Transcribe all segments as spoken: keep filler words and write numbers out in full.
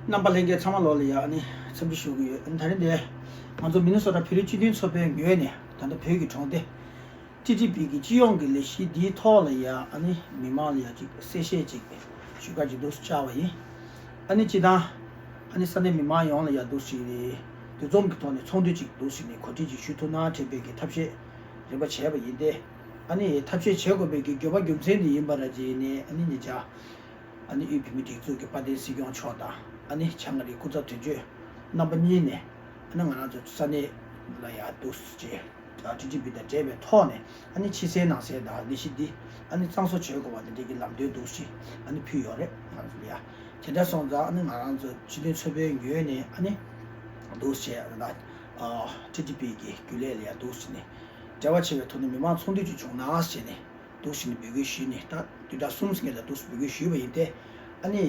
རྣམ་པ་ལྷན་རྒྱས་ཚང་མ་ལོག་ལ་ཡ་ཨ་ནི་འཚམས་འདྲི་ཞུ་གི་ཡོད། ཨ་ནི་ད་རིང་འདི་ང་ཚོ་མི་ནི་སོ་ཊ་བོད་རིགས་སྤྱི་མཐུན་ཚོགས་པའི་ངོས་ནས་ད་ལྟ་བོད་ཀྱི་གྲོང་སྡེ་ཊི་ཊི་པི་གི་སྤྱི་ཡོངས་ཀྱི་ལས་གཞི་འདིའི་ཐོག་ལ་ཡ་ཨ་ནི་མི་མང་ལ་ཡ་ཅིག་གསལ་བཤད་ཅིག་ཞུ་ག་ཅིག་འདུག་བཅར་བ་ཡིན། ཨ་ནི་སྤྱི་བཏང་ཨ་ནི་ས་གནས་མི་མང་ཡོངས་ལ་ཡ་འདུག་ཞིག་ནས་འདུ་འཛོམས་ཀྱི་ཐོག་ནས་ཚོགས་འདུ་ཅིག་འདུག་ཞིག་ནས་གོ་སྒྲིག་ཅིག་ཞུ་ཐུབ་ན་དྲན་པའི་གི་ཐབས་ཤེས་རིམ་པ་བྱས་པ་ཡིན་ཏེ། ཨ་ནི་ཐབས་ཤེས་བྱེད་དགོས་པའི་གི་དགོས་པ་རྒྱུ་མཚན་དེ་ཡིན་པ་ར་ཅིག་ནས་ཨ་ནི་ཉེ་ཆར། ཨ་ནི་དབུས་བོད་མིའི་སྒྲིག་འཛུགས་ཀྱི་དཔལ་ལྡན་སྲིད་སྐྱོང་མཆོག་དང་ཨ་ནི་བྱང་ཨ་རིའི་སྐུ་ཚབ་དོན་གཅོད་རྣམ་པ་གཉིས་ནས་ཨ་ནི་ང་རང་ཚོ་ས་གནས་ལ་ཡར་འདུག་སེ་ཊི་ཊི་པི་དང་འབྲེལ་བའི་ཐོག་ནས་ཨ་ནི་ཕྱི་གསལ་ནང་གསལ་དང་ལས་གཞི་འདི་ཨ་ནི་གཙང་བཟོ་བྱེད་དགོས་པ་དེ་འདྲའི་གི་ལམ་སྟོན་འདུག་སེ་ཨ་ནི་ཕུལ་ཡོད་རེད་ང་རང་ཚོ་ལ་ཡ། དེ་འདྲ་སོང་ཙང་ཨ་ནི་ང་རང་ཚོ་སྤྱི་མཐུན་ཚོགས་པའི་ངོས་ནས་ཨ་ནི་འདུག་སེ་ཊི་ཊི་པི་གི་རྒྱུན་ལས་ལ་ཡ་འདུག་སེ་ནས་འབྲེལ་བ་བྱེད་པའི་ཐོག་ནས་མི་མང་ཚོགས་འདུ་ཅིག་བྱུང་ན་ཞེས་ནས། འདུག་སེ་ནས་འབོད་སྐུལ་ཞུས་ནས་ད་བདུན་ཕྲག་གསུམ་སྔོན་ལ་འདུག་སེ་འབོད་སྐུལ་ཞུས་པ་ཡིན་ཏེ། ཨ་ནི་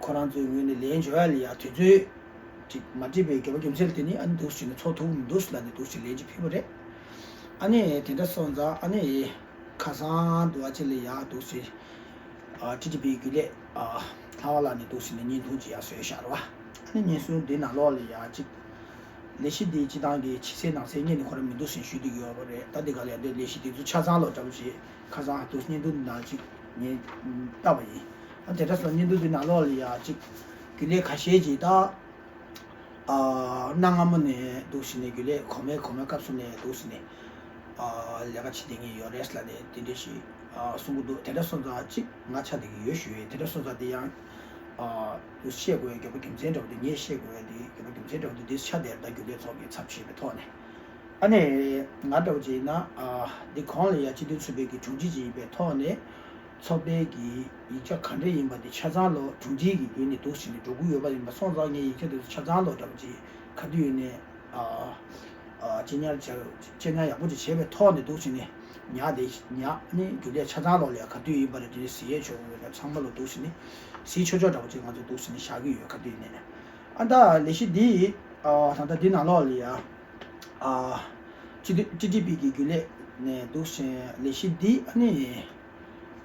ཁོ་རང་ཚོའི་ངོས་ནས་ལན་འབྱོར་ཡ་ལ་ཡ་དུས་ཚོད་ཅིག་མ་འགྲིག་པའི་དགོས་པ་རྒྱུ་མཚན་དེ་ནི་ཨ་ནི་འདུག་སེ་ནས་ཚོགས་ཐུབ་མི་འདུག་ལབ་ནས་འདུག་སེ་ལན་ཅིག་ཕུལ་བ་རེད། ཨ་ནི་དེ་འདྲ་སོང་ཙང་ཨ་ནི་ཁ་སང་དུ་བ་ཅིག་ལ་ཡ་འདུག་སེ་ཨ་ཊི་ཊི་པི་རྒྱུན་ལས་ཨ་ལྷ་དབང་ལགས་ནས་འདུག་སེ་ནས་བརྙན་ཐུང་ཅིག་ཡར་བཟོས་བཞག་རེད་བ། ཨ་ནི་བརྙན་ཐུང་འདི་ནང་ལོགས་ལ་ཡ་ཅིག་ལས་གཞི་འདི་སྤྱི་བཏང་གི་ཕྱི་གསལ་ནང་གསལ་གཉིས་ནས་ཁོ་རང་མི་འདུག་ཟེར་ཞུས་བསྡད་ཀྱི་ཡོད་པ་རེད། ད་འདི་ག་ལ་ཡ་འདི་ལས་གཞི་འདི་ཚོ་ཆ་ཚང་ལོ་འདྲ་པོ་ཞིག་ཁ་སང་ཧ་ཏུ་བརྙན་ཐུང་འདི་ནང་ཅིག་ངས་བལྟས་པ་ཡིན། ཨ་དེ་འདྲ་སོང་བརྙན་ཐུང་འདི་ནང་ལོགས་ལ་ཡ་ཅིག་རྒྱུན་ལས་ཁ་ཤས་ཀྱིས་ད་ཨ་གནའ་སྔ་མོ་ནས་འདུག་སེ་ནས་རྒྱུན་ལས་གོང་མའི་གོང་མའི་སྐབས་སུ་ནས་འདུག་སེ་ནས་ཨ་ལས་ཀ་བྱེད་བསྡད་མཁན་ཡོད་རེད་ལབ་ནས་དེ་འདྲ་ཞིག་ཨ་གསུང་གི་འདུག་དེ་འདྲ་སོང་ཙང་ཅིག་ང་ཆ་བསྡད་ཀྱི་ཡོད་ཞུ་ཡས། དེ་འདྲ་སོང་ཙང་དེ་ཡང་ཨ་དུ་བཤད་དགོས་ཡ་དགོས་པ་རྒྱུ་མཚན་འདྲ་པོ་དེ་ངས་བཤད་དགོས་ཡ་དེ་དགོས་པ་རྒྱུ་མཚན་འདྲ་པོ་དེ་འདི་ཆ་དེར་ད་རྒྱུན་ལས་ཚོགས་ཀྱི་ཚབ་བྱས་པའི་ཐོག་ནས། ཨ་ནི་ང་འདྲ་པོ་ཅིག་ཡིན་ན་ཨ་འདི་གོང་ལ་ཡ་སྤྱི་མཐུན་ཚོགས་པའི་གི་དྲུང་ཆེ་ཅིག་ཡིན་པའི་ཐོག་ནས་ཚོགས་པའི་གི་ཡིག་ཆ་ག་འདྲ་ཡིན་པ་དེ་ཆ་ཚང་ལོ་དྲུང་ཆེ་གི་བརྒྱུད་ནས་འདུག་སེ་ནས་འགྲོ་གི་ཡོད་པ་ཡིན་པ་སོང་ཙང་ངས་ཡིག་ཆ་དེ་ཚོ་ཆ་ཚང་ལོ་འདྲ་པོ་ཅིག་ག་དུས་ཡིན་ནས་ཨ་ཨ་གཅེས་ཉར་བྱ་གཅེས་ཉར་ཡག་པོ་ཅིག་བྱས་པའི་ཐོག་ནས་འདུག་སེ་ནས་ཉར་དེ་ཉར་ནི་རྒྱུན་ལས་ཆ་ཚང་ལོ་ལ་ཡ་ག་དུས་ཡིན་པ་རེད་དེ་གཟིགས་ཡས་ཆོག་གི་ཡོད་ན་ཚང་མ་ལོ་འདུག་སེ་ནས་གཟིགས་ཆོག་ཆོག་འདྲ་པོ་ཅིག་ང་ཚོ་འདུག་སེ་ནས་བཞག་གི་ཡོད་ག་དུས་ཡིན་ནས་ནས་ཨ་ད་ལས་གཞི་འདི་ཨ་ད་ལྟ་འདི་ནང་ལོགས་ལ་ཡ། ཨ་སྤྱི་འཐུས་ཊི་ཊི་པི་གི་རྒྱུན་ལས་ནས་འདུག་ཞིང་ལས་གཞི་འདི་ཨ་ནི་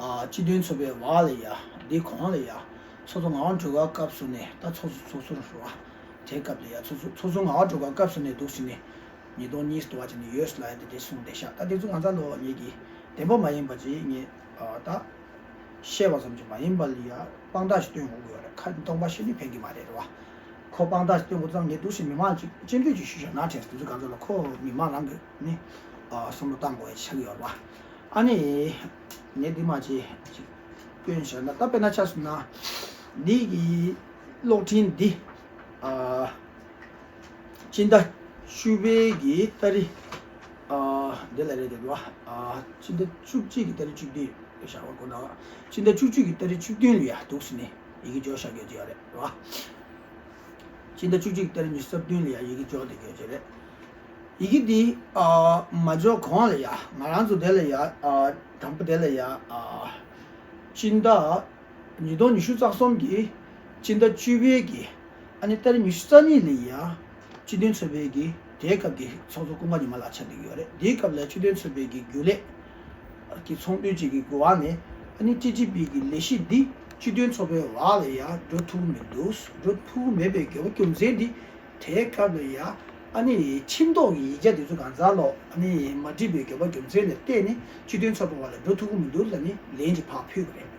ཨ་སྤྱི་མཐུན་ཚོགས་པའི་འོག་ལ་ཡ་འདི་གོང་ལ་ཡ་ཚོགས་གཙོ་ངག་དབང་སྒྲོལ་དཀར་སྐབས་སུ་ནས་ད་ཚོགས་གཙོ་ཚོགས་གཙོ་རུ་རུ་བ་དེའི་སྐབས་ལ་ཡ་ཚོགས་གཙོ་ཚོགས་གཙོ་ངག་དབང་སྒྲོལ་དཀར་སྐབས་སུ་ནས་འདུག་ཞིང་ནས་ཉིས་སྟོང་གཉིས་སུ་དུ་བ་ཅན་ནས་ཡོད་སུ་ལ་ཡ་དེ་འདྲའི་གསུངས་བསྡད་ཤག་ད་དེ་ཚོ་ང་ཚ་ལོ་ངེད་ཀྱི་བདེན་པ་མ་ཡིན་པ་ཅིག་ངས་ཨ་ད། བཤད་པ་ཙམ་གྱིས་མ་ཡིན་པ་ལ་ཡ་དཔང་རྟགས་ཤིག་སྟོན་དགོས་ཀྱི་ཡོད་རེད། ཁ་སྟོང་པ་བཤད་ནི་ཕན་གྱི་མ་རེད་རེད་བ། ཁོ་དཔང་རྟགས་ཤིག་སྟོན་དགོས་ཙང་ངས་འདུག་སེ་མི་མང་ཅིག་སྤྱན་འབུལ་ཅིག་ཞུས་བཞག་ན་དྲན་སོང་། དེ་ཚོ་གང་ཚོ་ལ་ཁོ་མི་མང་རང་གི་ནི་ཨ་བསམ་བློ་བཏང་དགོས་ཡ་ཆགས་ཀྱི་ཡོད་རེད་བ། ཨ་ནི་ངས་འདི་མ་ཅིག་ཅིག་སྐྱོན་བཞག་ན་ད་དཔེར་ན་ཆ་བཞག་ན་འདི་གི་གློག་འཕྲིན་འདི་ཨ། སྤྱི་ཟླ་བཅུ་པའི་གི་ཏ་རིག་ཨ་འདི་ལ་རེད་འདུག་བ། ཨ་སྤྱི་ཟླ་བཅུ་གཅིག་གི་ཏ་རིག་བཅུ་བདུན་རེད་ཤག་བ་གོ་ན། སྤྱི་ཟླ་བཅུ་གཅིག་གི་ཏ་རིག་བཅུ་བདུན་ལ་ཡ་འདུག་སེ་ནས་ཡི་གེ་འབྱོར་བཞག་ཡོད་ཀྱི་ཡོད་རེད་བ། སྤྱི་ཟླ་བཅུ་གཅིག་གི་ཏ་རིག་ཉི་ཤུ་རྩ་བདུན་ལ་ཡ་ཡི་གེ་འབྱོར་བསྡད་ཀྱི་ཡོད་ཀྱི་རེད། ཡི་གེ་འདི་ཨ་མ་འབྱོར་གོང་ལ་ཡ་ང་རང་ཚོ་དེ་ལ་ཡ་ཨ་དང་པོ་དེ་ལ་ཡ་ཨ་སྤྱི་ཟླ། ཉིས་སྟོང་ཉི་ཤུ་རྩ་གསུམ་གྱི་སྤྱི་ཟླ་བཅུ་པའི་གི་ཨ་ནི་ཏ་རིག་ཉི་ཤུ་རྩ་གཉིས་ལ་ཡ་སྤྱི་མཐུན་ཚོགས་པའི་གི་དེའི་སྐབས་ཀྱི་ཚོགས་གཙོ་ཀུན་དགའ་ཉི་མ་ལགས་ཆགས་བསྡད་ཀྱི་ཡོད་རེད། དེའི་སྐབས་ལ་སྤྱི་མཐུན་ཚོགས་པའི་གི་རྒྱུན་ལས་ཀྱི་ཚོགས་འདུ་ཅིག་གི་འགོ་བ་ནས་ཨ་ནི་ཊི་ཊི་པི་གི་ལས་གཞི་འདི་སྤྱི་མཐུན་ཚོགས་པའི་འོག་ལ་ཡ་འགྲོ་ཐུབ་མི་འདུག་འགྲོ་ཐུབ་མེད་པའི་དགོས་པ་རྒྱུ་མཚན་འདི་དེའི་སྐབས་ལ་ཡ་ཨ་ནི་ཁྲིམས་ཐོག་གི་ཡིག་ཆ་འདི་ཚོ་གང་ཚང་ལོག་ཨ་ནི་མ་འགྲིག་པའི་དགོས་པ་རྒྱུ་མཚན་ལ་བརྟེན་ནས་སྤྱི་མཐུན་ཚོགས་པའི་འོག་ལ་འགྲོ་ཐུབ་ཀྱི་མི་འདུག་ལབ་ནས་ལན་ཅིག་ཕར་ཕུལ་བ་རེད།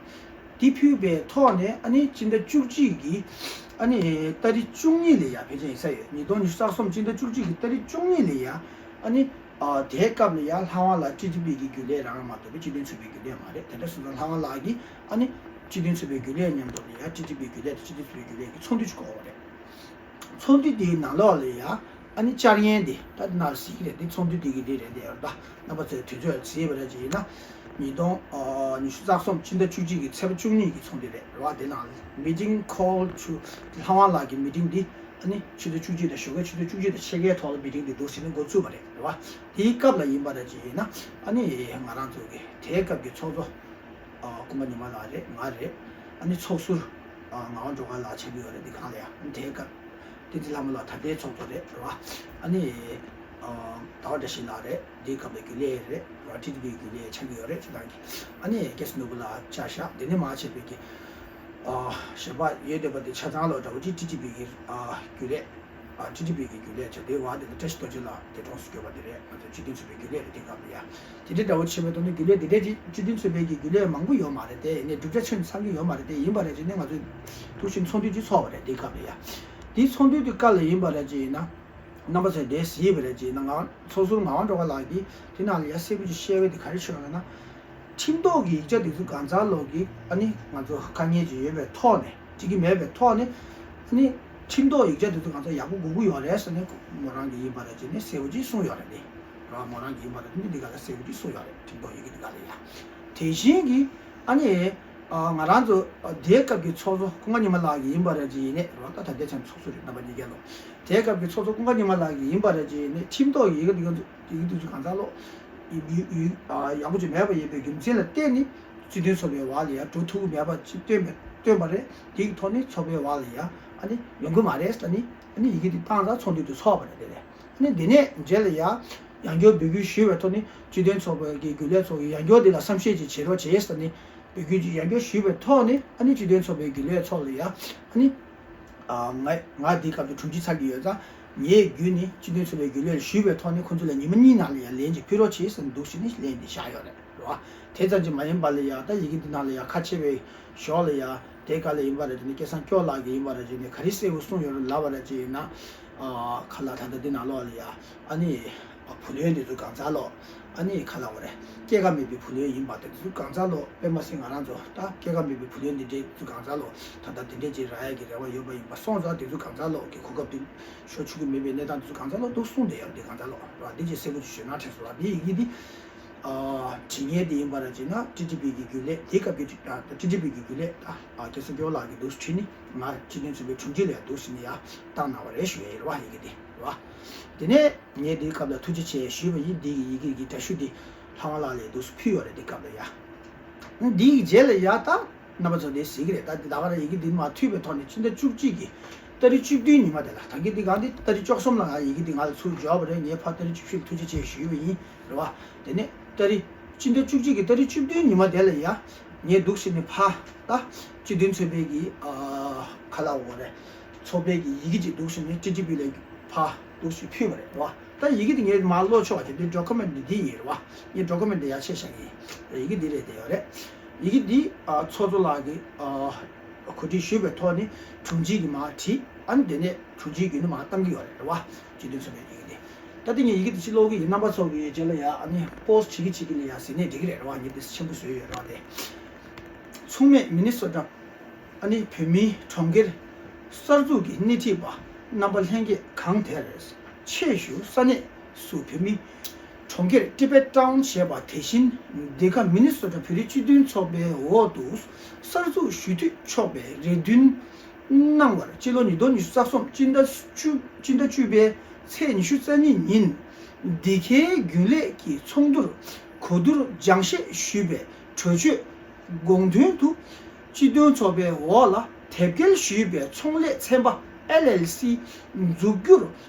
འདི་ཕུལ་བའི་ཐོག་ནས་ཨ་ནི་སྤྱི་ཟླ་བཅུ་གཅིག་གི་ཨ་ནི་ཏ་རིག་བཅུ་གཉིས་ལ་ཡ་ཕལ་ཆེར་ཡིན་ས་ཡོད། ཉིས་སྟོང་ཉི་ཤུ་རྩ་གསུམ་སྤྱི་ཟླ་བཅུ་གཅིག་གི་ཏ་རིག་བཅུ་གཉིས་ལ་ཡ་ཨ་ནི་ཨ་དེའི་སྐབས་ལ་ཡ་ལྷ་དབང་ལགས་ཊི་ཊི་པི་གི་རྒྱུན་ལས་རང་མ་གཏོགས་པའི་སྤྱི་མཐུན་ཚོགས་པའི་རྒྱུན་ལས་མ་རེད། དེ་འདྲ་སོང་ཙང་ལྷ་དབང་ལགས་ཀྱིས་ཨ་ནི་སྤྱི་མཐུན་ཚོགས་པའི་རྒྱུན་ལས་མཉམ་དུ་ལ་ཡ་ཊི་ཊི་པི་རྒྱུན་ལས་དང་སྤྱི་མཐུན་ཚོགས་པའི་རྒྱུན་ལས་ཀྱི་ཚོགས་འདུ་ཅིག་བསྐོངས་པ་རེད། ཚོགས་འདུ་དེའི་ནང་ལོགས་ལ་ཡ་ཨ་ནི་བཅར་མཁན་དེ་ད་ནར་སི་རེད། དེ་ཚོགས་འདུ་དེ་གི་དེ་རེད་དེ་ཡོད་ད། རྣམ་པ་ཚོས་དུས་ཚོད་གཟིགས་པ་རེད་ཅེས་ཡིན་ན། ཉིས་སྟོང་ཉི་ཤུ་རྩ་གསུམ་སྤྱི་ཟླ་བཅུ་གཅིག་གི་ཚེས་པ་བཅུ་གཉིས་ཀྱི་ཚོགས་འདུ་རེད་རེད་བ། དེ་ནང་meeting call to ལྷ་དབང་ལགས་ཀྱི་མི་ཊིང་འདི་ཨ་ནི་ཕྱི་ཟླ་བཅུ་གཅིག་དང་ཞོགས་ཀའི་ཕྱི་ཟླ་བཅུ་གཅིག་དང་ཕྱེད་ཀའི་ཐོག་ལ་མི་ཊིང་འདི་འདུག་ཟེར་ནས་འགོ་བཙུགས་པ་རེད་རེད་བ། དེའི་སྐབས་ལ་ཡིན་པ་རེད་ཅེས་ཡིན་ན་ཨ་ནི་ང་རང་ཚོ་གི་དེའི་སྐབས་ཀྱི་ཚོགས་གཙོ། ཨ་ཀུན་དགའ་ཉི་མ་ལགས་རེད། ང་རེད། ཨ་ནི་ཚོགས་ཟུར་ཨ་ངག་དབང་སྒྲོལ་དཀར་ལགས་ཆགས་ཀྱི་ཡོད་རེད། འདི་གང་ལ་ཡ་ཨ་ནི་དེའི་སྐབས་བསྟན་འཛིན་ལྷ་མོ་ལགས་ད་ལྟའི་ཚོགས་གཙོ་རེད་རེད་བ། ཨ་ནི་ཨ་ཟླ་བ་བཀྲ་ཤིས་ལགས་རེད། འདིའི་སྐབས་ལ་རྒྱུན་ལས་རེད་རེད་བ། ཊི་ཊི་པི་རྒྱུན་ལས་ཆགས་ཀྱི་ཡོད་རེད། ཁྱེད་རང་གི་ཨ་ནི་ཀེ་སི་ནོར་བུ་ལགས་བཅར་ཤག་དེ་ནས་མར་བྱས་པའི་གི་ ཞལ་པར་ཡོད་བསྡད་པ་དེ་ཆ་ཚང་ལོ་འདྲ་བོ་ཅིག་ཊི་ཊི་པི་གི་རྒྱུན་ལས། ཊི་ཊི་པི་གི་རྒྱུན་ལས་བྱ་དེ་བ་དེ་ལ་བཀྲ་ཤིས་རྡོ་རྗེ་ལགས་འདས་གྲོངས་སུ་གྱུར་པ་དེ་རེད། ང་ཚོ་སྤྱི་མཐུན་ཚོགས་པའི་རྒྱུན་ལས་རེད། དེ་སྐབས་ལ་ཡ་དེ་འདྲའི་འདྲ་བོ་བྱས་པའི་ཐོག་ནས་རྒྱུན་ལས་དེ་འདྲའི་ཅིག་སྤྱི་མཐུན་ཚོགས་པའི་གི་རྒྱུན་ལས་མང་པོ་ཡོད་མ་རེད། དེ་ཡིན་ནའི་གྲུབ་ཆ་ཆེན་ཚང་གི་ཡོད་མ་རེད། དེ་ཡིན་པ་རེད་ཅེས་ནས་ང་ཚོས་ཐུགས་ཤིན་ཚོགས་འདུ་ཅིག་ཚོགས་པ་རེད། དེ་སྐབས་ལ་ཡ་དེའི་ཚོགས་འདུ་དེ་སྐབས་ལ་ཡིན་པ་རེད་ཅེས་ཡིན་ན། རྣམ་པ་ཚོས་དེ་གཟིགས་པ་རེད་ཅེས་ཡིན་ན། ང་ཚོགས་ཟུར་ངག་དབང་སྒྲོལ་དཀར་ལགས་ཀྱིས་དེ་ནང་ལ་ཡ་གསལ་པོ་ཅིག་བཤད་པ་དེ་ག་རེ་བྱུང་ཡོད་ན། ཁྲིམས་ཐོག་གི་ཡིག་ཆ་དེ་ཚོ་གང་ཚང་ལོག་གི་ཨ་ནི་ང་ཚོ་དཀའ་ངལ་ཅིག་ཡོད་པའི་ཐོག་ནས། འགྲིག་གི་མེད་པའི་ཐོག་ནས། ཨ་ནི་ཁྲིམས་ཐོག་ཡིག་ཆ་དེ་ཚོ་གང་ཚང་ཡག་པོ་དགོས་ཀྱི་ཡོད་རེད་ཟེར་ནས་མོ་རང་གིས་ཡིན་པ་རེད་ཅེས་ནས་གསལ་པོ་ཅིག་གསུངས་ཡོད་རེད། དེ་ར་མོ་རང་གིས་ཡིན་པ་རེད། དེ་ནི་འདི་ག་ལ་གསལ་པོ་ཅིག་གསུངས་ཡོད་རེད། ཁྲིམས་ཐོག་ཡི་གེ་འདི་ག་ལ་ཡ། དེ་བཞིན་གྱི་ཨ་ནི་ང་རང་ཚོ་དེའི་སྐབས་ཀྱི་ཚོགས་གཙོ་ཀུན་དགའ་ཉི་མ་ལགས་ཀྱིས་ཡིན་པ་རེད་ཅེས་ཡིན་ནས་ར། ད་ད་ལྟའི་ཆ་ཚོགས་གཙོ་རེད། རྣམ་པ་གཉིས་ཀ་ལོ། དེའི་སྐབས་ཀྱི་ཚོགས་གཙོ་ཀུན་དགའ་ཉི་མ་ལགས་ཀྱིས་ཡིན་པ་རེད་ཅེས་ནས་ཁྲིམས་ཐོག་ཡི་གེ་འདི་ག་ཚོ་ཡི་གེ་འདི་ཚོ་གང་ཚང་ལོ་ཡི་ཡི་ཡག་པོ་ཅིག་མེད་པ་ཡིན་པའི་རྒྱུ་མཚན་ལ་བརྟེན་ནས་སྤྱི་མཐུན་ཚོགས་པའི་བར་ལ་ཡ་འགྲོ་ཐུབ་ཀྱི་མེད་པ་ཅིག་སྟོན་པ་སྟོན་པ་རེད། དེའི་ཐོག་ནས་ཚོགས་པའི་བར་ལ་ཡ་ཨ་ནི་ཡོང་གི་མ་རེད་ཟེར་ནས་ཨ་ནི་ཡི་གེ་འདི་བཏང་ཙང་ཚོགས་འདུ་དེ་ཚོགས་པ་རེད། དེ་རེད། ཨ་ནི་འདི་ནས་རྗེས་ལ་ཡ་ཡང་བསྐྱར་འབོད་སྐུལ་ཞུས་པའི་ཐོག་ནས་སྤྱི་མཐུན་ཚོགས་པའི་གི་རྒྱུན་ལས་ཚོ་གིས་ཡང་བསྐྱར་འདི་ལ་བསམ་ཤེས་ཅིག་བྱེད་རོགས་བྱེད་ཟེར་ནས་འབོད་སྐུལ་ཅིག་ཡང་བསྐྱར་ཞུས་པའི་ཐོག་ནས་ཨ་ནི་སྤྱི་མཐུན་ཚོགས་པའི་རྒྱུན་ལས་ཚོ་ལ་ཡ་ཨ་ནི། ང་ང་འདིའི་སྐབས་དུ་དྲུང་ཆེ་ཚར་གྱི་ཡོད་ཙང་། ངའི་བརྒྱུད་ནས་སྤྱི་མཐུན་ཚོགས་པའི་རྒྱུན་ལས་ཞུས་པའི་ཐོག་ནས་ཁོང་ཚོ་ལ་ཉི་མ་གཉིས་ནང་ལ་ཡ་ལན་ཅིག་ཕུལ་རོགས་བྱེད་ཟེར་འདུག་ཟེར་ནས་ལན་འདི་བཞག་ཡོད་རེད། རེད་བ། དེ་ཙམ་གྱིས་མ་ཡིན་པ་ལ་ཡ་ད་ཡི་གེ་འདི་ནང་ལ་ཡ་ཁ་ཕྱེ་བའི་ཞོར་ལ་ཡ་དེ་ག་ལ་ཡིན་པ་རེད་ཅེས་ནས་སྐལ་བཟང་སྐྱོ་ལགས་ཀྱིས་ཡིན་པ་རེད་ཅེས་ནས་ག་རེ་གསལ་པོ་གསུངས་ཡོད་རེད་ལབ་པ་རེད་ཅེས་ཡིན་ན། ཁ་ལག་ད་ལྟ་འདི་ནང་ལོགས་ལ་ཡ་ཨ་ནི། བུ་ལོན་འདི་ཚོ་གང་ཚང་ལོ། ཨ་ནི་ཁ་ལག་འོ་རེད། སྐྱེད་ཀ་མེད་པའི་བུ་ལོན་ཡིན་པ་དང་འདི་ཚོ་གང་ཚང་ལོ། དཔེ་མ་སྲིད་ང་རང་ཚོ་ད་སྐྱེད་ཀ་མེད་པའི་བུ་ལོན་འདི་འདྲའི་ཚོ་གང་ཚང་ལོ། ད་ལྟ་འདི་འདྲའི་ཅིག་རག་ཡ་གི་རེ་བ་ཡོད་པ་ཡིན་པ་སོང་ཙང་འདི་ཚོ་གང་ཚང་ལོ་གི་གོ་སྐབས་འདི་ཤོར་ཆོག་གི་མེད་པའི་གནས་སྟངས་འདི་ཚོ་གང་ཚང་ལོ་འདུག་གསུངས་བསྡད་ཡོད། འདི་གང་ཚང་ལོ་ར་འདི་ཅིག་གསལ་པོ་ཅིག་ཞུས་ན་དྲན་སོང་ལ། འདི་ཡི་གེ་འདི་བྲིས་མཁན་འདི་ཡིན་པ་ར་ཅིག་ན་ཊི་ཊི་པི་གི་རྒྱུན་ལས། དེ་སྐབས་ཀྱི་ཊི་ཊི་པི་གི་རྒྱུན་ལས་ད་སྐལ་བཟང་སྐྱོ་ལགས་ཀྱི་འདུག་བྲིས་ནི་ང་སྤྱི་མཐུན་ཚོགས་པའི་དྲུང་ཆེ་ལ་འདུག་ཟེར་ནི་ཡ་བཏང་གནང་བ་རེད་ཞུ་ཡ་ཡིན་ར་བ། ཡི་གེ་འདི་ར་བ། དེ་ནས། ངས་འདིའི་སྐབས་ལ་ཐུགས་རྗེ་ཆེ་ཞུས་པ་ཡིན། འདི་ཡི་གེ་གི་འདྲ་ཞུ་འདི་ལྷ་དབང་ལགས་ལ་འདུག་སེ་ཕུལ་ཡོད་རེད། འདི་སྐབས་ལ་ཡ། འདི་ཡི་རྗེས་ལ་ཡ་ད་རྣམ་པ་ཚོ་འདི་གཟིགས་ཀྱི་རེད། ད་འདི་ད་ག་རང་ཡི་གེ་འདི་མ་ཐུག་པའི་ཐོག་ནས་ཕྱི་ཟླ་བཅུ་གཅིག་གི་ཏ་རིག་བཅུ་བདུན་ཉི་མ་དེ་ལ། ད་གིན་འདི་གང་འདི་ཏ་རིག་བཅུ་གསུམ་ལ་ང་ཡི་གེ་འདི་ང་ལ་ཚུར་འབྱོར་བ་རེད། ངས་ཕར་ཏ་རིག་བཅུ་བཞི་ལ་ཐུགས་རྗེ་ཆེ་ཞུས་པ་ཡིན་རེད་བ། དེ་ནས་ཏ་རིག་ཕྱི་ཟླ་བཅུ་གཅིག་གི་ཏ་རིག་བཅུ་བདུན་ཉི་མ་དེ་ལ་ཡ་ངས་འདུག་སེ་ནས་ཕར་ད་སྤྱི་མཐུན་ཚོགས་པའི་གི་ཨ་ཁ་ལག་འོ་རེད། ཚོགས་པའི་གི་ཡི་གེ་ཅིག་འདུག་སེ་ནས་ཊི་ཊི་པི་ལ་ཕར་འདུག་སེ་ཕུལ་བ་རེད་བ། ད་ཡི་གེ་དེ་ངས་མར་ཀློག་ཆོག་པ་བྱས། འདི་ཌོ་ཀུ་མེན་ཊི་འདི་ཡིན་རེད་བ། ངས་ཌོ་ཀུ་མེན་ཊི་འདི་ཡར་ཕྱེ་བཞག་གི་ཡིན། ཡི་གེ་འདི་རེད་བསྡད་ཡོད་རེད། ཡི་གེ་འདི་ཨ་ཚོགས་གཙོ་ལགས་ཀྱིས་ཨ་གོ་སྒྲིག་ཞུས་པའི་ཐོག་ནས་དྲུང་ཆེ་གིས་མར་བྲིས། ཨ་ནི་དེ་ནས་དྲུང་ཆེ་གིས་ནི་མར་བཏང་གི་ཡོད་རེད་རེད་བ། སྤྱི་མཐུན་ཚོགས་པའི་ཡི་གེ་འདི། ད་དེ་ངས་ཡི་གེ་འདི་ཕྱིར་ཀློག་གི་ཡིན། རྣམ་པ་ཚོ་གིས་རྗེས་ལ་ཡ་ཨ་ནི་པོ་སི་ཊི་བྱེད་ཀྱི་བྱེད་ཀྱི་ལ་ཡ་གཟིགས་ནས་འགྲིག་གི་རེད་རེད་བ། ངས་འདི་ཆེན་པོ་བཟོས་ཡོད་རེད་བ། དེ་མཚུངས་མེད་མི་ནི་སོ་ཊ། ཨ་ནི་བོད་མིའི་གྲོང་ཁྱེར་གསར་འཛུགས་ཀྱི་སྣེ་ཁྲིད་པ་རྣམ་པ་ལྷན་རྒྱས་གང་དེར་ཆེད་ཞུ་ས་གནས་སུ་བོད་མིའི་གྲོང་ཁྱེར་ཊི་བེཊ་ཊའུན་ཞེས་པ་དེ་བཞིན་འདི་ག་མི་ནི་སོ་ཊ་བོད་རིགས་སྤྱི་མཐུན་ཚོགས་པའི་འོག་ཏུ་གསར་འཛུགས་ཞུ་འཐུས་ཆོག་པའི་རེ་འདུན་གནང་བར་སྤྱི་ལོ་ཉིས་སྟོང་ཉི་ཤུ་རྩ་གསུམ་སྤྱི་ཟླ་བཅུ་སྤྱི་ཟླ་བཅུ་པའི་ཚེས་ཉི་ཤུ་རྩ་གཉིས་ཉིན་འདི་གའི་རྒྱུན་ལས་ཀྱི་ཚོགས་འདུར་གོ་བསྡུར་སྦྱང་བཤད་ཞུས་པའི་གྲོས་ཆོད། དགོངས་དོན་དུ། སྤྱི་མཐུན་ཚོགས་པའི་འོག་ལ་དེབ་སྐྱེལ་ཞུས་པའི་ཚོང་ལས་ཚན་པ་ཨེལ་ཨེལ་སི་འཛུགས་རྒྱུར་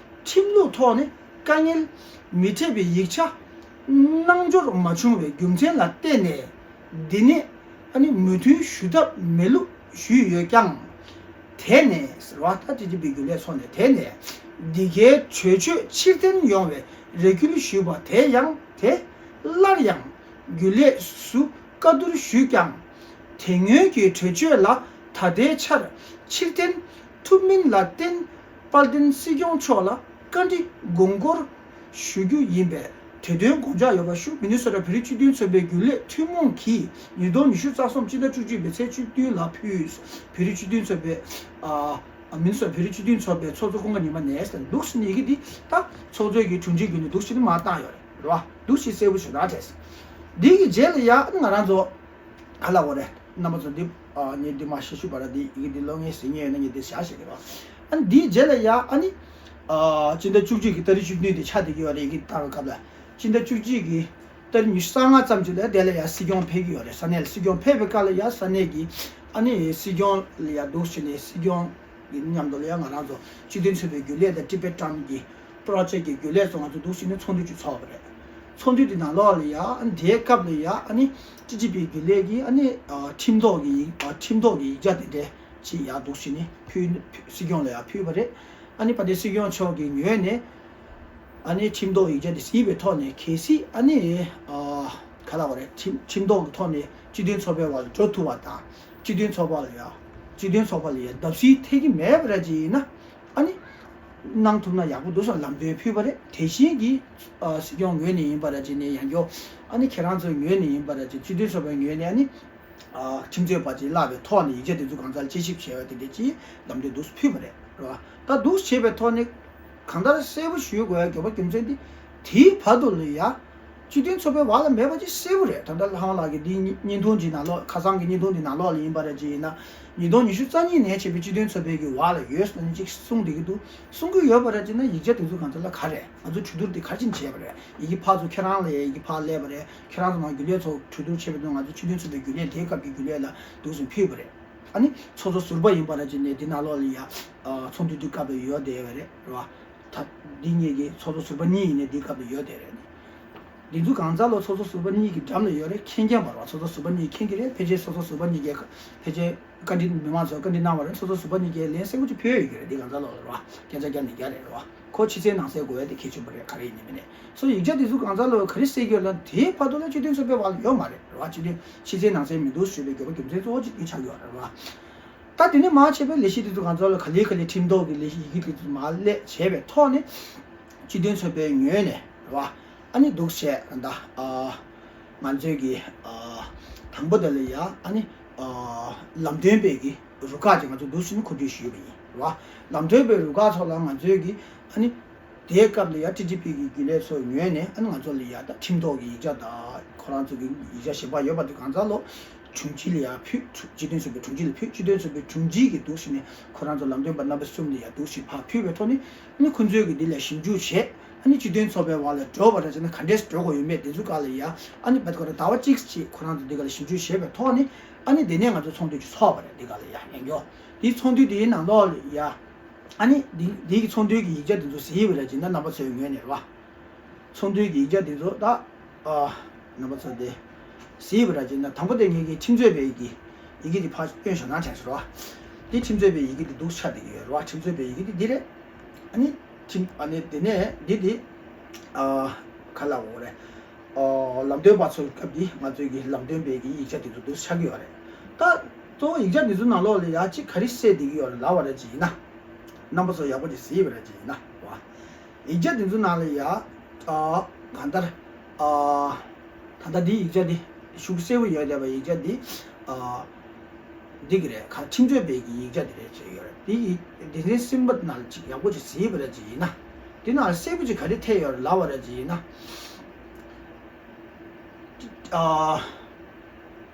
ཁྲིམས་ལུགས་ཐོག་ནས་དཀའ་ངལ་མི་འཕྲད་པའི་ཡིག་ཆ་གནང་འབྱོར་མ་བྱུང་བའི་རྒྱུ་མཚན་ལ་བརྟེན་ནས་འདི་ནས་ཨ་ནི་མོས་མཐུན་ཞུ་ཐབས་མེད་ལུགས་ཞུས་ཡོད་ཀྱང་། དེ་ནས་ཟེར་བ་ད་ཊི་ཊི་པི་རྒྱུན་ལས་ཚོགས་ནས་དེ་ནས་འདི་གའི་གྲོས་ཆོད་ཕྱིར་འཐེན་ཡོང་བའི་རེ་སྐུལ་ཞུས་པ་དེ་ཡང་དེ་སླར་ཡང་། རྒྱུན་ལས་སུ་བཀའ་བསྡུར་ཞུས་ཀྱང་། དེ་སྔོན་གྱི་གྲོས་ཆོད་ལ་ད་ལྟའི་ཆར་ཕྱིར་འཐེན་ཐུབ་མིན་ལ་བརྟེན་དཔལ་ལྡན་སྲིད་སྐྱོང་མཆོག་ལ་བཀའ་འདྲི་དགོངས་སྐོར་ཞུ་རྒྱུ་ཡིན་པས་དེ་དོན་དགོངས་འཇགས་ཡོད་པ་ཞུ། མི་ནི་སོ་ཊ་བོད་རིགས་སྤྱི་མཐུན་ཚོགས་པའི་རྒྱུན་ལས་ཐུན་མོང་གིས་ཉིས་སྟོང་ཉི་ཤུ་རྩ་གསུམ་སྤྱི་ཟླ་བཅུ་གཅིག་པའི་ཚེས་བཅུ་བདུན་ལ་ཕུལ། བོད་རིགས་སྤྱི་མཐུན་ཚོགས་པའི་ཨ་མི་ནི་སོ་ཊ་བོད་རིགས་སྤྱི་མཐུན་ཚོགས་པའི་ཚོགས་གཙོ་ཀུན་དགའ་ཉི་མ་ནས་འདུག་ཟེར་ནས་ཡི་གེ་འདི་ད་ཚོགས་གཙོའི་གི་དྲུང་ཆེའི་གི་ནས་འདུག་ཟེར་ནས་མར་བཏང་ཡོད་རེད། རེད་བ། འདུག་ཞེས་གསལ་པོ་ཞུ་ར་བྲེས། འདི་གི་རྗེས་ལ་ཡ་ང་རང་ཚོ་ག་ལ་འོ་རེད། རྣམ་པ་ཚོ་འདི་ཨ་ངས་འདི་མ་ཤེས་ཞུ་བ་ར་འདི་ཡི་གེ་འདི་ཀློག་མཁན་ཟེར་མཁན་ཡོད་ན་ངས་འདི་བཞག་ཤེས་ཀྱི་རོགས། ཨ་ནི་འདིའི་རྗེས་ལ་ཡ་ཨ་ནི་ཨ་སྤྱི་ཟླ་བཅུ་གཅིག་གི་ཏ་རིག་བཅུ་བདུན་དེ་ཆགས་བསྡད་ཀྱི་ཡོད་རེད། ཡི་གེ་བཏང་བའི་སྐབས་ལ་སྤྱི་ཟླ་བཅུ་གཅིག་གི་ཏ་རིག་ཉི་ཤུ་རྩ་ལྔ་ཙམ་ཅིག་ལ་དེ་ལ་ཡ་སྲིད་སྐྱོང་ཕེབས་ཀྱི་ཡོད་རེད། ས་གནས་ལ་སྲིད་སྐྱོང་ཕེབས་པའི་སྐབས་ལ་ཡ་ས་གནས་ཀྱི་ཨ་ནི་སྲིད་སྐྱོང་ལ་ཡ་འདུག་བྱས་ནས་སྲིད་སྐྱོང་གི་མཉམ་དུ་ལ་ཡང་ང་རང་ཚོ་སྤྱི་མཐུན་ཚོགས་པའི་རྒྱུན་ལས་དང་ཊི་བེཊ་ཊའུན་གྱི་པྲོ་ཇེཀ་གི་རྒྱུན་ལས་ཚོ་ང་ཚོ་འདུག་སེ་ནས་ཚོགས་འདུ་ཅིག་ཚོགས་པ་རེད། ཚོགས་འདུ་དེ་ནང་ལོགས་ལ་ཡ་ཨ་ནི་དེའི་སྐབས་ལ་ཡ་ཨ་ནི་ཊི་ཊི་པི་རྒྱུན་ལས་ཀྱིས་ཨ་ནི་ཨ་ཁྲིམས་ཐོག་གི་ཡིག་ཨ་ཁྲིམས་ཐོག་གི་ཡིག་ཆ་དེ་འདྲ་ཅིག་ཡར་འདུག་སེ་ནི་ཕུལ་སྲིད་སྐྱོང་ལ་ཡར་ཕུལ་བ་རེད། ཨ་ནི་དཔལ་ལྡན་སྲིད་སྐྱོང་མཆོག་གི་ངོས་ནས་ཨ་ནི་ཁྲིམས་ཐོག་ཡིག་ཆ་དེ་གཟིགས་པའི་ཐོག་ནས་གལ་སྲིད་ཨ་ནི་ཨ་ག་ལབ་དགོས་རེད། ཁྲིམས་ཁྲིམས་ཐོག་གི་ཐོག་ནས་སྤྱི་མཐུན་ཚོགས་པའི་བར་ལ་འགྲོ་ཐུབ་པ་དང་། སྤྱི་མཐུན་ཚོགས་པ་ལ་ཡ་སྤྱི་མཐུན་ཚོགས་པ་ལ་ཡ་བརྡབ་གསིག་ཐེབས་ཀྱི་མེད་པ་རེད་ཅེས་ཡིན་ན། ཨ་ནི་གནང་ཐུབ་ན་ཡག་པོ་འདུག་བསམ་ལམ་སྟོན་ཕུལ་བ་རེད། དེ་བཞིན་གྱི་ཨ་སྲིད་སྐྱོང་ངོས་ནས་ཡིན་པ་ར་ཅིག་ནས་ཡང་སྐྱོ། ཨ་ནི་ཁྱེད་རང་ཚོའི་ངོས་ནས་ཡིན་པ་ར་ཅིག་སྤྱི་མཐུན་ཚོགས་པའི་ངོས་ནས་ཨ་ནི་ཨ་ཁྲིམས་རྩོད་པ་ཅིག་བརླག་པའི་ཐོག་ནས་ཡིག་ཆ་དེ་ཚོ་གང་ཚར་དཔྱད་ཞིབ་བྱས་པ་དེ་འདྲ་ཅིག་ལམ་སྟོན་འདུག་ཕུལ་བ་རེད། རེད་བ། ད་འདུག་བྱས་པའི་ཐོག་ནས་གང་ལྟར་གསལ་པོ་ཞུ་དགོས་ཡ་དགོས་པ་རྒྱུ་མཚན་དེ་དེའི་བར་དུ་ལ་ཡ། སྤྱི་མཐུན་ཚོགས་པའི་བར་ལ་མེད་པ་ཅིག་གསལ་པོ་རེད། ད་ལྟ་ལྷ་དབང་ལགས་ཀྱིས་འདིའི་བརྙན་ཐུང་གི་ནང་ལོགས་ཁ་སང་གི་བརྙན་ཐུང་འདི་ནང་ལོགས་ལ་ཡིན་པ་རེད་ཅེས་ཡིན་ན། ཉིས་སྟོང་ཉི་ཤུ་རྩ་གཉིས་ནས་བྱས་པའི་སྤྱི་མཐུན་ཚོགས་པའི་གི་བར་ལ་ཡོད་ཟེར་ནས་ཅིག་གསུངས་བསྡད་ཀྱི་འདུག་གསུང་གི་ཡོད་པ་རེད་ཅེ་ན་ཡིག་ཆ་དེ་ཚོ་གང་ཚོད་ལ་ག་རེད། ང་ཚོ་གྲོས་བསྡུར་དེ་ག་རེ་བྱས་པ་རེད། ཡི་གེ་ཕར་ཚུར་ཁྱེད་རང་ལ་ཡི་གེ་ཕར་སླེབས་པ་རེད། ཁྱེད་རང་ཚོ་ནང་རྒྱུན་ལས་ཚོ་གྲོས་བསྡུར་བྱས་པའི་དུས་ང་ཚོ་སྤྱི་མཐུན་ཚོགས་པའི་རྒྱུན་ལས་དེའི་སྐབས་ཀྱི་རྒྱུན་ལས་ལ་འདུག་སེ་ཕུལ་བ་རེད། ཨ་ནི་ཚོགས་གཙོ་ཟུར་པ་ཡིན་པ་རེད་ཅེ་ནས་འདི་ནང་ལོགས་ལ་ཡ་ཚོགས་འདུ་དུས་སྐབས་ལ་ཡོད་བསྡད་པ་རེད། རེད་བ། ད་འདི་གཉིས་ཀྱི་ཚོགས་གཙོ་ཟུར་པ་གཉིས་ཡིན་ནའི་འདི་སྐབས་ལ་ཡོད་བསྡད་རེད། འདི་ཚོ་གང་ཚ་ལོ་ཚོགས་གཙོ་ཟུར་པ་གཉིས་ཀྱི་འགྲམ་ལ་ཡོད་རེད། མཁྱེན་མཁན་པ་རེད་བ། ཚོགས་གཙོ་ཟུར་པ་གཉིས་མཁྱེན་གྱི་རེད། ཕལ་ཆེར་ཚོགས་གཙོ་ཟུར་པ་གཉིས་ཀྱིས་ཕལ་ཆེར་བཀའ་འདྲི་མི་མང་ཚོར་བཀའ་འདྲི་གནང་བ་རེད། ཚོགས་གཙོ་ཟུར་པ་གཉིས་ཀྱིས་ལན་གསལ་པོ་ཅིག་ཕུལ་ཡོད་ཀྱི་རེད། འདི་གང་ཚ་ལོ་རེད་བ། སྐད་ཆ་བརྒྱབ་ནས་བརྒྱབ་རེད་རེད་བ། ཁོ་ཕྱི་གསལ་ནང་གསལ་དགོས་ཡ་དེ་གལ་ཆེན་པོ་རེད། ག་རེ་ཡིན་ནི་མིན་ནས་སོ་ཡིག་ཆ་དེ་ཚོ་གང་ཚ་ལོ་ག་རེ་གསལ་གྱི་ཡོད་ལ་དེའི་བར་དུ་ལ་སྤྱི་མཐུན་ཚོགས་པའི་བར་ལ་ཡོད་མ་རེད་རེད་བ། སྤྱི་མཐུན་ཕྱི་གསལ་ནང་གསལ་མི་འདུག་ཞུས་པའི་དགོས་པ་རྒྱུ་མཚན་གཙོ་བོ་གཅིག་དེ་ཆགས་ཀྱི་ཡོད་རེད་བ། ད་དེ་ནས་མར་བྱས་པའི་ལས་གཞི་དེ་ཚོ་གང་ཚ་ལོ་ག་ལེ་ག་ལེ་ཁྲིམས་ཐོག་གི་ལས་གཞི་ཡི་གེ་དེ་ཚོ་མར་སླེབས་བྱས་པའི་ཐོག་ནས་སྤྱི་མཐུན་ཚོགས་པའི་ངོས་ནས་རེད་བ། ཨ་ནི་འདུག་བྱས་ད་ལྟ་ཨ་ང་ཚོའི་གི་ཨ་དང་པོ་དེ་ལ་ཡ་ཨ་ནི་ཨ་ལམ་སྟོན་པའི་གི་རུ་ཁག་ཅིག་ང་ཚོ་འདུག་སེ་ནི་མཁོ་སྤྲོད་ཞུས་པ་ཡིན་རེད་བ། ལམ་སྟོན་པའི་རུ་ཁག་ཚོ་ལ་ང་ཚོའི་གི་ཨ་ནི་དེའི་སྐབས་ལ་ཡ་ཊི་ཊི་པི་གི་རྒྱུན་ལས་ཚོའི་ངོས་ནས་ཨ་ནི་ང་ཚོ་ལ་ཡ་ད་ཁྲིམས་ཐོག་གི་ཡིག་ཆ་དང་ཁོ་རང་ཚོ་གི་ཡིག་ཆ་གཞན་པ་ཡོད་པ་དེ་གང་ཚ་ལོ་དྲུང་ཆེ་ལ་ཡ་ཕུལ། སྤྱི་མཐུན་ཚོགས་པའི་དྲུང་ཆེ་ལ་ཕུལ། སྤྱི་མཐུན་ཚོགས་པའི་དྲུང་ཆེ་གིས་འདུག་སེ་ནས་ཁོ་རང་ཚོ་ལམ་སྟོན་པ་རྣམ་པ་གསུམ་ལ་ཡ་འདུག་སེ་ཕར་ཕུལ་བའི་ཐོག་ནས་ཨ་ནི་ཁོ་ཚོས་གི་འདི་ལ་ཞིབ་འཇུག་བྱས། ཨ་ནི་སྤྱི་མཐུན་ཚོགས་པའི་བར་ལ་འགྲོ་བ་ར་བྱས་ན་ག་འདྲས་འགྲོ་དགོས་ཡོད་མེད་དེ་ཚོ་སྒང་ལ་ཡ་ཨ་ནི་བད་ཁོ་ར་ཟླ་བ་གཅིག་ཅིག་ཁོ་རང་ཚོ་འདི་ག་ལ་ཞིབ་འཇུག་བྱས་པའི་ཐོག་ནས་ཨ་ནི་དེ་ནས་ང་ཚོ་ཚོགས་འདུ་ཅིག་ཚོགས་པ་རེད། འདི་ག་ལ་ཡ་ཡང་སྐྱོ། དེའི་ཚོགས་འདུ་དེའི་ནང་ལོགས་ལ་ཡ། ཨ་ནི་འདི་འདི་གི་ཚོགས་འདུའི་གི་ཡིག་ཆ་འདི་ཚོ་གཟིགས་པ་རེད་ཅེ་ན་རྣམ་པ་ཚོའི་ངོས་ནས་རེད་བ། ཚོགས་འདུའི་གི་ཡིག་ཆ་འདི་ཚོ་ད་ཨ་རྣམ་པ་ཚོ་དེ་གཟིགས་པ་རེད་ཅེ་ན་དང་པོ་དེ་ངེད་ཀྱི་ཁྲིམས་རྩོད་པའི་གི་ཡི་གེ་འདི་ཕར་སྟོན་ཞོག་ན་དྲན་སོང་རེད་བ། འདི་ཁྲིམས་རྩོད་པའི་ཡི་གེ་འདི་འདུག་ཆགས་བསྡད་ཀྱི་ཡོད་རེད་བ། ཁྲིམས་རྩོད་པའི་ཡི་གེ་འདི་འདི་རེད། ཨ་ནི་ཁྲིམས་ཨ་ནི་དེ་ནས་འདི་འདི་ཨ་ག་ལ་འོ་རེད། ཨོ་ལམ་སྟོན་པ་ཚོའི་སྐབས་ཀྱི་ང་ཚོའི་གི་ལམ་སྟོན་པའི་གི་ཡིག་ཆ་དེ་ཚོ་འདུག་ཆགས་ཀྱི་ཡོད་རེད། ད་གཙོ་བོ་ཡིག་ཆ་འདི་ཚོ་ནང་ལོགས་ལ་ཡ་གཅིག་ག་རེ་གསལ་བསྡད་ཀྱི་ཡོད་རེད་ལབ་པ་རེད་ཅེ་ཡིན་ན། རྣམ་པ་ཚོ་ཡག་པོ་ཅིག་གཟིགས་པ་རེད་ཅེ་ཡིན་ན་བ། ཡིག་ཆ་འདི་ཚོ་ནང་ལ་ཡ་ཨ་གང་ལྟར་ཨ་ད་ལྟ་འདི་ཡིག་ཆ་འདི་ཤུགས་གསལ་པོ་ཡོད་བསྡད་པ་ཡིག་ཆ་འདི་ཨ་འདི་གི་རེད། ཁ་ཁྲིམས་རྩོད་པའི་གི་ཡིག་ཆ་འདི་རེད་ཅེས་ཡོད་རེད། འདི་ཡི་སྡེ་ཚན་གསུམ་པ་ནང་ལ་ཅིག་ཡག་པོ་ཅིག་གཟིགས་པ་རེད་ཅེ་ཡིན་ན། འདི་ནང་ལ་གསལ་པོ་ཅིག་ག་རེ་ཐེ་ཡོད་རེད་ལབ་པ་རེད་ཅེ་ཡིན་ན། ཨ་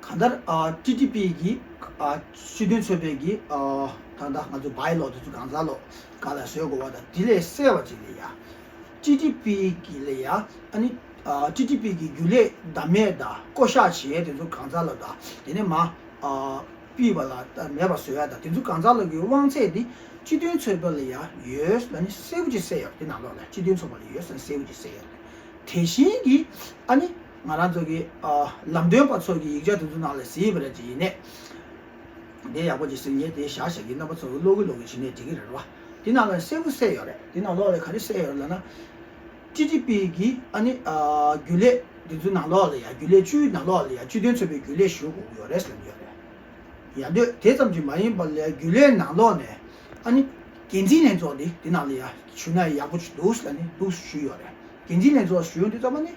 གང་ལྟར་ཨ་ཊི་ཊི་པི་གི་ཨ་སྤྱི་མཐུན་ཚོགས་པའི་གི་ཨ་ད་ལྟ་ང་ཚོ་བྷའི་ལོ་དེ་ཚོ་གང་ཟག་ལོ་ག་ལ་བཟོས་དགོས་པ་དང་དེ་ལས་གསལ་བ་ཅིག་ལ་ཡ། ཊི་ཊི་པི་གི་ལ་ཡ་ཨ་ནི་ཨ་ཊི་ཊི་པི་གི་རྒྱུན་ལས་བདམས་ཡས་དང་བསྐོ་གཞག་བྱེད་ཡས་དེ་ཚོ་གང་ཟག་ལོ་དང་དེ་ནས་མ་ཨ་ཕུད་པ་ལ་མེད་པ་བཟོ་ཡ་དང་དེ་ཚོ་གང་ཟག་ལོ་གི་དབང་ཚད་དེ་སྤྱི་མཐུན་ཚོགས་པ་ལ་ཡ་ཡོད་ལ་ནི་གསལ་པོ་ཅིག་གསལ་ཡོད་དེ་ནང་ལོགས་ལ་སྤྱི་མཐུན་ཚོགས་པ་ལ་ཡོད་ཟེར་ནས་གསལ་པོ་ཅིག་གསལ་ཡོད། དེ་བཞིན་གྱི་ཨ་ནི་ང་རང་ཚོ་གི་ཨ་ལམ་སྟོན་པ་ཚོ་གི་ཡིག་ཆ་དེ་ཚོ་ནང་ལ་གཟིགས་པ་རེད་ཅེ་ཡིན་ནས། དེ་ཡག་པོ་ཅིག་གཟིགས་ངེས་དེ་བཞག་བཞག་གི་རྣམ་པ་ཚོ་གི་ཀློག་གི་ཀློག་གི་བྱེད་ནས་འགྲིག་གི་རེད་བ། དེ་ནང་ལ་གསལ་པོ་གསལ་ཡོད་རེད། དེ་ནང་ལོགས་ལ་ག་རེ་གསལ་ཡོད་རེད་ལབ་ན། ཊི་ཊི་པི་གི་ཨ་ནི་ཨ་རྒྱུན་ལས་དེ་ཚོའི་ནང་ལོགས་ལ་ཡ་རྒྱུན་ལས་བཅུའི་ནང་ལོགས་ལ་ཡ་སྤྱི་མཐུན་ཚོགས་པའི་རྒྱུན་ལས་ཞུ་དགོས་ཀྱི་ཡོད་རེད་ཟེར་གྱི་ཡོད་རེད། ཡ་འདོད་དེ་ཙམ་གྱིས་མ་ཡིན་པ་ལས་རྒྱུན་ལས་ནང་ལོགས་ནས་ཨ་ནི་འགན་འཛིན་ལྷན་ཚོགས་འདི་འདི་ནང་ལ་ཡ་ཞུ་ན་ཡག་པོ་ཅིག་འདུག་ཟེར་ནས་འདུག་ཞུས་ཡོད་རེད། འགན་འཛིན་ལྷན་ཚོགས་ཞུ་ཡོང་དུས་ཙམ་པ་ནི་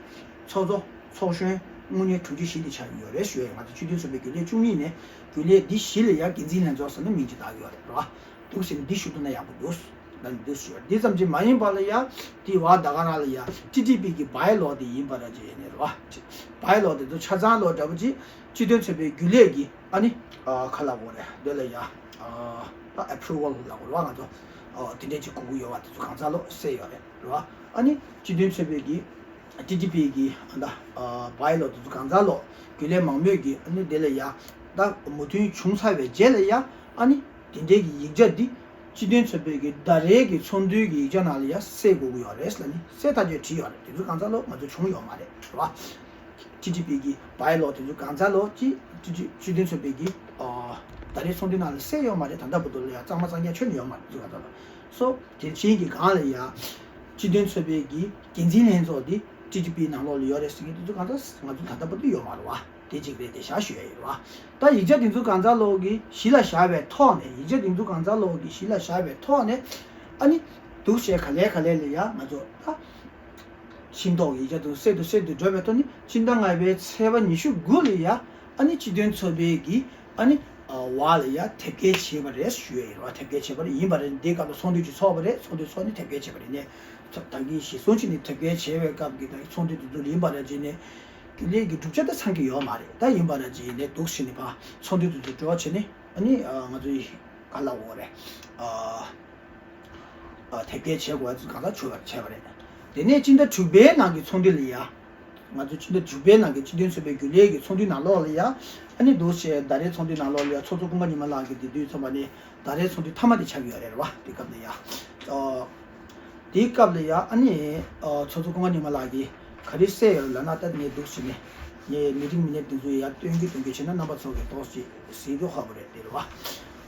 ཚོགས་གཙོ་ཚོགས་གཞོན་དངུལ་གཉེར་དྲུང་ཆེ་བཞི་འདི་ཆགས་ཀྱི་ཡོད་རེད་ཞུ་ཡ་ཡིན། ང་ཚོ་སྤྱི་མཐུན་ཚོགས་པའི་རྒྱུན་ལས་བཅུ་གཉིས་ནས་རྒྱུན་ལས་འདི་བཞི་ལ་ཡ་འགན་འཛིན་ལྷན་ཚོགས་ཟེར་ནས་མིང་ཅིག་བཏགས་ཀྱི་ཡོད་རེད་རོ། འདུག་ཟེར་ནས་འདི་ཞུ་ཐུབ་ན་ཡག་པོ་འདུག་ད་འདི་ཞུ་ཡ་འདི་ཙམ་གྱིས་མ་ཡིན་པ་ལ་ཡ་དེ་བ་ད་ག་རང་ལ་ཡ་ཊི་ཊི་པི་གི་བྷའི་ལོ་འདི་ཡིན་པ་ར་ཅིག་ཡིན་ནས་རོ། བྷའི་ལོ་འདི་ཚོ་ཆ་ཚང་ལོ་འདྲ་པོ་ཅིག་སྤྱི་མཐུན་ཚོགས་པའི་རྒྱུན་ལས་ཀྱི་ཨ་ནི་ཨ་ཁ་ལ་བོ་རེད་འདི་ལ་ཡ་ཨ་ཨེ་པུ་རུ་ཝལ་ལ་བོ་རོ་ང་ཚོ་ཨ་དེ་འདྲས་ཅིག་དགོས་ཀྱི་ཡོད་བ་དེ་ཚོ་གང་ཚ་ལོ་གསལ་ཡོད་རེད་རོ། ཨ་ནི་སྤྱི་མཐུན་ཚོགས་པའི་གི་ཊི་ཊི་པི་གི་ཨ་ད་ཨ་བྷའི་ལོ་དེ་ཚོ་གང་ཚ་ལོ་རྒྱུན་ལས་མང་མོས་ཀྱི་ཨ་ནི་དེ་ལ་ཡ་ད་མོས་མཐུན་བྱུང་ཚར་བའི་རྗེས་ལ་ཡ་ཨ་ནི་དེ་འདྲས་ཀྱི་ཡིག་ཆ་འདི་ སྤྱི་མཐུན་ཚོགས་པའི་གི་ཟླ་རེའི་གི་ཚོགས་འདུའི་གི་ཡིག་ཆ་ནང་ལ་ཡ་གསལ་དགོས་ཀྱི་ཡོད་རེད་ལབ་ནི་གསལ་ཐག་ཆོད་བྲིས་ཡོད་རེད། དེ་ཚོ་གང་ཚ་ལོ་ང་ཚོ་བྱུང་ཡོད་མ་རེད་རེད་བ། ཊི་ཊི་པི་གི་བའི་ལོ་དེ་ཚོ་གང་ཚ་ལོ་ཅི་སྤྱི་མཐུན་ཚོགས་པའི་གི་ཨ་ཟླ་རེའི་ཚོགས་འདུའི་ནང་ལ་གསལ་ཡོད་མ་རེད། ད་ལྟ་བར་དུ་ལ་ཡ་གཙང་མ་གཙང་རྐྱང་ཁྱོན་ནས་ཡོད་མ་རེད། དེ་ཚོ་གང་ཚ་ལོ་སོ་དེ་ཕྱིན་གི་སྒང་ལ་ཡ་སྤྱི་མཐུན་ཚོགས་པའི་གི་འགན་འཛིན་ལྷན་ཚོགས་དེ་ཊི་ཊི་པི་ནང་ལོགས་ལ་ཡོད་རེད་ཟེར་གི་དེ་ཚོ་གང་ཚ་ང་ཚོ་ད་ལྟ་བར་དུ་ཡོད་མ་རེད་བ། དེ་གཅིག་རེད། དེ་བཞག་ཞུ་ཡ་ཡིན་རེད་བ། ད་ཡིག་ཆ་དེ་ཚོ་གང་ཚ་ལོ་གི་གཞི་ལ་བཞག་པའི་ཐོག་ནས་ཡིག་ཆ་དེ་ཚོ་གང་ཚ་ལོ་གི་གཞི་ལ་བཞག་པའི་ཐོག་ནས་ཨ་ནི་འདུག་བྱས་ག་ལེ་ག་ལེ་ལ་ཡ་ང་ཚོ་ད་ཤེས་རྟོགས་ཡིག་ཆ་དེ་ཚོ་གསལ་དུ་གསལ་དུ་འགྲོ་བའི་ཐོག་ནས་སྤྱི་ཟླ་ལྔ་པའི་ཚེས་པ་ཉི་ཤུ་དགུ་ལ་ཡ་ཨ་ནི་སྤྱི་མཐུན་ཚོགས་པའི་གི་ཨ་ནི་བར་ལ་ཡ་དེབ་སྐྱེལ་བྱས་པ་རེད་ཞུ་ཡ་ཡིན་རེད་བ། དེབ་སྐྱེལ་བྱས་པ་རེད། ཡིན་པ་རེད། འདིའི་སྐབས་ལ་ཚོགས་འདུ་ཅིག་ཚོགས་པ་རེད། ཚོགས་འདུ་ཚོགས་ནས་དེབ་སྐྱེལ་བྱས་པ་རེད། ནས་ད་གིན་གཞི་བཟུང་བྱས་ནས་དེབ་སྐྱེལ་བྱས་པའི་སྐབས་ཀྱི་ད་ཚོགས་འདུ་དེ་ཚོ་ཡིན་པ་རེད་ཅེས་ནས། རྒྱུན་ལས་ཀྱི་གྲུབ་ཆ་ད་ཚང་གི་ཡོད་མ་རེད། ད་ཡིན་པ་ན་ཅི་ཡིན་ནས་འདུག་ཕྱིན་ནས་ཕ་ཚོགས་འདུ་དེ་ཚོ་གྲོལ་བྱས་ནས་ཨ་ནི་ང་ཚོ་ཡི་ག་ལ་འོ་རེད། ཨ་ཨ་དེབ་སྐྱེལ་བྱེད་དགོས་ཚུལ་གང་ལྟར་བྱུང་བ་བྱས་པ་རེད། དེ་ནས་སྤྱི་ཟླ་དྲུག་པའི་ནང་གི་ཚོགས་འདུ་ལ་ཡ། ང་ཚོ་སྤྱི་ཟླ་དྲུག་པའི་ནང་གི་སྤྱི་མཐུན་ཚོགས་པའི་རྒྱུན་ལས་ཀྱི་ཚོགས་འདུའི་ནང་ལོགས་ལ་ཡ། ཨ་ནི་འདུག་བྱས་ཟླ་རེའི་ཚོགས་འདུའི་ནང་ལོགས་ལ་ཡ་ཚོགས་གཙོ་ཀུན་དགའ་ཉི་མ་ལགས་ཀྱིས་དེ་དུས་ཚོགས་པ་ནི་ཟླ་རེའི་ཚོགས་འདུ་མཐའ་མ་དེ་ཆགས་ཀྱི་ཡོད་རེད་རེད་བ། དེ་སྐབས་ལ་ཡ། ཨ། དེའི་སྐབས་ལ་ཡ་ཨ་ནི་ཨ་ཚོགས་གཙོ་ཀུན་དགའ་ཉི་མ་ལགས་ཀྱིས་ག་རེ་གསལ་ཡོད་ལབ་ན། ད་ངས་འདུག་ཟེར་ནས་ངས་མི་ཊིང་མི་ནེཊ་དེ་ཚོ་ཡར་སྟོན་རྒྱུ་སྟོན་རྒྱུ་བྱས་ན་རྣམ་པ་ཚོ་གིས་ཏོག་ཙམ་གཟིགས་རྒྱུ་ཧ་པོ་རེད། དེ་རེད་བ།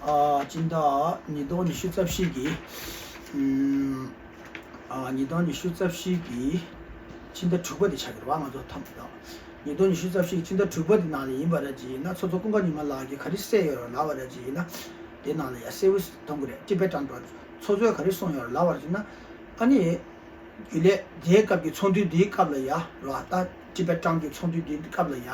ཨ་སྤྱི་ཟླ་ཉིས་སྟོང་ཉི་ཤུ་རྩ་བཞི་གི་ཨམ་ཨ་ཉིས་སྟོང་ཉི་ཤུ་རྩ་བཞི་གི་སྤྱི་ཟླ་དྲུག་པ་དེ་ཆགས་ཀྱི་རེད་བ། ང་ཚོ་ཐམས་ཅད་ཉིས་སྟོང་ཉི་ཤུ་རྩ་བཞི་གི་སྤྱི་ཟླ་དྲུག་པ་དེ་ནང་ལ་ཡིན་པ་ར་ཅིག་ཡིན་ན་ཚོགས་གཙོ་ཀུན་དགའ་ཉི་མ་ལགས་ཀྱིས་ག་རེ་གསལ་ཡོད་ར་ལབ་པ་ར་ཅིག་ཡིན་ན། དེ་ནང་ལ་ཡ་གསལ་བོ་མཐོང་གི་རེད། ཊི་བེ་ཊན་པྲོ་ཚོགས་གཙོས་ག་རེ་གསུངས་ཡོད་ར་ལབ་པ་ར་ཅིག་ཡིན་ན། ཨ་ནི། རྒྱུན་ལས་དེའི་སྐབས་ཀྱི་ཚོགས་འདུ་དེའི་སྐབས་ལ་ཡ་ར་ད་ཊི་བེ་ཊན་གྱི་ཚོགས་འདུ་དེའི་སྐབས་ལ་ཡ།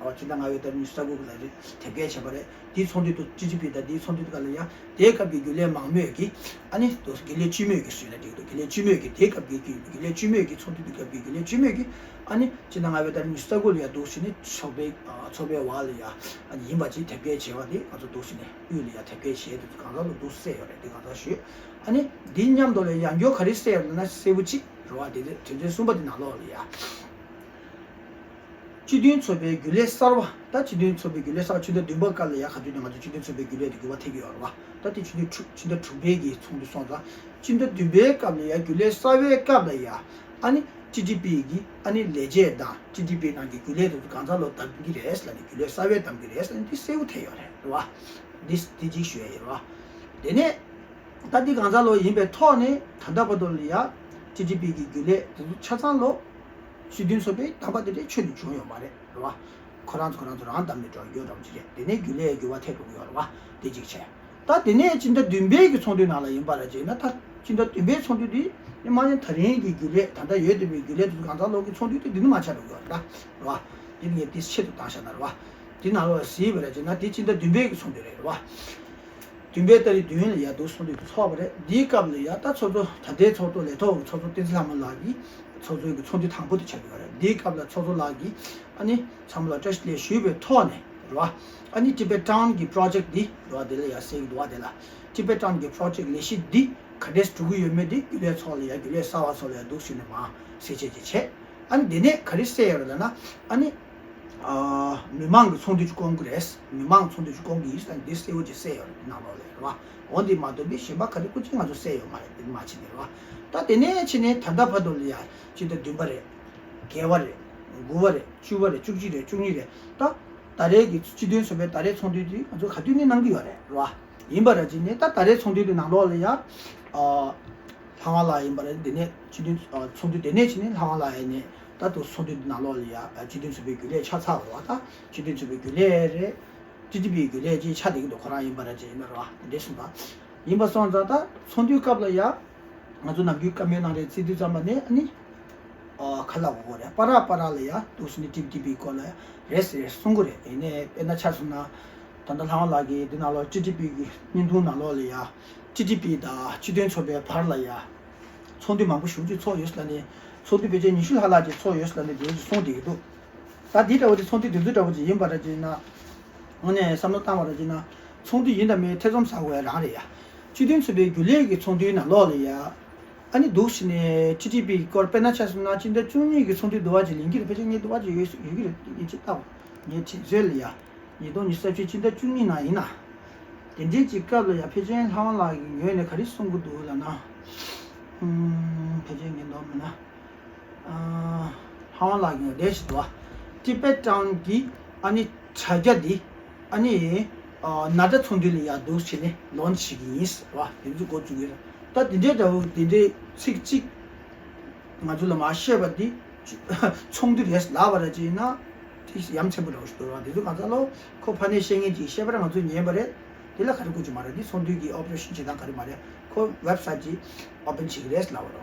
ཨོ་སྤྱི་ཟླ་ལྔ་པའི་ཟླ་ཉི་ཤུ་རྩ་དགུ་ལ་རེད་དེབ་སྐྱེལ་བྱས་པ་རེད། དེའི་ཚོགས་འདུ་དུ་ཊི་ཊི་པི་དང་དེའི་ཚོགས་འདུ་དུ་ག་ལ་ཡ་དེའི་སྐབས་ཀྱི་རྒྱུན་ལས་མང་མོས་ཀྱིས་ཨ་ནི་དུ་རྒྱུན་ལས་སྤྱི་མོས་ཀྱིས་ཞུས་ན་འགྲིག་འདུག་རྒྱུན་ལས་སྤྱི་མོས་ཀྱིས་དེའི་སྐབས་ཀྱི་རྒྱུན་ལས་སྤྱི་མོས་ཀྱིས་ཚོགས་འདུ་དེའི་སྐབས་ཀྱི་རྒྱུན་ལས་སྤྱི་མོས་ཀྱིས་ཨ་ནི་སྤྱི་ཟླ་ལྔ་པའི་ཟླ་ཉི་ཤུ་རྩ་དགུ་ལ་ཡ་འདུག་ཟེར་ནས་ཚོགས་པའི་ཚོགས་པའི་བར་ལ་ཡ་ཨ་ནི་ཡིན་པ་ཅིག་དེབ་སྐྱེལ་བྱས་པ་དེ་ང་ཚོ་འདུག་ཟེར་ནས་དབུས་ལ་ཡ་དེབ་སྐྱེལ་བྱས་དེ་ཚོ་གང་ལ་ལ་འདུག་གསལ་ཡོད་རེད། དེ་གང་ལྟར་ཞུས། ཨ་ནི་འདི་མཉམ་དུ་ལ་ཡང་སྐྱོ་ག་རེ་གསལ་ཡོད་ན་གསལ་པོ་གཅིག་རེད་བ། དེ་དེ་དོན་ཚན་གསུམ་པ་དེ་ནང་ལོགས་ལ་ཡ། སྤྱི་མཐུན་ཚོགས་པའི་རྒྱུན་ལས་གསར་བ། ད་སྤྱི་མཐུན་ཚོགས་པའི་རྒྱུན་ལས་གསར་བ་ཕྱི་ཟླ་བདུན་པ་སྐབས་ལ་ཡ་ག་དུས་ནས་ང་ཚོ་སྤྱི་མཐུན་ཚོགས་པའི་རྒྱུན་ལས་དེ་འགྱུར་བ་ཐེབས་ཀྱི་ཡོད་རེད་བ། ད་དེ་ཕྱི་ཟླ་དྲུག་ཕྱི་ཟླ་དྲུག་པའི་གི་ཚོགས་འདུ་སོང་ཙང་ཕྱི་ཟླ་བདུན་པའི་སྐབས་ལ་ཡ་རྒྱུན་ལས་གསར་བའི་སྐབས་ལ་ཡ་ཨ་ནི་ཊི་ཊི་པི་གི་ཨ་ནི་ལས་བྱེད་དང་ཊི་ཊི་པི་ནང་གི་རྒྱུན་ལས་དེ་ཚོ་གང་ཚ་ལོ་བདམས་ཀྱི་རེད་ལབ་ནས་རྒྱུན་ལས་གསར་བའི་བདམས་ཀྱི་རེད་ལབ་ནས་དེ་གསལ་པོ་ཐེབས་ཡོད་རེད་རེད་བ། འདི་འདི་གཅིག་ཞུ་ཡ་ཡིན་རེད་བ། དེ་ནས། ད་འདི་གང་ཚ་ལོ་ཡིན་པའི་ཐོག་ནས་ད་ལྟ་བར་དུ་ལ་ཡ་ཊི་ཊི་པི་གི་རྒྱུན་ལས་དེ་ཚོ་ཆ་ཚང་ལོ་སྤྱི་མཐུན་ཚོགས་པའི་དམ་པ་དེ་འདྲའི་ཆོས་ནས་བྱུང་ཡོད་མ་རེད་རེད་བ། ཁོ་རང་ཚོ་ཁོ་རང་ཚོ་རང་བདམས་ནས་འགྲོ་ཡོད་འགྲོ་གི་རེད། དེ་ནས་རྒྱུན་ལས་འགྱུར་བ་ཐེབས་འགྲོ་གི་ཡོད་རེད་བ། དེ་གཅིག་བྱས། ད་དེ་ནས་སྤྱི་ཟླ་བདུན་པའི་གི་ཚོགས་འདུའི་ནང་ལ་ཡིན་པ་ར་ཅིག་ཡིན་ན། ད་སྤྱི་ཟླ་བདུན་པའི་ཚོགས་འདུ་འདི་ནི་མ་ཡིན་ད་རིང་གི་རྒྱུན་ལས་ད་ལྟ་ཡོད་བསྡད་པའི་རྒྱུན་ལས་དེ་ཚོ་གང་ཚ་ལོ་གི་ཚོགས་འདུ་དེ་འདི་ནི་མ་ཆགས་འགྲོ་གི་ཡོད་རེད་ད་རེད་བ། འདི་ངས་དེ་ཆེད་དུ་བཏང་བཞག་ན་རེད་བ། དེ་ནང་ལོགས་གཟིགས་པ་ར་ཅིག་ན་དེ་སྤྱི་ཟླ་བདུན་པའི་གི་ཚོགས་འདུ་རེད་རེད་བ། བདུན་པའི་ཏ་རིག་བདུན་ལ་ཡ་འདུག་ཚོགས་འདུ་ཚོགས་པ་རེད། འདིའི་སྐབས་ལ་ཡ་ད་ཚོགས་གཙོ་ད་ལྟའི་ཚོགས་གཙོ་ལས་ཐོག་གི་ཚོགས་གཙོ་བསྟན་འཛིན་ལྷ་མོ་ལགས་ཀྱིས་ཚོགས་གཙོའི་གི་ཚོགས་འདུ་དང་པོ་དེ་ཆགས་ཀྱི་ཡོད་རེད། འདིའི་སྐབས་ལ་ཚོགས་གཙོ་ལགས་ཀྱིས་ཨ་ནི་ཚང་མ་ལ་བཀྲ་ཤིས་བདེ་ལེགས་ཞུས་པའི་ཐོག་ནས་རེད་བ། ཨ་ནི་ཊི་བེ་ཊན་གི་པྲོ་ཇེཀ་འདི་རེད་བ། དེ་ལ་ཡ་གསལ་གི་འདུག་བ། དེ་ལ་ཊི་བེ་ཊན་གི་པྲོ་ཇེཀ་ལས་གཞི་འདི་ག་འདྲས་འགྲོ་གི་ཡོད་མེད་འདི་རྒྱུན་ལས་ཚོགས་ལ་ཡ་རྒྱུན་ལས་གསར་བ་ཚོ་ལ་ཡ་འདུག་ཞུས་ནས་མ་གསལ་བཤད་ཅིག་བྱས། ཨ་ནི་དེ་ནས་ག་རེ་གསལ་ཡོད་རེད་ལབ་ན། ཨ་ནི་ཨ་མི་མང་གི་ཚོགས་འདུ་ཅིག་བསྐོང་གི་རེད། མི་མང་ཚོགས་འདུ་ཅིག་བསྐོང་གི་ཡིན་ཟེར་ནས་འདི་གསལ་བོ་ཅིག་གསལ་ཡོད་རེད། འདི་ནང་ལོགས་ལ་རེད་བ། འོ་འདི་མ་གཏོགས་པའི་གཞན་པ་ག་རེ་སྐུ་མཁྱེན་ང་ཚོ་གསལ་ཡོད་མ་རེད། འདི་མ་ཕྱིན་ནས་རེད་བ། ད་དེ་ནས་ཕྱིན་ནས་ད་ལྟ་བར་དུ་ལ་ཡ་སྤྱི་ཟླ་བདུན་པ་རེད། བརྒྱད་པ་རེད། དགུ་པ་རེད། བཅུ་པ་རེད། བཅུ་གཅིག་རེད། བཅུ་གཉིས་རེད། ད་ད་རེས་ཀྱི་སྤྱི་མཐུན་ཚོགས་པའི་ད་རེས་ཚོགས་འདུ་འདི་ང་ཚོ་ག་དུས་ནས་གནང་གི་ཡོད་རེད་རེད་བ། ཡིན་པ་ར་ཅིག་ནས་ད་ད་རེས་ཚོགས་འདུ་འདི་ནང་ལོགས་ལ་ཡ། ཨ། ལྷ་དབང་ལགས་ཡིན་པ་རེད། འདི་ནས་སྤྱི་མཐུན་ཨ་ཚོགས་འདུ་འདི་ནས་ཕྱིན་ནས་ལྷ་དབང་ལགས་ཡིན་ནས་ད་དུ་ཚོགས་འདུ་འདི་ནང་ལོགས་ལ་ཡ་ཨ་སྤྱི་མཐུན་ཚོགས་པའི་རྒྱུན་ལས་ཆགས་ཚར་བ་རེད་བ། ད་སྤྱི་མཐུན་ཚོགས་པའི་རྒྱུན་ལས་རེད། ཊི་ཊི་པིའི་རྒྱུན་ལས་ཅིག་ཆགས་བསྡད་ཀྱི་འདུག་ཁོ་རང་ཡིན་པ་རེད་ཅེས་ཡིན་ན་རེད་བ། འདི་འདྲས་གསུངས་པ་ཡིན་པ་སོང་ཙང་ད་ཚོགས་འདུའི་སྐབས་ལ་ཡ་ང་ཚོ་ནམ་རྒྱུན་བཀའ་མོལ་གནང་རེད་བརྩི་དུས་ཙམ་པ་ནས་ཨ་ནི་ཨ་ཁ་ལག་གོ་གོ་རེད། པ་ར་པ་ར་ལ་ཡ་འདུག་སེ་ནས་ཊི་ཊི་པིའི་སྐོར་ལ་རེད་ཟེར་རེད་གསུང་གི་རེད། ཡིན་ནའི་དཔེར་ན་ཆ་བཞག་ན། ད་ལྟ་ལྷ་དབང་ལགས་ཀྱིས་འདི་ནང་ལོགས་ཊི་ཊི་པི་གི་བརྙན་ཐུང་ནང་ལོགས་ལ་ཡ་ཊི་ཊི་པི་དང་སྤྱི་མཐུན་ཚོགས་པའི་བར་ལ་ཡ་ཚོགས་འདུ་མང་པོ་ཞེ་པོ་ཅིག་ཚོགས་ཡོད་ཟེར་ནས། ཚོགས་འདུ་ཕལ་ཆེར་ཉི་ཤུ་ལྷག་ལྷག་ཅིག་ཚོགས་ཡོད་ཟེར་ནས་འདི་འདྲ་ཅིག་གསུངས་བསྡད་ཀྱི་འདུག་ད་འདི་འདྲ་བོ་དེ་ཚོགས་འདུ་དེ་ཚོ་འདྲ་བོ་ཅིག་ཡིན་པ་ར་ཅིག་ན། དངོས་གནས་བསམ་བློ་བཏང་བ་ར་ཅིག་ན། ཚོགས་འདུ་ཡིན་དང་མིན་ཐེ་ཚོམ་ཟ་དགོས་ཡ་རང་རེད་ཡ། སྤྱི་མཐུན་ཚོགས་པའི་རྒྱུན་ལས་ཀྱི་ཚོགས་འདུའི་ནང་ལོགས་ལ་ཡ། ཨ་ནི་འདུག་ཟེར་ནས་ཊི་ཊི་པི་གི་སྐོར་དཔེར་ན་ཆ་བཞག་ན་སྤྱི་ཟླ་བཅུ་གཉིས་ཀྱི་ཚོགས་འདུའི་འདུ་བ་ཅིག་ལེན་གྱི་རེད། ཕལ་ཆེར་ངའི་འདུ་བ་ཅིག་ཡོད་ཡོད་ཀྱི་རེད། ངས་ཅིག་ལྟ་བ་ངའི་དྲན་གསོ་ལ་ཡ། ཉིས་སྟོང་ཉི་ཤུ་རྩ་བཞི་སྤྱི་ཟླ་བཅུ་གཉིས་ནང་ཡིན་ན། དེ་འདྲའི་ཅིག་སྐབས་ལ་ཡ་ཕལ་ཆེར་ལྷ་དབང་ལགས་ཀྱི་ངོས་ནས་ག་རེ་གསུང་གི་འདུག་ལབ་ན། ཨུམ། ཕལ་ཆེར་ངས་འདོམས་མིན་ན། ཨ། ལྷ་དབང་ལགས་ཀྱི་ངོས་ནས་ཞིག་འདུག་བ། ཊི་བེ་ཊན་གྱི་ཨ་ནི་དྲ་རྒྱ་འདི་ཨ་ནི་ཨ་ནཱ་ཌ་ཚོགས་འདུ་ལ་ཡ་འདུག་བྱས་ནས་ལོན་ཆི་བྱེད་ཀྱི་ཡིན་ཟེར་བ་དེ་ཚོ་འགོ་བཙུགས་ཡོད། ད་དེ་འདྲའི་འདྲ་བོ་དེ་འདྲའི་ཚིག་གཅིག་ང་ཚོ་ལ་མ་བཤད་པ་འདི་ཚོགས་འདུ་རེད་ལབ་པ་ར་ཅིག་ཡིན་ན་དེ་ཡ་མཚན་པོ་འདྲ་བོ་ཞིག་འདུག་ར། དེ་ཚོ་གང་ཚང་ལོ་ཁོ་ཕ་ནས་བཤད་མཁན་ཅིག་བཤད་པ་ར་ང་ཚོས་ཉན་པ་རེད། དེ་ལ་ག་རེ་དགོས་ཀྱི་མ་རེད། འདི་ཚོགས་འདུ་གི་ཨོ་པ་རེ་ཤན་བྱེད་སྟངས་ག་རེ་མ་རེད། ཁོ་ཝེབ་སའིཊ་ཅིག་ཨོ་པན་བྱེད་ཀྱི་རེད་ལབ་པ་རེད་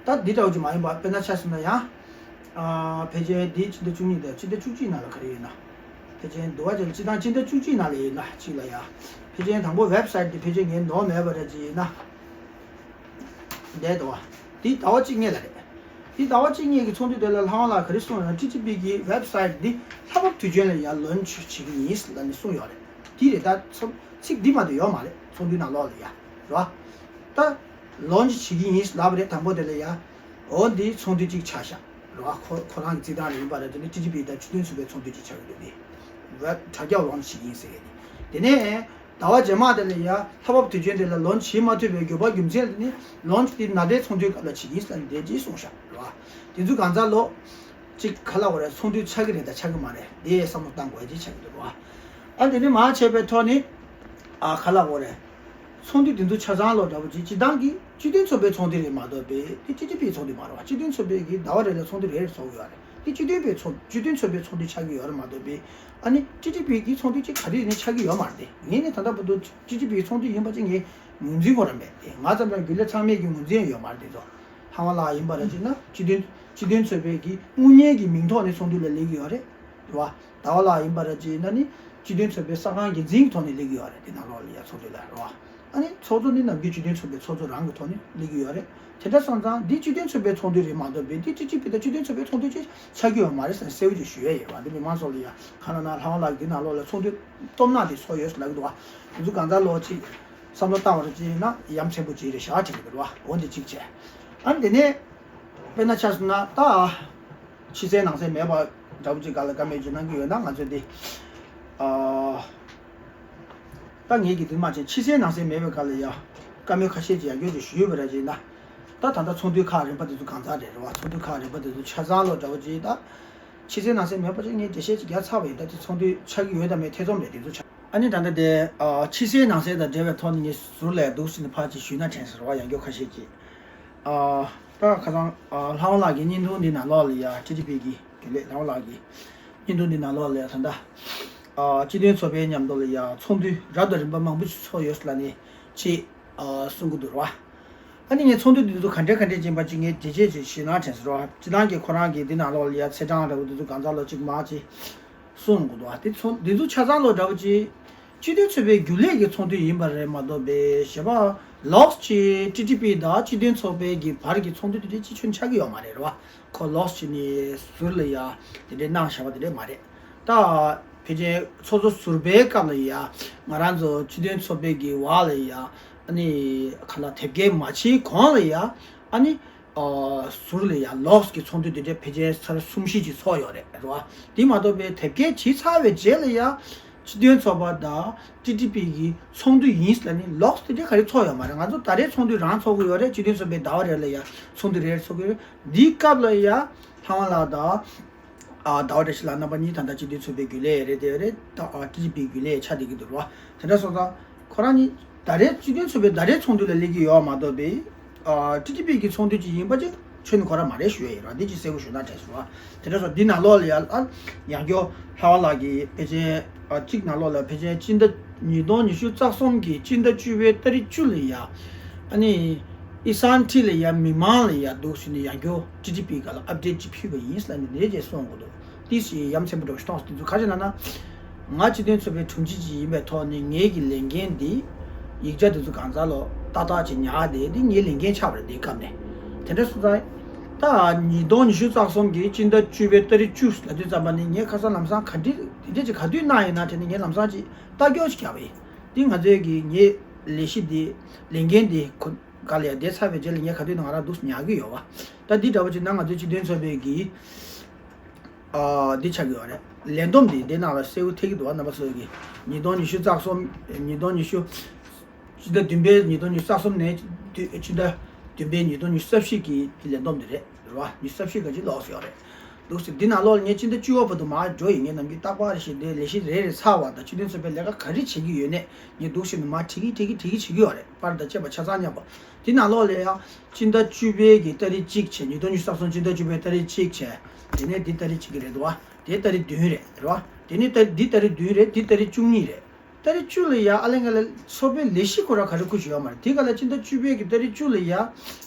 བ། ད་འདི་འདྲ་བོ་ཅིག་མ་ཡིན་པ་དཔེར་ན་ཆ་བཞག་ན་ཡང་ཨ་ཕལ་ཆེར་འདི་ཕྱི་ཟླ་བཅུ་གཉིས་དང་ཕྱི་ཟླ་བཅུ་གཅིག་ནང་ལ་ག་རེ་ཡོད་ན། ཕལ་ཆེར་འདུག་བ་ཅིག་སྤྱི་བཏང་ཕྱི་ཟླ་བཅུ་གཅིག་ནང་ལ་ཡིན་ན་གཅིག་ལ་ཡ། ཕལ་ཆེར་དང་པོ་ཝེབ་སའིཊ་འདི་ཕལ་ཆེར་ངས་ནོར་མེད་པ་རེད་ཅིག་ཡིན་ན། འདས་འདུག་བ། འདི་ཟླ་བ་གཅིག་སྔོན་ལ་རེད། འདི་ཟླ་བ་གཅིག་སྔོན་གྱི་ཚོགས་འདུ་དེ་ལ་ལྷ་དབང་ལགས་ག་རེ་གསུངས་ཡོད་ན། ཊི་ཊི་པི་གི་ཝེབ་སའིཊ་འདི་ལྷག་དབང་དུས་ཆེན་ལ་ཡ་ལོན་ཆི་བྱེད་ཀྱི་ཡིན་ལབ་ནས་གསུངས་ཡོད་རེད། འདི་རེད། ད་ཚོ་ཚིག་འདི་མ་གཏོགས་ཡོད་མ་རེད་ཚོགས་འདུའི་ནང་ལོགས་ལ་ཡ། རེད་བ། ད་ལོན་ཆི་བྱེད་ཀྱི་ཡིན་ལབ་རེད། དང་པོ་དེ་ལ་ཡ། འོ་འདི་ཚོགས་འདུ་གཅིག་ཆ་བཞག་རེད་བ། ཁོ་ཁོ་རང་གི་རྩིས་སྟངས་ལ་ཡིན་པ་རེད། དེ་ནི་ཊི་ཊི་པི་དང་སྤྱི་མཐུན་ཚོགས་པའི་ཚོགས་འདུ་གཅིག་ཆགས་ཀྱི་འདུག་སྟེ། ཝེབ་དྲ་རྒྱ་ལོན་ཆི་བྱེད་ཀྱི་ཡིན་ཟེར་གྱི་འདུག་དེ་ནས་ཟླ་བ་རྗེས་མ་དེ་ལ་ཡ་ལྷག་དབང་དུས་ཆེན་དེ་ལ་ལོན་ཆི་བྱེད་མ་ཐུབ་པའི་དགོས་པ་རྒྱུ་མཚན་དེ་ནི་ལོན་ཆི་དེ་ནཱ་ཌའི་ཚོགས་འདུའི་སྐབས་ལ་བྱེད་ཀྱི་ཡིན་ཟེར་ནས་དེ་གཅིག་གསུངས་བཞག་རེད་བ། དེ་ཚོ་གང་ཚང་ལོ། གཅིག་ག་ལབ་དགོས་རེད། ཚོགས་འདུ་ཆགས་ཀྱི་རེད་དང་ཆགས་ཀྱི་མ་རེད་དེ་བསམ་བློ་བཏང་དགོས་ཡ་གཅིག་ཆགས་ཀྱི་འདུག་རེད་བ། ཨ་དེ་ནས་མར་བྱས་པའི་ཐོག་ནས་ཨ་ག་ལབ་དགོས་རེད། ཚོགས་འདུ་དེ་ཚོ་ཆ་ཚང་ལོ་འདྲ་པོ་ཅིག་སྤྱི་བཏང་གི་སྤྱི་མཐུན་ཚོགས་པའི་ཚོགས་འདུ་རེད་མ་གཏོགས་པའི་དེ་ཊི་ཊི་པིའི་ཚོགས་འདུ་མ་རེད་བ། སྤྱི་མཐུན་ཚོགས་པའི་གི་ཟླ་བ་རེ་ལ་ཚོགས་འདུ་རེ་རེ་ཚོགས་ཀྱི་ཡོད་རེད། དེ་སྤྱི་མཐུན་པའི་ཚོགས་སྤྱི་མཐུན་ཚོགས་པའི་ཚོགས་འདུ་ཆགས་ཀྱི་ཡོད་རེད་མ་གཏོགས་པའི་ཨ་ནི་ཊི་ཊི་པི་གི་ཚོགས་འདུ་ཅིག་ག་དུས་ནས་ཆགས་ཀྱི་ཡོད་མ་རེད་དེ། ངས་ནི་ད་ལྟ་བར་དུ་ཊི་ཊི་པིའི་ཚོགས་འདུ་ཡིན་པ་ཅིག་ངས་ངོས་འཛིན་ཁོ་རང་མེད་དེ། ང་ཙམ་ལ་རྒྱུན་ལས་ཚང་མས་ཀྱི་ངོས་འཛིན་ཡོད་མ་རེད་དེ་ཚོ། ལྷ་དབང་ལགས་ཡིན་པ་རེད་ཅེ་ན་སྤྱི་མཐུན་སྤྱི་མཐུན་ཚོགས་པའི་གི་དངུལ་གཉེར་གྱི་མིང་ཐོག་ནས་ཚོགས་འདུ་ལ་སླེབས་ཀྱི་ཡོད་རེད། རེད་བ། ཟླ་བ་ལགས་ཡིན་པ་རེད་ཅེ་ན་ནི་སྤྱི་མཐུན་ཚོགས་པའི་གསར་ཁང་འགན་འཛིན་གྱི་ཐོག་ནས་སླེབས་ཀྱི་ཡོད་རེད། དེ་ནང་ལོགས་ལ་ཡ་ཚོགས་འདུ་ལ་རེད་བ། ཨ་ནི་ཚོགས་གཙོ་ནི་ནམ་རྒྱུན་སྤྱི་མཐུན་ཚོགས་པའི་ཚོགས་གཙོ་རང་གི་ཐོག་ནས་སླེབས་ཀྱི་ཡོད་རེད། དེ་འདྲ་སོང་ཙང་འདི་སྤྱི་མཐུན་ཚོགས་པའི་ཚོགས་འདུ་རེད་མ་གཏོགས་པའི་འདི་ཊི་ཊི་པི་དང་སྤྱི་མཐུན་ཚོགས་པའི་ཚོགས་འདུ་ཅིག་ཆགས་ཀྱི་ཡོད་མ་རེད་ཟེར་ནས་གསལ་པོ་ཅིག་ཞུ་ཡས་ཡོད་བ། འདི་མི་མང་ཚོ་ལ་ཡ་ག་ན་ན་ལྷ་དབང་ལགས་འདི་ནང་ལོགས་ལ་ཚོགས་འདུ་སྟོབས་ན་དེ་ཚོགས་ཡོད་ལབ་ཀྱི་འདུག་བ། དེ་ཚོ་གང་ལྟར་ལོག་ཅིག་བསམ་བློ་བཏང་བ་རེད་ཅེ་ན་ཡ་མཚན་པོ་ཅིག་རེད་བཞག་དྲན་གྱི་འདུག་བ། འོ་འདི་གཅིག་བྱས། ཨ་ནི་དེ་ནས་དཔེར་ན་ཆ་བཞག་ན་ད་ཕྱི་གསལ་ནང་གསལ་མེད་པ་འདྲ་པོ་ཅིག་ག་ལ་བཀའ་མོལ་ཅིག་གནང་གི་ཡོད་ན་ང་ཚོས་འདི་ཨ། ད་ངེད་ཀྱི་འདི་མ་བྱས་ཕྱི་གསལ་ནང་གསལ་མེད་པའི་སྐབས་ལ་ཡ་བཀའ་མོལ་ཁ་ཤས་ཅིག་ཡང་བསྐྱར་ཅིག་ཞུས་པ་རེད་ཅེ་ན། ད་ད་ལྟ་ཚོགས་འདུ་ཁག་རིམ་པ་དེ་ཚོ་གང་ཚར་རེད་རེད་བ། ཚོགས་འདུ་ཁག་རིམ་པ་དེ་ཚོ་ཆ་ཚང་ལོ་འདྲ་བོ་ཅིག་ད་ཕྱི་གསལ་ནང་གསལ་མེད་པ་ཅིག་ངས་འགྲེལ་བཤད་ཅིག་རྒྱག་ཚར་བ་ཡིན། ད་དེ་ཚོགས་འདུ་ཆགས་ཀྱི་ཡོད་དམ་མེད་ཐེ་ཚོམ་རེད། དེ་ཚོ་ཆགས་ཨ་ནི་ད་ལྟ་དེ་ཕྱི་གསལ་ནང་གསལ་དང་འབྲེལ་བའི་ཐོག་ནས་ངས་ཟུར་ལ་འདུག་ཟེར་ནས་ཕར་ཅིག་ཞུས་ན་དྲན་ཟེར་བ་ཡང་བསྐྱར་ཁ་ཤས་ཀྱིས། ཨ། ད་ཁ་སང་ཨ་ལྷ་དབང་ལགས་ཀྱི་བརྙན་ཐུང་འདི་ནང་ལོགས་ལ་ཡ་ཊི་ཊི་པི་གི་རྒྱུན་ལས་ལྷ་དབང་ལགས་ཀྱི་བརྙན་ཐུང་འདི་ནང་ལོགས་ལ་ཡ་ད་ལྟ་ཨ་སྤྱི་མཐུན་ཚོགས་པའི་མཉམ་དུ་ལ་ཡ་ཚོགས་འདུ་རབ་དང་རིམ་པ་མང་པོ་ཞིག་ཚོགས་ཡོད་ལབ་ནས་ཅིག་ཨ་གསུང་གི་འདུག་ར་བ། ཨ་ནི་ངས་ཚོགས་འདུ་འདི་ཚོ་ག་འདྲ་ག་འདྲ་ཡིན་པ་ཅིག་ངས་འགྲེལ་བཤད་ཅིག་ཞུས་ན་དྲན་སོང་ར་བ། སྤྱིར་བཏང་གི་ཁོ་རང་གི་འདི་ནང་ལོགས་ལ་ཡ་ཚེས་གྲངས་འདྲ་བོ་འདི་ཚོ་གང་ཚང་ལོ་ཅིག་མ་ཅིག་གསུང་གི་འདུག་བ། དེ་ཚོ་འདི་ཚོ་ཆ་ཚང་ལོ་འདྲ་བོ་ཅིག་སྤྱི་མཐུན་ཚོགས་པའི་རྒྱུན་ལས་ཀྱི་ཚོགས་འདུ་ཡིན་པ་རེད་མ་གཏོགས་པའི་གཞན་པ་ལོགས་ཀྱི་ཊི་ཊི་པི་དང་སྤྱི་མཐུན་ཚོགས་པའི་གི་བར་གྱི་ཚོགས་འདུ་དེ་འདྲའི་ཅིག་ཁྱོན་ཆགས་ཀྱི་ཡོད་མ་རེད་རེད་བ། ཁོ་ལོགས་ཀྱི་ནི་ཟུར་ལ་ཡ་དེ་འདྲའི་གནང་བཞག་པ་དེ་འདྲའི་མ་རེད། ད་ཕལ་ཆེར་ཚོགས་གཙོ་ཟུར་པའི་སྐབས་ལ་ཡ་ང་རང་ཚོ་སྤྱི་མཐུན་ཚོགས་པའི་གི་བར་ལ་ཡ་ཨ་ནི་ག་ལ་དེབ་སྐྱེལ་མ་བྱེད་གོང་ལ་ཡ་ཨ་ནི། ཨ་ཟུར་ལ་ཡང་ལོགས་ཀྱི་ཚོགས་འདུ་དེ་འདྲའི་ཕལ་ཆེར་ཚར་གསུམ་བཞི་ཅིག་ཚོགས་ཡོད་རེད་རེད་བ། དེ་མ་གཏོགས་པའི་དེབ་སྐྱེལ་བྱས་ཚར་བའི་རྗེས་ལ་ཡང་སྤྱི་མཐུན་ཚོགས་པ་དང་ཊི་ཊི་པི་གི་ཚོགས་འདུ་ཡིན་ལབ་ནས་ལོགས་དེ་འདྲའི་ག་རེ་ཚོགས་ཡོད་མ་རེད། ང་ཚོ་ད་རེས་ཚོགས་འདུ་རང་ཚོགས་ཀྱི་ཡོད་རེད། སྤྱི་མཐུན་ཚོགས་པའི་ཟླ་བ་རེ་ལ་ཡང་ཚོགས་འདུ་རེ་རེ་ཚོགས་ཀྱི་ཡོད་རེད། འདིའི་སྐབས་ལ་ཡང་ལྷ་དབང་ལགས་དང་། ཨ་ཟླ་བ་བཀྲ་ཤིས་ལགས་རྣམ་པ་གཉིས་ད་ལྟ་སྤྱི་མཐུན་ཚོགས་པའི་རྒྱུན་ལས་རེད་དེ་རེད་ད། ཨ་ཊི་ཊི་པིའི་རྒྱུན་ལས་ཆགས་བསྡད་ཀྱི་འདུག་རེད་བ། དེ་འདྲ་སོང་ཙང་ཁོ་རང་གཉིས་ད་རེས་སྤྱི་མཐུན་ཚོགས་པའི་ཟླ་རེའི་ཚོགས་འདུ་ལ་སླེབས་ཀྱི་ཡོད་མ་གཏོགས་པའི་ཨ་ཊི་ཊི་པི་གི་ཚོགས་འདུ་ཅིག་ཡིན་པ་ཅིག་ཁྱོན་ནས་ཁོ་རང་མ་རེད་ཞུ་ཡ་ཡིན་ར། འདི་ཅིག་གསལ་པོ་ཞུ་ན་དྲན་སོང་བ། དེ་འདྲ་སོང་འདི་ནང་ལོགས་ལ་ཡ་ཨ་ཡང་བསྐྱར་ལྷ་དབང་ལགས་ཀྱིས་ཕལ་ཆེར་ཨ་གཅིག་ནང་ལོགས་ལ་ཕལ་ཆེར་སྤྱི་ཟླ་ཉིས་སྟོང་ཉི་ཤུ་རྩ་གསུམ་གྱི་སྤྱི་ཟླ་བཅུ་པའི་ཏ་རིག་བཅུ་ལ་ཡ་ཨ་ནི་ཨི་སན་ཊི་ལ་ཡ་མི་མང་ལ་ཡ་འདུག་ཟེར་ནས་ཡང་བསྐྱར་ཊི་ཊི་པི་སྒང་ལ་ཨབ་ཌེཊ་ཅིག་ཕུལ་བ་ཡིན་ལབ་ནས་འདི་འདྲ་ཅིག་གསུང་གི་འདུག་ཏིས་ཡ་མཚན་པོ་འདྲ་བོ་ཞིག་མཐོང་སོང་། དེ་ཚོ་ག་རེ་ལབ་ན། ང་སྤྱི་མཐུན་ཚོགས་པའི་དྲུང་ཆེ་ཅིག་ཡིན་པའི་ཐོག་ནས་ངེད་ཀྱི་ལས་འགན་འདི་ཡིག་ཆ་དེ་ཚོ་གང་ཚང་ལོ་ཏག་ཏག་ཅིག་ཉར་བསྡད་འདི་ངའི་ལས་འགན་ཆགས་པ་རེད། འདིའི་སྐབས་ནས་དེ་འདྲ་སོང་ཙང་། ད་ཉིས་སྟོང་ཉི་ཤུ་རྩ་གསུམ་གྱི་སྤྱི་ཟླ་བཅུ་པའི་ཏ་རིག་བཅུ་ལབ་དུས་ཙམ་པ་ནས་ངས་ཁ་སང་ལམ་སང་ག་འདྲི་དེ་འདྲ་ཅིག་ག་དུས་གནང་ཡོད་ན་དྲན་ནས་ངས་ལམ་སང་ཅིག་ལྟ་སྐྱོར་ཅིག་བརྒྱབ་པ་ཡིན། འདི་ང་ཚོའི་གི་ངའི་ལས་གཞི་འདི་ལས་འགན་འདི་ཁོ་ག་ལ་ཡ་བསྡད་ཚར་བའི་རྗེས་ལ་ངས་ག་དུས་ནང་ང་རང་འདུག་ཉར་གི་ཡོད་བ། ད་འདི་འདྲ་བོ་ཅིག་ན་ང་ཚོའི་སྤྱི་མཐུན་ཚོགས་པའི་གི་ ཨ་འདི་ཆགས་ཀྱི་ཡོད་རེད། ལས་བསྡོམས་འདི་འདི་ནང་ལ་གསལ་པོ་ཐེབས་ཀྱི་འདུག་བ། རྣམ་པ་ཚོ་གིས་ཉིས་སྟོང་ཉི་ཤུ་རྩ་གསུམ། ཉིས་སྟོང་ཉི་ཤུ། སྤྱི་ཟླ་བདུན་པའི་ཉིས་སྟོང་ཉི་ཤུ་རྩ་གསུམ་ནས་དུ་སྤྱི་ཟླ་བདུན་པའི་ཉིས་སྟོང་ཉི་ཤུ་རྩ་བཞི་གི་ལས་བསྡོམས་འདི་རེད། རེད་བ། ཉི་ཤུ་རྩ་བཞི་ག་ཅིག་ལོགས་ཡོད་རེད། འདུག་སེ་འདི་ནང་ལོགས་ལ་ངས་སྤྱི་ཟླ་བཅུ་པ་བར་དུ་མར་འགྲོ་ཡིན། ངས་ནམ་རྒྱུན་རྟག་པར་བྱས་ཏེ་ལས་གཞི་རེ་རེ་ཚར་བ་དང་སྤྱི་དོན་ཚོགས་པའི་ལས་ཀ་ག་རེ་བྱེད་ཀྱི་ཡོད་ནས་ངས་འདུག་སེ་ནས་མར་བྲིས་ཀྱི་བྲིས་ཀྱི་བྲིས་ཀྱི་བྱེད་ཀྱི་ཡོད་རེད། པར་དང་བཅས་པ་ཆ་ཚང་མཉམ་པོ། འདི་ནང་ལོགས་ལ་ཡང་སྤྱི་ཟླ་བཅུ་པའི་གི་ཏ་རིག་གཅིག་བྱས། ཉིས་སྟོང་ཉི་ཤུ་རྩ་གསུམ་སྤྱི་ཟླ་བཅུ་པའི་ཏ་རིག་གཅིག་བྱས། དེ་ནས་འདི་ཏ་རིག་གཅིག་གི་རེད་འདུག་བ། དེ་ཏ་རིག་བདུན་རེད། རེད་བ། དེ་ནས་ཏ་འདི་ཏ་རིག་བདུན་རེད། འདི་ཏ་རིག་བཅུ་གཉིས་རེད། ཏ་རིག་བཅུ་ལ་ཡ་ཨ་ལེ་ང་ལ་ཚོགས་པའི་ལས་གཞི་ཁོ་རང་ག་རེ་བསྐུར་བྱས་ཡོད་མ་རེད། དེ་ག་ལ་སྤྱི་ཟླ་བཅུ་པའི་གི་ཏ་རིག་བཅུ་ལ་ཡ།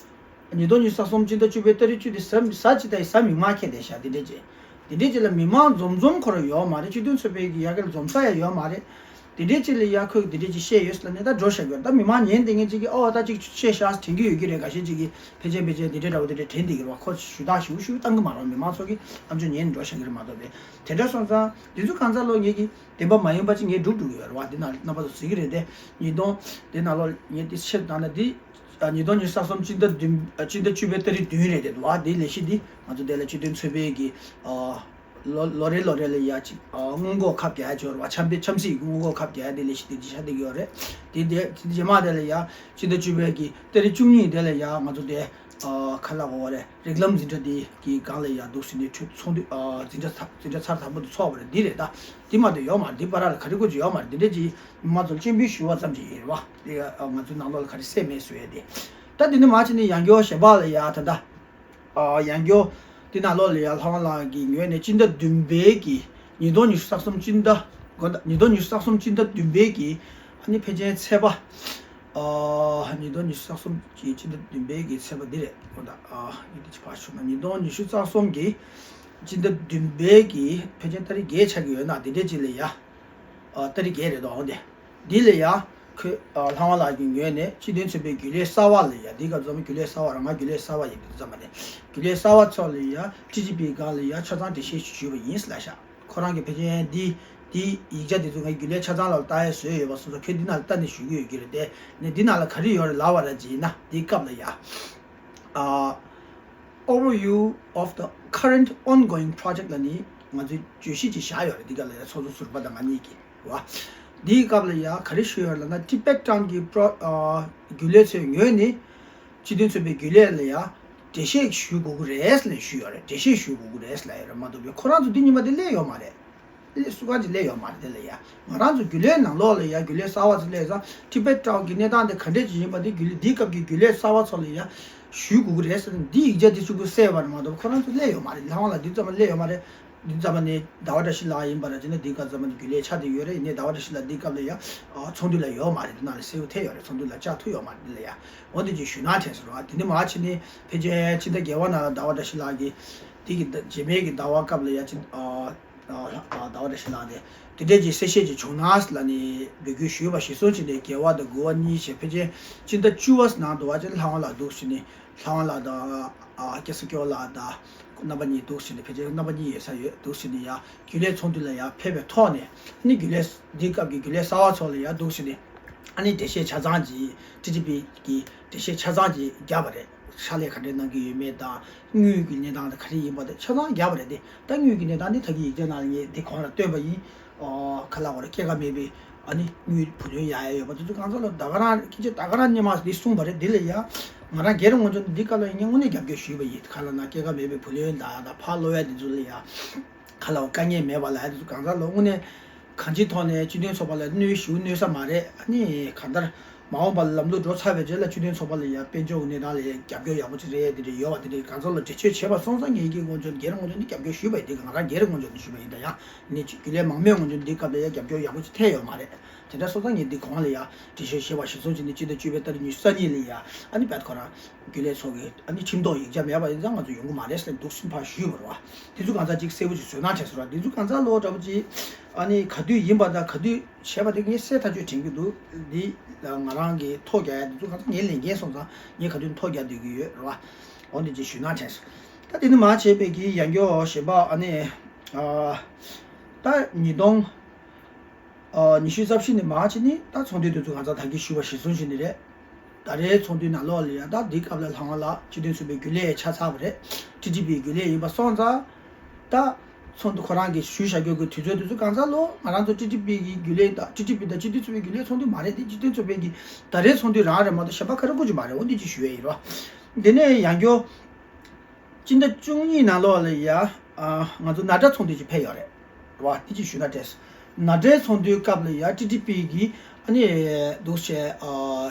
ཉིས་སྟོང་ཉི་ཤུ་རྩ་གསུམ་སྤྱི་ཟླ་བཅུ་པའི་ཏ་རིག་བཅུ་དེ་གཟའ་གཟའ་ཅིག་ད་ཡི་གཟའ་མིག་དམར་ཁེལ་བསྡད་ཤག་དེ་འདྲས་ཅིག་དེ་འདྲས་ཅིག་ལ་མི་མང་འཛོམས་འཛོམས་ཁོ་རང་ཡོད་མ་རེད། སྤྱི་མཐུན་ཚོགས་པའི་གི་ཡ་གི་ལ་འཛོམས་ས་ཡ་ཡོད་མ་རེད། དེ་འདྲས་ཅིག་ལ་ཡ་ཁོས་དེ་འདྲས་ཅིག་བཤད་ཡོད་ཟེར་ལབ་ནས་ད་འགྲོ་བཞག་གི་ཡོད། ད་མི་མང་ཉན་བསྡད་མཁན་ཅིག་གིས་ཨོ་ད་ཅིག་བཤད་ཤག་དྲན་གྱི་ཡོད་ཀྱི་རེད། འགའ་ཤས་ཅིག་གིས་ཕལ་ཆེར་ཕལ་ཆེར་དེ་འདྲས་འདྲ་བོ་དེ་འདྲས་དྲན་བསྡད་ཀྱི་རེད་བ། ཁོ་ཞུ་དག་ཞུ་ཞུ་བཏང་གི་མ་རེད། མི་མང་ཚོ་གིས་ཨམ་ཅོག་ཉན་ནས་འགྲོ་བཞག་གི་རེད་མ་གཏོགས་པས། དེ་འདྲ་སོང་ཙང་དེ་ཚོ་གང་ཚ་ལོ་ངེད་ཀྱི་བདེན་པ་མ་ཡིན་པ་ཅིག་ངས་སྒྲུབ་སྒྲུབ་ཡོད་རེད་བ། འདི་ནང་རྣམ་པ་ཚོ་གཟིགས་ཀྱི་རེད་དེ། ཉིས་སྟོང་འདི་ནང་ལོགས་ངས་འདི་ཆེད་བཏང་ན་འདི། ཉིས་སྟོང་ཉི་ཤུ་རྩ་གསུམ་སྤྱི་ཟླ་བདུན། སྤྱི་ཟླ་བཅུ་པའི་ཏ་རིག་བདུན་རེད་དེ་འདུག་བ། འདི་ལས་གཞི་འདི་ང་ཚོ་འདི་ལ་སྤྱི་མཐུན་ཚོགས་པའི་གི་ལོ་ལོ་རེ་ལོ་རེ་ལ་ཡ་ཅིག་སྔོན་འགོག་ཁབ་རྒྱག་ཡ་ཅིག་ཡོད་རེད་བ། འཆམ་པའི་འཆམ་སྲིད་ཀྱི་སྔོན་འགོག་ཁབ་རྒྱག་ཡ་འདི་ལས་གཞི་འདི་ཅིག་ཆགས་བསྡད་ཀྱི་ཡོད་རེད། དེ་འདི་རྗེས་མ་དེ་ལ་ཡ་སྤྱི་ཟླ་བཅུ་པའི་གི་ཏ་རིག་བཅུ་གཉིས་དེ་ལ་ཡ་ང་ཚོ་དེ་ཁ་ལག་འོ་རེད། རིགས་ལམ་འཛིན་གྲྭ་འདི་གི་སྒང་ལ་ཡ་འདུག་ཟེར་ནས་ཚོགས་འདུ་འཛིན་གྲྭ་འཛིན་གྲྭ་ཚར་དང་པོ་དེ་ཚོགས་པ་རེད། འདི་རེད་ད། འདི་མ་གཏོགས་ཡོད་མ་རེད། འདི་བར་ལ་ག་རེ་དགོས་ཀྱི་ཡོད་མ་རེད། འདི་འདྲ་ཅིག་མ་ཚོར་སྤྱན་འབུལ་ཞུ་བ་ཙམ་ཅིག་ཡིན་རེད་བ། འདི་ང་ཚོའི་ནང་ལོགས་ལ་ག་རེ་སེ་མེད་བཟོ་ཡ་དེ། ད་འདི་ནི་མ་ཕྱིན་ནས་ཡང་བསྐྱར་ཞེ་བག་ལ་ཡ་ད་ལྟ། ཡང་བསྐྱར་འདི་ནང་ལོགས་ལ་ཡ་ལྷ་དབང་ལགས་ཀྱི་ངོས་ནས་སྤྱི་ཟླ་བདུན་པའི་གི་ཉིས་སྟོང་ཉི་ཤུ་རྩ་གསུམ་སྤྱི་ཟླ། དགོང་དག་ཉིས་སྟོང་ཉི་ཤུ་རྩ་གསུམ་སྤྱི་ཟླ་བདུན་པའི་གི་ཨ་ནི་ཕལ་ཆེར་ཚེས་པ། ཉིས་སྟོང་ཉི་ཤུ་རྩ་གསུམ་གི་སྤྱི་ཟླ་བདུན་པའི་གི་ཚེས་པ་འདི་རེད། དགོང་དག་ཨ་ཡིན་དེ་ཕར་ཞོག་ན་ཉིས་སྟོང་ཉི་ཤུ་རྩ་གསུམ་གི་སྤྱི་ཟླ་བདུན་པའི་གི་ཕལ་ཆེར་ཏ་རིག་བརྒྱད་ཆགས་ཀྱི་ཡོད་ན་དེ་འདྲས་ཅིག་ལ་ཡ། ཨ་ཏ་རིག་བརྒྱད་རེད་དོ། འོང་དེ། འདི་ལ་ཡ། ཁོས་ཨ་ལྷ་དབང་ལགས་ཀྱི་ངོས་ནས་སྤྱི་མཐུན་ཚོགས་པའི་རྒྱུན་ལས་གསར་པ་ལ་ཡ། འདི་ག་ཚོ་མི་རྒྱུན་ལས་གསར་པ་རང་ང་རྒྱུན་ལས་གསར་པ་ཡིན་པའི་ཙམ་པ་ནས་རྒྱུན་ལས་གསར་པ་ཚོ་ལ་ཡ་ཊི་ཊི་པི་སྒང་ལ་ཡ་ཆ་ཚང་འགྲེལ་བཤད་ཞུས་པ་ཡིན་ལབ་ཤག་ཁོ་རང་གིས་ཕལ་ཆེར་འདི་འདི་ཡིག་ཆ་འདི་ཚོ་ང་རྒྱུན་ལས་ཆ་ཚང་ལ་ལྟ་ཡ་བཟོས་ཡོད་པ་སོང་ཙང་ཁོས་འདི་ནང་ལ་ལྟ་ནས་ཞུ་གི་ཡོད་ཀྱི་རེད་དེ། ནས་འདི་ནང་ལ་ག་རེ་ཡོད་རེད་ལབ་པ་ར་ཅིག་ཡིན་ན་འདིའི་སྐབས་ལ་ཡ། ཨ། Overview of the current ongoing project ལ་ནི་ང་ཚོས་བརྗོད་གཞི་ཅིག་བཞག་ཡོད་རེད། འདི་ག་ལ་ཡ་ཚོགས་གཙོ་ཟུར་པ་དང་ང་གཉིས་ཀྱིས་རེད་བ། འདིའི་སྐབས་ལ་ཡ་ག་རེ་ཞུས་ཡོད་ལབ་ན་ཊི་པེཊ་ཊའུན་གྱི་པྲོ་ཨ་རྒྱུན་ལས་ཚོའི་ངོས་ནས་སྤྱི་མཐུན་ཚོགས་པའི་རྒྱུན་ལས་ལ་ཡ་འགྲེལ་བཤད་ཞུ་དགོས་ཀྱི་རེད་ལབ་ཞུས་ཡོད་རེད། འགྲེལ་བཤད་ཞུ་དགོས་ཀྱི་རེད་ལབ་ཡོད་རེད་མ་གཏོགས་པའི་ཁོ་རང་ཚོ་འདི་ཉིན་མ་འདི་སླེབས་ཡོད་མ་རེད། སུ་གང་ཅིག་སླེབས་ཡོད་མ་རེད། དེ་ལ་ཡ་ང་རང་ཚོ་རྒྱུན་ལས་ནང་ལོགས་ལ་ཡ་རྒྱུན་ལས་གསར་པ་ཚོ་སླེབས་ཙང་ཊི་པེཊ་ཊའུན་གྱི་གནས་སྟངས་དེ་ག་འདྲས་ཅིག་ཡིན་པ་དེ་རྒྱུན་ལས་འདིའི་སྐབས་ཀྱི་རྒྱུན་ལས་གསར་པ་ཚོ་ལ་ཡ་ཞུ་དགོས་ཀྱི་རེད་ཟེར་ནས་འདི་ཡིག་ཆ་དེ་གཅིག་པུ་གསལ་བ་རེད་མ་གཏོགས་ཁོ་རང་ཚོ་སླེབས་ཡོད་མ་རེད། ལྷ་དབང་ལགས་འདི་ཙམ་སླེབས་ཡོད་མ་རེད། འདི་ཙམ་ནས་ཟླ་བ་བཀྲ་ཤིས་ལགས་ཡིན་པ་ར་ཅི་ན་འདི་ག་ཙམ་ནས་རྒྱུན་ལས་ཆགས་བསྡད་ཡོད་རེད། ཡིན་ནའི་ཟླ་བ་བཀྲ་ཤིས་ལགས་འདི་སྐབས་ལ་ཡ་ཚོགས་འདུ་ལ་ཡོད་མ་རེད། འདི་ནང་ལ་གསལ་པོ་ཐེབས་ཡོད་རེད། ཚོགས་འདུ་ལ་བཅར་ཐུབ་ཡོད་མ་རེད། འདི་ལ་ཡ་འོ་འདི་ཅིག་ཞུས་ན་དྲན་སོང་ར། དེ་ནས་མ་ཕྱིན་ནས་ཕལ་ཆེར་ཕྱི་ཟླ་བརྒྱད་པ་ནང་ལ་ཟླ་བ་བཀྲ་ཤིས་ལགས་ཀྱིས་དེ་གི་རྗེས་མའི་གི་ཟླ་བ་སྐབས་ལ་ཡ་ཅིག་ཟླ་བ་བཀྲ་ཤིས་ལགས་ནས་དེ་འདྲས་ཀྱི་གསལ་བཤད་ཅིག་བྱུང་ན་ལབ་ནས་འབོད་སྐུལ་ཞུས་པ་གཞིར་བཟུང་བྱས་ནས་བརྒྱད་པ་དང་དགུ་པ་གཉིས་བྱས་ཕལ་ཆེར་སྤྱི་ཟླ་བཅུ་པ་ནང་དུ་བ་ཅིག་ལྷ་དབང་ལགས་འདུག་ཟེར་ནས་ལྷ་དབང་ལགས་དང་སྐལ་བཟང་སྐྱབས་ལགས་དང་རྣམ་པ་གཉིས་འདུག་ཟེར་ནས་ཕལ་ཆེར་རྣམ་པ་གཉིས་ཡོད་ས་ཡོད་འདུག་ཟེར་ནས་ཡ་རྒྱུན་ལས་ཚོགས་འདུ་ལ་ཡ་ཕེབས་པའི་ཐོག་ནས་ཨ་ནི་རྒྱུན་ལས་འདི་སྐབས་ཀྱི་རྒྱུན་ལས་གསར་པ་ཚོ་ལ་ཡ་འདུག་ཟེར་ནས་ཨ་ནི་འགྲེལ་བཤད་ཆ་ཚང་ཅིག་ཊི་ཊི་པི་གི་འགྲེལ་བཤད་ཆ་ཚང་ཅིག་བརྒྱབ་པ་རེད། ཕྱག་ལས་ག་འདྲས་གནང་གི་ཡོད་མེད་དང་དངུལ་གྱི་གནས་སྟངས་དང་ག་རེ་ཡིན་པ་དང་ཆ་ཚང་བརྒྱབ་པ་རེད་དེ། ད་དངུལ་གྱི་གནས་སྟངས་འདི་ད་གིན་ཡིག་ཆ་ནང་ལ་ངས་འདི་གོང་ལ་བཏོན་པ་ཡིན། ཨོ་ཁ་ལག་བར་སྐྱེད་ཀ་མེད་པའི་ཨ་ནི་དངུལ་བུ་ལོན་ཡག་ཡག་ཡོད་པ་དེ་ཚོ་གང་ཚ་ལོ་ད་ག་རང་སྐད་ཆ་ད་ག་རང་སྔོན་མ་འདི་གསུངས་པ་རེད། འདི་ལ་ཡ་ང་རང་སྒེར་ངོས་ནས་འདི་སྐབས་ལ་ཡིན་ངས་དངོས་གནས་རྒྱབ་སྐྱོར་ཞུས་པ་ཡིན། ཁ་ལག་ན་སྐྱེད་ཀ་མེད་པའི་བུ་ལོན་དང་ད་ཕར་སློག་ཡ་དེ་ཚོ་ལ་ཡ་ཁ་ལག་དཀའ་ངལ་མེད་པ་ལ་ཡ་དེ་ཚོ་གང་ཚ་ལོ་དངོས་གནས་གང་ཅིའི་ཐོག་ནས་སྤྱི་མཐུན་ཚོགས་པ་ལ་གནོད་ཞུ་གནོད་ས་མ་རེད། ཨ་ནི་གང་ལྟར་མ་འོངས་པ་ལ་ལམ་ལུགས་འགྲོ་ཚར་བའི་རྗེས་ལ་སྤྱི་མཐུན་ཚོགས་པ་ལ་ཡ་དཔལ་འབྱོར་གྱི་གནས་སྟངས་ལ་ཡ་རྒྱབ་སྐྱོར་ཡག་པོ་ཅིག་རེད། དེ་འདྲ་ཡོད་པ་དེ་འདྲ་གང་ཚ་ལོ་འགྲེལ་བརྗོད་བྱས་པ་སོང་ཙང་ངེད་ཀྱི་ངོས་ནས་སྒེར་ངོས་ནས་རྒྱབ་སྐྱོར་ཞུས་པ་ཡིན། དེ་ང་རང་སྒེར་ངོས་ནས་ཞུས་པ་ཡིན། ད་ཡང་ནི་རྒྱུན་ལས་མང་མོས་ངོས་ནས་འདི་སྐབས་ལ་ཡ་རྒྱབ་སྐྱོར་ཡག་པོ་ཅིག་ཐེབས་ཡོད་མ་རེད། དེ་འདྲ་སོང་ཙང་ངས་འདི་གོང་ལ་ཡ་འགྲེལ་བཤད་བྱས་པ་གཞིར་བཟུང་བྱས་ནས་སྤྱི་ཟླ་བཅུ་པའི་ཏ་རིག་ཉི་ཤུ་རྩ་གཉིས་ལ་ཡ་ཨ་ནི་བད་ཁོ་རང་རྒྱུན་ལས་ཚོ་གི་ཨ་ནི་ཁྲིམས་ཐོག་ཡིག་ཆ་མེད་པ་ཡིན་ཙང་ང་ཚོ་ཡོང་གི་མ་རེད་ཟེར་འདུག་སེ་ཕར་ཞུས་པ་རེད་བ། དེ་ཚོ་གང་ཚ་ཅིག་གསལ་པོ་ཅིག་བཟོས་ན་དྲན་སོང་ར། དེ་ཚོ་གང་ཚ་ལོ་འདྲ་པོ་ཅིག་ཨ་ནི་ག་དུས་ཡིན་པ་དང་ག་དུས་བྱས་པ་དེ་ངས་གསལ་ཐག་ཆོད་དྲན་གྱི་འདུག་འདི་ང་རང་གི་ཐོ་རྒྱག་ཡ་དེ་ཚོ་གང་ཚ་ངའི་ལས་འགན་སོང་ཙང་ངས་ག་དུས་ཐོ་རྒྱག་སྡོད་ཀྱི་ཡོད་རེད་བ། འོ་འདི་ཅིག་ཞུས་ན་དྲན་སོང་། ད་དེ་ནི་མ་བྱས་པའི་གི་ཡང་སྐྱོ་ཞེས་པ་ཨ་ནི་ཨ་ད་ཉིས་སྟོང་ཨ་ཉི་ཤུ་རྩ་བཞི་ནས་མ་བྱས་ནི་ད་ཚོགས་འདུ་དེ་ཚོ་གང་ཚ་ད་གིན་ཞུས་པ་གཞིར་བཟུང་བྱས་ནི་རེད། ད་རེས་ཚོགས་འདུའི་ནང་ལོགས་ལ་ཡ་ད་འདི་སྐབས་ལ་ལྷ་དབང་ལགས་སྤྱི་མཐུན་ཚོགས་པའི་རྒྱུན་ལས་ཆགས་ཚར་བ་རེད། ཊི་ཊི་པིའི་རྒྱུན་ལས་ཡིན་པ་སོང་ཙང་ད་ ཚོགས་འདུ་ཁོ་རང་གིས་ཞུས་བཞག་རྒྱུ་གི་དུས་ཚོད་དེ་ཚོ་གང་ཟག་ལོ་ང་རང་ཚོ་ཊི་ཊི་པི་གི་རྒྱུན་ལས་དང་ཊི་ཊི་པི་དང་སྤྱི་འཐུས་ཚོགས་པའི་རྒྱུན་ལས་ཚོགས་འདུ་མ་རེད་དེ། སྤྱི་འཐུས་ཚོགས་པའི་གི་ད་རེས་ཚོགས་འདུ་རང་རེད་མ་གཏོགས་གཞན་པ་ག་རེ་དགོས་ཀྱི་མ་རེད། འོ་འདི་ཅིག་ཞུ་ཡས་ཡིན་རོ། འདི་ནས་ཡང་བསྐྱར་སྤྱི་ཟླ་བཅུ་གཉིས་ནང་ལོགས་ལ་ཡ་ང་ཚོ་ནཱ་ཌ་ཚོགས་འདུ་ཅིག་ཕེབས་ཡོད་རེད་རོ། འདི་ཅིག་ཞུ་ན་འགྲིག་སོང་། ནཱ་ཌའི་ཚོགས་འདུའི་སྐབས་ལ་ཡ་ཊི་ཊི་པི་གི་ཨ་ནི་འདུག་བྱས་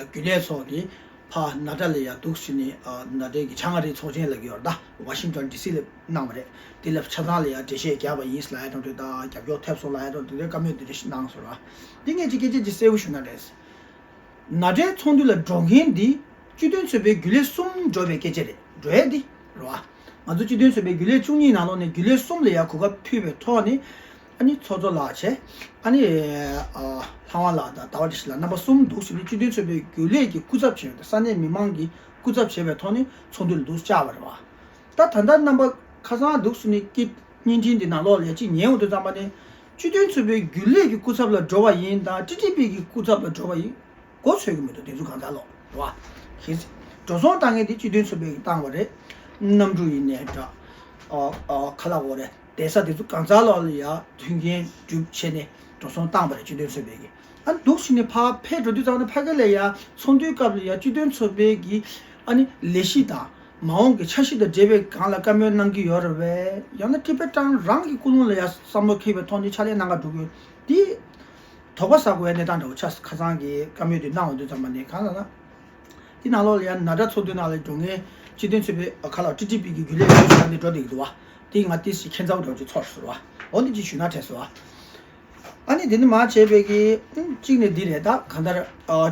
རྒྱུན་ལས་ཚོ་གི་ཕ་ནཱ་ཌ་ལ་ཡ་འདུག་ཟེར་ནས་ནཱ་ཌའི་གི་བྱང་ཨ་རིའི་ཚོགས་ཆེན་ལབ་ཀྱི་ཡོད་རེད་ད། ཝ་ཤིང་ཊོན་ཌི་སི་ལ་གནང་བ་རེད། དེ་ལ་ཆ་ཚང་ལ་ཡ་འགྲེལ་བཤད་བརྒྱབ་པ་ཡིན་ལབ་ཡ་དང་དེ་དང་རྒྱབ་སྐྱོར་ཐེབས་སོང་ལབ་ཡ་དང་དེ་འདྲའི་བཀའ་མོལ་འདི་འདྲ་ཞིག་གནང་སོང་ར། འདི་ངས་ཅིག་སྐད་ཆ་ཅིག་གསལ་པོ་ཞུ་ན་རེད། ནཱ་ཌའི་ཚོགས་འདུ་ལ་འགྲོ་མཁན་འདི་སྤྱི་མཐུན་ཚོགས་པའི་རྒྱུན་ལས་གསུམ་འགྲོ་བའི་སྐད་ཆ་རེད། འགྲོ་ཡ་འདི་རེད་བ། ང་ཚོ་སྤྱི་མཐུན་ཚོགས་པའི་རྒྱུན་ལས་བཅུ་གཉིས་ནང་ལོགས་ནས་རྒྱུན་ལས་གསུམ་ལ་ཡ་གོ་སྐབས་ཕུལ་བའི་ཐོག་ནས་ཨ་ནི་ཚོགས་གཙོ་ལགས་བྱས་ཨ་ནི་ཨ་ལྷ་དབང་ལགས་དང་ཟླ་བ་བཀྲ་ཤིས་ལགས་རྣམ་པ་གསུམ་འདུག་ཟེར་ནས་སྤྱི་མཐུན་ཚོགས་པའི་རྒྱུན་ལས་ཀྱི་སྐུ་ཚབ་བྱས་པ་དང་ས་གནས་མི་མང་གི་སྐུ་ཚབ་བྱས་པའི་ཐོག་ནས་ཚོགས་འདུ་ལ་འདུག་བཅར་བ་རེད་བ། ད་ད་ལྟ་རྣམ་པ་ཁ་སང་འདུག་ཟེར་ནས་སྐད་བརྙན་འཕྲིན་འདི་ནང་ལོགས་ལ་ཅིག་ཉན་འོང་དུས་ཙམ་པ་ནས་སྤྱི་མཐུན་ཚོགས་པའི་རྒྱུན་ལས་ཀྱི་སྐུ་ཚབ་ལ་འགྲོ་བ་ཡིན་དང་ཊི་ཊི་པི་གི་སྐུ་ཚབ་ལ་འགྲོ་བ་ཡིན། མགོ་ཚོས་ཀྱི་མི་འདུག་དེ་ཚོ་གང་ཟག་ལོ་རེད་བ། གལ་སྲིད་འགྲོ་སོང་བཏང་མཁན་དེ་སྤྱི་མཐུན་ཚོགས་པས་བཏང་བ་རེད། གནམ་གྲུ་ཡིན་ནའི་འདྲ། ཨ་ཨ་ཁ་ལག་འོ་རེད། བསྡད་ས་དེ་ཚོ་གང་ཟག་ལོ་ལ་ཡ་མཐུན་རྐྱེན་སྒྲུབ་བྱས་ནས་འགྲོ་སོང་བཏང་བ་རེད་སྤྱི་མཐུན་ཚོགས་པས་ཀྱི། ཨ་འདུག་ཟེར་ནས་ཕར་ཕེབས་འགྲོ་དུས་ཙམ་ནས་ཕ་གི་ལ་ཡ་ཚོགས་འདུའི་སྐབས་ལ་ཡ་སྤྱི་མཐུན་ཚོགས་པའི་གི་ཨ་ནི་ལས་གཞི་དང་མ་འོངས་ཀྱི་འཆར་གཞི་དང་འབྲེལ་བའི་སྒང་ལ་བཀའ་མོལ་གནང་གི་ཡོད་རེད་བས། ཡང་ན་ཊི་པེ་ཊན་རང་གི་ཀུན་སློང་ལ་ཡ་བསམ་བློ་འཁྱེར་བའི་ཐོག་ནས་ཕྱག་ལས་གནང་ག་འགྲོ་གི་ཡོད་དེ། དོགས་པ་ཟ་དགོས་ཡ་གནས་སྟངས་འདྲ་བོ་ཆགས། ཁ་སང་གི་བཀའ་མོལ་དེ་གནང་འོང་དུས་ཙམ་པ་ནས་གང་ལ་ན། དེ་ནང་ལོགས་ལ་ཡང་ནཱ་ཌ་ཚོགས་འདུ་ནང་ལ་འགྲོ་མཁན་སྤྱི་མཐུན་ཚོགས་པའི་ཁ་ལག་ཊི་ཊི་པི་གི་རྒྱུན་ལས་ཡོད་ས་ནས་འགྲོ་བསྡད་ཀྱི་འདུག་བ། དེ་ང་ཏིས་ཤི་ཁྱད་མཚར་པོ་འདྲ་བོ་ཅིག་ཚོར་སོང་བ། འོ་འདི་ཅིག་ཞུས་ན་དྲན་སོང་བ། ཨ་ནི་དེ་ནི་མ་བྱས་པའི་གི་གཅིག་ནས་འདི་རེད་ད། གང་ལྟར་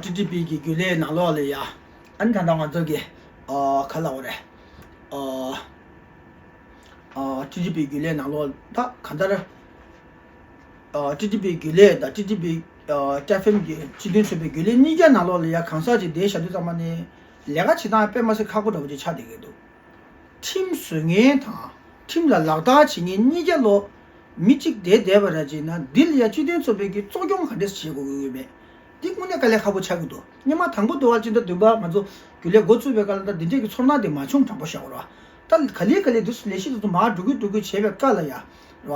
ཊི་ཊི་པི་གི་རྒྱུན་ལས་ནང་ལོགས་ལ་ཡ་ཨ་ནི་ད་ལྟ་ང་ཚོ་གི་ཁ་ལག་འོ་རེད། ཊི་ཊི་པི་རྒྱུན་ལས་ནང་ལོགས་ད་གང་ལྟར། ཊི་ཊི་པི་རྒྱུན་ལས་དང་ཊི་ཊི་པི་ཊི་ཨེཕ་ཨེམ་གྱི་སྤྱི་མཐུན་ཚོགས་པའི་རྒྱུན་ལས་གཉིས་ཀ་ནང་ལོགས་ལ་ཡ་གང་ཟག་ཅིག་བསྡད་བཞག་དུས་ཙམ་པ་ནས་ལས་ཀ་བྱེད་སྟངས་དཔེ་མ་སྲིད་ཁག་པོ་འདྲ་བོ་ཅིག་ཆགས་བསྡད་ཀྱི་འདུག་ཁྲིམས་བཟོ་མཁན་དང་ཁྲིམས་ལ་ལག་བསྟར་བྱེད་མཁན་གཉིས་ཀ་ལོ་མི་གཅིག་བསྡད་བསྡད་པ་ར་ཅིག་ན་འདི་ལ་ཡ་སྤྱི་མཐུན་ཚོགས་པའི་གི་གཙོ་སྐྱོང་ག་འདྲས་བྱེད་དགོས་ཀྱི་ཡོད་མེད། འདི་དངོས་གནས་དཀའ་ལས་ཁག་པོ་ཆགས་ཀྱི་འདུག་སྔོན་མ་དང་པོ་དུ་བ་སྤྱི་ཟླ་བདུན་པ་ང་ཚོ་རྒྱུན་ལས་འགོ་བཙུགས་པའི་སྐབས་ལ་ད་འདི་འདྲས་ཀྱི་ཚོར་སྣང་དེ་མ་བྱུང་དྲང་པོ་བཤད་དགོས་ར། ད་ག་ལེ་ག་ལེ་དུས་སུ་ལས་གཞི་དེ་ཚོ་མར་འགྲོ་གི་འགྲོ་གི་བྱས་པའི་སྐབས་ལ་ཡ་ར།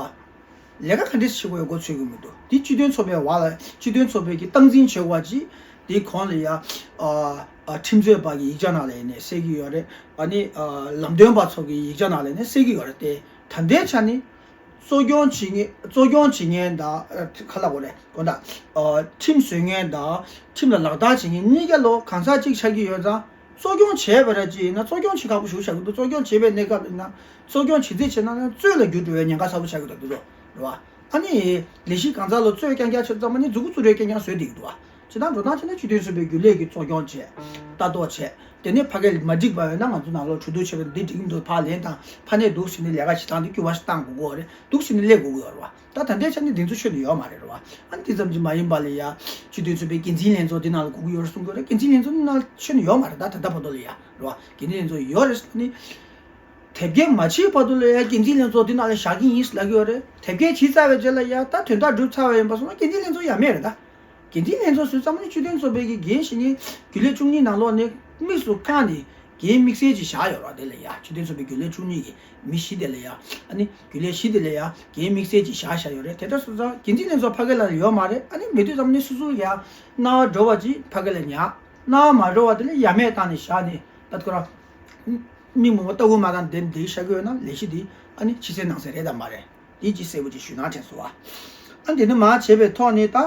ལས་ཀ་ག་འདྲས་བྱེད་དགོས་ཡ་འགོ་ཚུགས་ཀྱི་མི་འདུག་འདི་སྤྱི་མཐུན་ཚོགས་པའི་བར་ལ་སྤྱི་མཐུན་ཚོགས་པའི་གི་སྟངས་འཛིན་བྱེད་དགོས་པ་ཅིག་འདི་གོང་ལ་ཡ་ཨ་ཨ་ཁྲིམས་རྩོད་པ་གི་ཡིག་ཆ་ནང་ལ་ཡིན་ནའི་གསལ་གྱི་ཡོད་རེད། ཨ་ནི་ཨ་ལམ་སྟོན་པ་ཚོ་གི་ཡིག་ཆ་ནང་ལ་ཡིན་ནའི་གསལ་གྱི་ཡོད་རེད་དེ། ད་ལྟའི་ཆ་ནས་གཙོ་སྐྱོང་བྱེད་མཁན་གཙོ་སྐྱོང་བྱེད་མཁན་དང་ཁ་ལག་གོ་རེད་གོ་ད། ཁྲིམས་བཟོ་མཁན་དང་ཁྲིམས་ལ་ལག་བསྟར་བྱེད་མཁན་གཉིས་ཀ་ལོ་གང་ཟག་གཅིག་ཆགས་ཀྱི་ཡོད་ཙང་གཙོ་སྐྱོང་བྱས་པ་ར་ཅིག་ཡིན་ན་གཙོ་སྐྱོང་བྱེད་ཁག་པོ་ཞིག་ཆགས་ཀྱི་འདུག་གཙོ་སྐྱོང་བྱེད་པའི་གནས་སྐབས་ཡིན་ན་གཙོ་སྐྱོང་བྱེད་རྩིས་བྱས་ན་ཡང་རྩོད་ལ་འགྱུར་འགྲོ་བའི་ཉེན་ཁ་ཚ་པོ་ཆགས་ཀྱི་འདུག་འདུག་རེད་བ། ཨ་ནི་ལས་གཞི་གང་ཟག་ལོ་རྩོད་རྐྱང་རྐྱང་བྱེད་ཙམ་པ་ནི་མཛུ་གུ་བཙུགས་རེས་རྐྱང་རྐྱང་བཟོས་བསྡད་ཀྱི་འདུག་བ། བྱེད་སྟངས་འགྲོ་སྟངས་བྱས་ན་སྤྱི་མཐུན་ཚོགས་པའི་རྒྱུན་ལས་ཀྱི་གཙོ་སྐྱོང་བྱས། ལྟ་རྟོག་བྱས། དེ་ནས་ཕ་གིར་མ་འགྲིག་པ་ཡོད་ན་ང་ཚོ་ནང་ལོགས་གྲོས་བསྡུར་བྱས་པ་འདི་འགྲིག་གི་མི་འདུག་ཕར་ལེན་དང་ཕ་ནས་འདུག་ཟེར་ནས་ལས་ཀ་བྱེད་སྟངས་འདི་འགྱུར་བ་ཞིག་བཏང་དགོས་ཀྱི་ཡོད་རེད། འདུག་ཟེར་ནས་སླེབས་དགོས་ཀྱི་ཡོད་རེད་བ། ད་ད་ལྟའི་ཆ་ནས་འདི་ཚོ་ཁྱོན་ནས་ཡོད་མ་རེད་རེད་བ། ཨ་ནི་འདི་ཙམ་གྱིས་མ་ཡིན་པ་ལ་ཡ། སྤྱི་མཐུན་ཚོགས་པའི་འགན་འཛིན་ལྷན་ཚོགས་འདི་ནང་ལ་དགོས་ཀྱི་ཡོད་རེད་གསུང་གི་ཡོད་རེད། འགན་འཛིན་ལྷན་ཚོགས་འདི་ནང་ཁྱོན་ནས་ཡོད་མ་རེད་ད་ད་ལྟ་བར་དུ་ལ་ཡ་རེད་བ། འགན་འཛིན་ལྷན་ཚོགས་ཡོད་རེད་ཟེར་ནི། དེབ་སྐྱེལ་མ་བྱས་བར་དུ་ལ་ཡ་འགན་འཛིན་ལྷན་ཚོགས་འདི་ནང་ལ་བཞག་གི་ཡིན་ལབ་ཀྱི་ཡོད་རེད། དེབ་སྐྱེལ་བྱས་ཚར་བའི་རྗེས་ལ་ཡ་ད་དོན་དག་འགྲུབ་ཚར་བ་ཡིན་པ་སོང་ན་འགན་འཛིན་ལྷན་ཚོགས་ཡ་མེད་རེད་ད། འགན་འཛིན་ལྷན་ཚོགས་ཟེར་ཙམ་ནི་སྤྱི་མཐུན་ཚོགས་པའི་གི་འགན་བཞེས་མཁན་རྒྱུན་ལས་བཅུ་གཉིས་ནང་ལོགས་ནས་དམིགས་སུ་བཀར་ནས་འགན་དམིགས་བསལ་ཅིག་བཞག་ཡོད་རེད་དེ་ལ་ཡ། སྤྱི་མཐུན་ཚོགས་པའི་རྒྱུན་ལས་བཅུ་གཉིས་ཀྱི་མི་བཞི་དེ་ལ་ཡ། ཨ་ནི་རྒྱུན་ལས་བཞི་དེ་ལ་ཡ་འགན་དམིགས་བསལ་ཅིག་བཞག་བཞག་ཡོད་རེད། དེ་འདྲ་སོང་ཙང་འགན་འཛིན་ལྷན་ཚོགས་ཕ་གི་ལ་ཡོད་མ་རེད། ཨ་ནི་མེད་དུས་ཙམ་ནི་སོ་སོ་ཡ་སྣང་བ་འགྲོ་བ་ཅིག་ཕ་གི་ལ་ཉར། སྣང་བ་མ་འགྲོ་བ་དེ་ལ་ཡ་མེད་བཏང་ནས་བཞག་ནས་ད་ཁོ་རང་མི་མང་པོ་ལྟ་སྐོར་མ་བཏང་བསྡད་བསྡད་བཞག་གི་ཡོད་ན་ལས་གཞི་འདི་ཨ་ནི་ཕྱི་གསལ་ནང་གསལ་རེད་དམ་མ་རེད། འདི་ཅིག་གསལ་པོ་ཅིག་ཞུས་ན་དྲན་སོང་བ། ཨ་འདི་ནི་མ་བྱས་པའི་ཐོག་ནས་ད་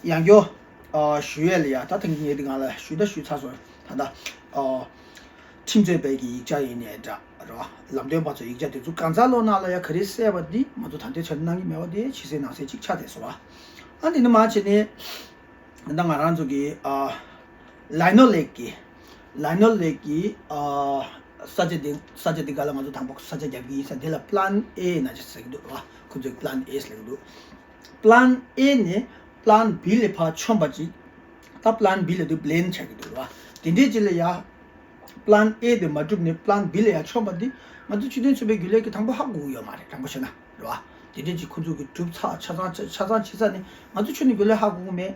ཡང་བསྐྱར་ཨ་ཞུ་ཡས་ལ་ཡ་ད་ཐེངས་ངས་འདི་གང་ལ་ཞུ་ད་ཞུས་ཚར་སོང་ད་ད་ཨ་ཁྲིམས་རྩོད་པའི་གི་ཡིག་ཆ་ཡིན་ནའི་འདྲ་རེད་བ། ལམ་སྟོན་པ་ཚོའི་ཡིག་ཆ་དེ་ཚོ་གང་ཚང་ལོ་ནང་ལ་ཡ་ག་རེ་གསལ་བ་འདི་ང་ཚོ་ད་ལྟའི་ཆར་གནང་གི་མེད་བ་དེ་ཕྱི་གསལ་ནང་གསལ་ཅིག་ཆགས་བསྡད་སོང་བ། ཨ་འདི་ནི་མ་བྱས་ནས། ད་ང་རང་ཚོ་གི་ཨ་ལའི་ནོ་ལེག་གི་ལའི་ནོ་ལེག་གི་ཨ་ས་ཆ་འདི་ས་ཆ་འདི་ག་ལ་ང་ཚོ་དང་པོ་ས་ཆ་རྒྱབ་ཀྱི་ཡིན་ས་འདི་ལ་པི་ལན་ཨེ་ན་ཅིག་ཟེར་གྱི་འདུག་ར། ཁོ་ཚོས་པི་ལན་ཨེ་ཟེར་གྱི་འདུག་པི་ལན་ཨེ་ནས་པི་ལན་བི་ལ་ཕར་མཆོང་པ་ཅིག་ད་པི་ལན་བི་ལ་དུ་བི་ལེན་བྱ་གི་འདུག་ར། དེ་འདྲའི་ཅིག་ལ་ཡ། པི་ལན་ཨེ་དེ་མ་གྲུབ་ནས་པི་ལན་བི་ལ་ཡ་མཆོང་པ་འདི་ང་ཚོ་སྤྱི་མཐུན་ཚོགས་པའི་རྒྱུན་ལས་ཀྱི་དང་པོ་ཧ་གོ་གི་ཡོད་མ་རེད་དྲང་པོ་བཤད་ན་རེད་བ། དེ་འདྲའི་ཅིག་ཁོ་ཚོ་གི་གྲུབ་ཚགས་ཆ་ཚང་ཆ་ཆ་ཚང་ཆ་ཚང་ནས་ང་ཚོ་ཁྱོན་ནས་རྒྱུན་ལས་ཧ་གོ་གི་མེད།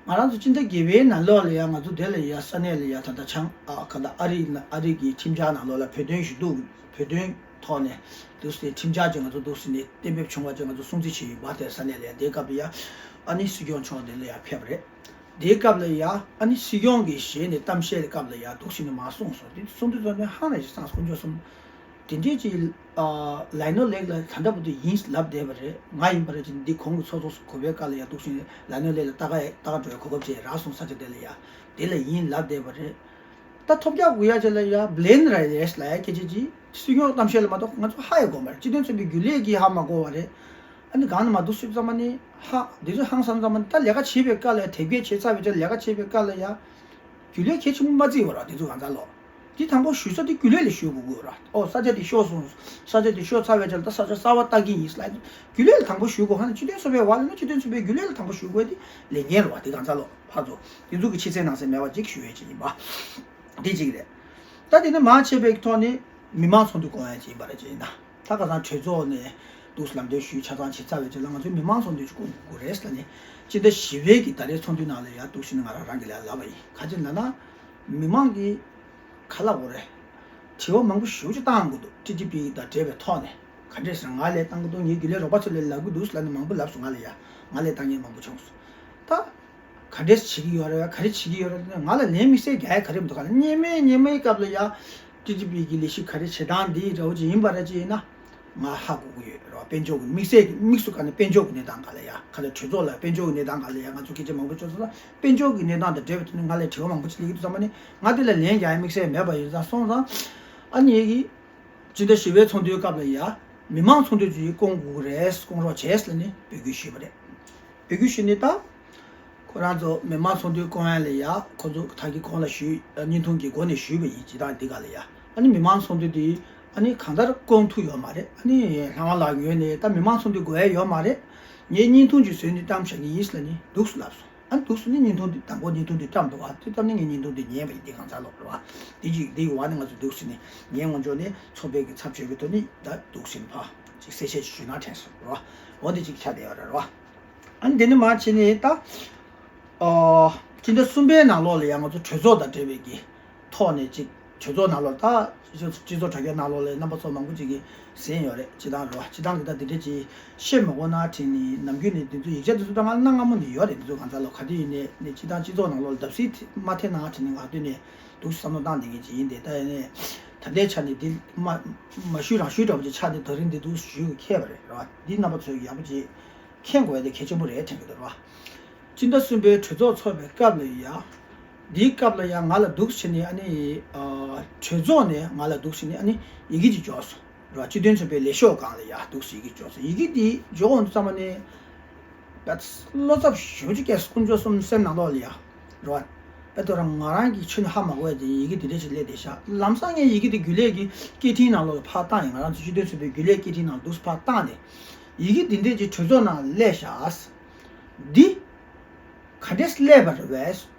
ང་རང་ཚོ་སྤྱི་ཟླ་བརྒྱད་པའི་ནང་ལོགས་ལ་ཡ་ང་ཚོ་དེ་ལ་ཡ་ས་གནས་ལ་ཡ་ད་ལྟ་ཆང་ཨ་ག་ད་ཨ་རི་ཨ་རི་གི་ཁྲིམས་འཆར་ནང་ལོགས་ལ་བོད་དོན་ཞུ་གཏུག་བོད་དོན་ ཐོག་ནས་འདུག་སེ་ཁྲིམས་འཆར་ཅིག་ང་ཚོ་འདུག་སེ་ནས་གཏན་འབེབས་བྱུང་བ་ཅིག་ང་ཚོ་སྲུང་བརྩི་བྱས་ཡོད་པ་དེ་ས་གནས་ལ་ཡ་དེའི་སྐབས་ལ་ཡ་ཨ་ནི་སྲིད་སྐྱོང་མཆོག་དེ་ལ་ཡ་ཕེབས་པ་རེད། དེའི་སྐབས་ལ་ཡ་ཨ་ནི་སྲིད་སྐྱོང་གིས་ཞལ་ནས་གཏམ་བཤད་སྐབས་ལ་ཡ་འདུག་སེ་ནས་མར་གསུངས་སོང་། དེ་གསུང་དུས་ཙམ་ནས་ཧང་ལ་ཞིག་སངས་དཀོན་མཆོག་གསུམ། དེ་འདྲས་ཀྱི་ལའི་ནོ་ལེག་ལ་ད་ལྟ་བར་དུ་ཡིན་ལབ་བསྡད་པ་རེད། ང་ཡིན་པ་རེད་ཅེས་འདི་གོང་གི་ཚོགས་གཙོ་གོ་བའི་སྐབས་ལ་ཡ་འདུག་སེ་ནས་ལའི་ནོ་ལེག་ལ་ལྟ་ག་ལྟ་ག་འགྲོ་ཡ་གོ་སྐབས་ཅིག་རག་སོང་། ས་ཆ་དེ་ལ་ཡ་དེ་ལ་ཡིན་ལབ་བསྡད་པ་རེད། ད་ཐོབ་རྒྱག་དགོས་ཡ་ཅིག་ལ་ཡ་བླེན་ར་རེས་ལ་ཡ་སྐད་ཆ་ཅིག་སྲིད་སྐྱོང་གཏམ་བཤད་ལ་མ་གཏོགས་ང་ཚོ་ཧ་ཡ་གོ་མ་རེད། སྤྱི་མཐུན་ཚོགས་པའི་རྒྱུན་ལས་ཀྱིས་ཧ་མ་གོ་བ་རེད། ཨ་ནི་གང་ན་མ་འདུག་སེ་ཙམ་པ་ནི་ཧ་འདི་ཚོ་ཧང་སང་ཙམ་པ་ནི་ད་ལས་ཀ་བྱེད་པའི་སྐབས་ལ་ཡ་དེབ་སྐྱེལ་བྱེད་ཚར་བའི་ཚེ་ལས་ཀ་བྱེད་པའི་སྐབས་ལ་ཡ་རྒྱུན་ལས་གལ་ཆེན་པོ་མ་བརྩི་བ་ར། དེ་ཚོ་གང་ཚ་ལོ། དེ་དང་པོ་ཞུ་ས་དེ་རྒྱུན་ལས་ལ་ཞུ་དགོས་དགོས་ར། ཨོ་ས་ཆ་དེ་ཤོར་སོང་། ས་ཆ་དེ་ཤོར་ཚར་བའི་ཚེ་ལ་ད་ས་ཆ་གསར་པ་བཏགས་ཀྱི་ཡིན་ལབ་རྒྱུན་ལས་ལ་དང་པོ་ཞུ་དགོས། ཧ་ནི་སྤྱི་མཐུན་ཚོགས་པའི་བར་ལ་ནི་སྤྱི་མཐུན་ཚོགས་པའི་རྒྱུན་ལས་ལ་དང་པོ་ཞུ་དགོས་དེ་ལས་འགན་རེད་བ། དེ་གང་ཚ་ལོ་ཕར་ཚོ་དེ་ཚོ་གི་ཕྱི་གསལ་ནང་གསལ་མེད་པ་ཅིག་ཞུ་ཡས་ཅིག་ཡིན་པ། དེ་གཅིག་རེད། ད་དེ་ནས་མར་ཆད་པའི་ཐོག་ནས་མི་མང་ཚོགས་འདུ་སྐོང་ཡ་ཅིག་ཡིན་པ་རེད་ཅེ་ཡིན་ན། ད་ཁ་སང་གྲོས་ཚོགས་ནས་འདུག་ལམ་སྟོན་ཞུས་ཆ་ཚང་བྱེད་ཚར་བའི་རྗེས་ལ་ང་ཚོའི་མི་མང་ཚོགས་འདུ་ཅིག་སྐོང་དགོས་རེད་ཟེར་ནས་སྤྱི་ཟླ་བཞི་པའི་གི་ཟླ་རེའི་ཚོགས་འདུའི་ནང་ལ་ཡ་འདུག་ཟེར་ནས་ང་རང་རང་གི་ལ་ལབ་པ་ཡིན། ག་ཅི་ལབ་ན་མི་མང་གིས་ག་ལབ་དགོས་རེད། དྲི་བ་མང་པོ་ཞེ་པོ་ཅིག་བཏང་གི་འདུག་ཊི་ཌི་པི་དང་འབྲེལ་བའི་ཐོག་ནས་ག་འདྲས་ཟེར་ང་ལས་བཏང་གི་འདུག་ངའི་རྒྱུན་ལས་རོགས་པ་ཚོ་ལས་ལབ་གི་འདུག་ལབ་ནས་མང་པོ་ལབ་སོང་། ང་ལ་ཡ་ང་ལས་བཏང་མཁན་མང་པོ་བྱུང་སོང་ད། ག་འདྲས་བྱེད་ཀྱི་ཡོད་རེད། ག་རེ་བྱེད་ཀྱི་ཡོད་རེད། ང་ལ་ལན་དམིགས་བསལ་རྒྱག་ཡ་ག་རེ་མི་འདུག་ག་ལ་སྔོན་མའི་སྔོན་མའི་སྐབས་ལ་ཡ་ཊི་ཌི་པི་གི་ལས་གཞི་ག་རེ་བྱེད་སྟངས་འདི་འདྲ་བོ་ཅིག་ཡིན་པ་རེད་ཅེ་ཡིན་ན་ང་ཧ་གོ་གི་ཡོད་རེད་བ། དཔལ་འབྱོར་གྱི་དམིགས་བསལ་གྱི་དམིགས་སུ་བཀར་ནས་དཔལ་འབྱོར་གྱི་གནས་སྟངས་སྒང་ལ་ཡ་ག་ལ་གྲོས་ཚོགས་ལ་དཔལ་འབྱོར་གྱི་གནས་སྟངས་སྒང་ལ་ཡ་ང་ཚོ་སྐད་ཆ་མང་པོ་བྱས་སོང་ཙང་དཔལ་འབྱོར་གྱི་གནས་སྟངས་དང་འབྲེལ་བའི་ཐོག་ནས་ང་ལ་དྲི་བ་མང་པོ་ཅིག་སླེབས་ཀྱི་འདུག་ཙང་མ་ནི་ང་དེ་ལ་ལན་རྒྱག་ཡ་དམིགས་བསལ་མེད་པ་ཡིན་ཙང་སོང་ཙང་ཨ་ནི་ཡ་གི་སྤྱི་ཟླ་བཞི་པའི་ཚོགས་འདུའི་སྐབས་ལ་ཡ། མི་མང་ཚོགས་འདུ་ཅིག་བསྐོང་དགོས་ཀྱི་རེད། བསྐོང་རོགས་བྱས་ལབ་ནས་འབོད་སྐུལ་ཞུས་པ་རེད། འབོད་སྐུལ་ཞུས་ནས་ད། ཁོ་རང་ཚོ་མི་མང་ཚོགས་འདུ་བསྐོང་ཡ་ལ་ཡ། ཁོ་ཚོ་ད་གི་གོང་ལ་ཞུས། བརྙན་ཐུང་གི་སྒོ་ནས་ཞུས་པ་ཡིན། སྤྱིར་བཏང་འདི་ག་ལ་ཡ། ཨ་ནི་མི་མང་ཚོགས་འདུ་འདི་ཨ་ནི་གང་ལྟར་བསྐོང་ཐུབ་ཡོད་མ་རེད། ཨ་ནི་ལྷ་དབང་ལགས་ངོས་ནས་ད་མི་མང་ཚོགས་འདུ་དགོས་ཡ་ཡོད་མ་རེད། ངས་བརྙན་ཐུང་ཅིག་བཟོས་ནས་བཀྲམ་བཞག་གི་ཡིན་ལབ་ནས་འདུག་སེ་ལབ་སོང་། ཨ་ནི་འདུག་སེ་ནི་བརྙན་ཐུང་འདི་དང་པོ་བརྙན་ཐུང་འདི་བཀྲམ་འདུག་ཨ་དེ་ཙམ་ནས་ངས་བརྙན་ཐུང་འདི་ཉན་པ་ཡིན། འདི་གང་ཚ་ལོག་རེད་བ། འདི་ཅིག་འདི་ཡི་བར་ནས་ང་ཚོ་འདུག་སེ་ནི་ངས་ངོ་ཅོག་ནས་ཚོགས་པའི་གི་ཚབ་བྱས་པའི་ཐོག་ནས་ད་འདུག་སེ་ནི་ཕ་ཅིག་གསལ་བཤད་ཅིག་ཞུས་ན་དྲན་སོང་རེད་བ། འོ་འདི་ཅིག་ཆགས་བསྡད་ཡོད་རེད་བ། ཨ་ནི་འདི་ནི་མ་བྱས་ནས་ད་ཨོ་སྤྱི་ཟླ་གསུམ་པའི་ནང་ལོགས་ལ་ཡང་ང་ཚོ་གྲོས་ཚོགས་དང་འབྲེལ་བའི་གི་ཐོག་ནས་ཅིག་གྲོས་ཚོགས་ནང་ལོགས་ད་སྤྱི་ཚོགས་དྲ་རྒྱའི་ནང་ལོགས་ལ་རྣམ་པ་ཚོ་མང་པོ་ཅིག་གིས་གསན་ཡོད་རེད། སྤྱི་བཏང་རེད་བ། སྤྱི་བཏང་གི་ད་འདི་འདྲ་ཅིག་བཤད་མི་དགོས་ན་དྲན་ནས་ནམ་རྒྱུན་ནས་འདི་ཚོ་ཡིག་ཆ་འདི་ཚོ་ད་ང་གནའ་སྔ་མོ་ནས་ཡོད་རེད། འདི་ཚོ་གང་ཚ་ལོ་ག་དུས་ཡིན་ནས་ནས་སྤྱི་བཏང་སྤྱི་ཚོགས་ནང་ལོགས་ལ་བརྡབ་གསིག་མ་ཐེབས་ན་དྲན་ནས་ང་དུས་ནས་འདུག་བསམ་བློ་བཏང་བསྡད་མཁན་ཅིག་ཡིན། དེ་ད་ཡིན་ནས་ད་ལྟའི་ཆ་ནས་འདི་མ་མ་ཞུས་རང་ཞུས་འདྲ་པོ་ཅིག་ཆགས་ནས་ད་རིང་འདི་འདུག་ཞུས་ཁེལ་བ་རེད་རེད་བ། འདི་རྣམ་པ་ཚོས་ཡག་པོ་ཅིག་མཁྱེན་དགོས་ཡ་དེ་གལ་ཆེན་པོ་རེད་དྲན་གྱི་འདུག་རེད་བ། སྤྱི་ཟླ་གསུམ་པའི་གྲོས་ཚོགས་ཚོགས་པའི་སྐབས་ལ་ཡ། འདིའི་སྐབས་ལ་ཡ་ང་ལ་འདུག་བྱས་ནས་ཨ་ནི་ཨ་གྲོས་ཚོགས་ནས་ང་ལ་འདུག་བྱས་ནས་ཨ་ནི་ཡི་གེ་ཅིག་འབྱོར་སོང་རེད་བ། སྤྱི་མཐུན་ཚོགས་པའི་ལས་ཤོག་སྒང་ལ་ཡ་འདུག་སེ་ཡི་གེ་འབྱོར་སོང་། ཡི་གེ་འདི་འབྱོར་འོང་དུས་ཙམ་པ་ནས་བལ་བློ་འཚབ་ཞེ་པོ་ཅིག་སྐྱེས་སོང་། དཀོན་མཆོག་གསུམ་སེམས་ནང་ལོགས་ལ་ཡ་རེད་བ། བལ་དོ་རང་ང་རང་གི་ཆོས་ནི་ཧ་མ་གོ་ཡ་དེ་ཡི་གེ་འདི་འདྲ་ཞིག་སླེབས་བསྡད་ཤག་ལམ་སང་ངས་ཡི་གེ་འདི་རྒྱུན་ལས་ཀྱི་སྐད་འཕྲིན་ནང་ལོགས་ལ་ཕར་བཏང་ཡིན། ང་རང་ཚོ་སྤྱི་མཐུན་ཚོགས་པའི་རྒྱུན་ལས་སྐད་འཕྲིན་ནང་འདུག་སེ་ཕར་བཏང་ནས་ཡི་གེ་འདི་འདྲ་ཅིག་གྲོས་ཚོགས་ནང་སླེབས་ཤག་འདི་ག་འདྲས་སླེབས་པ་རེད་བས།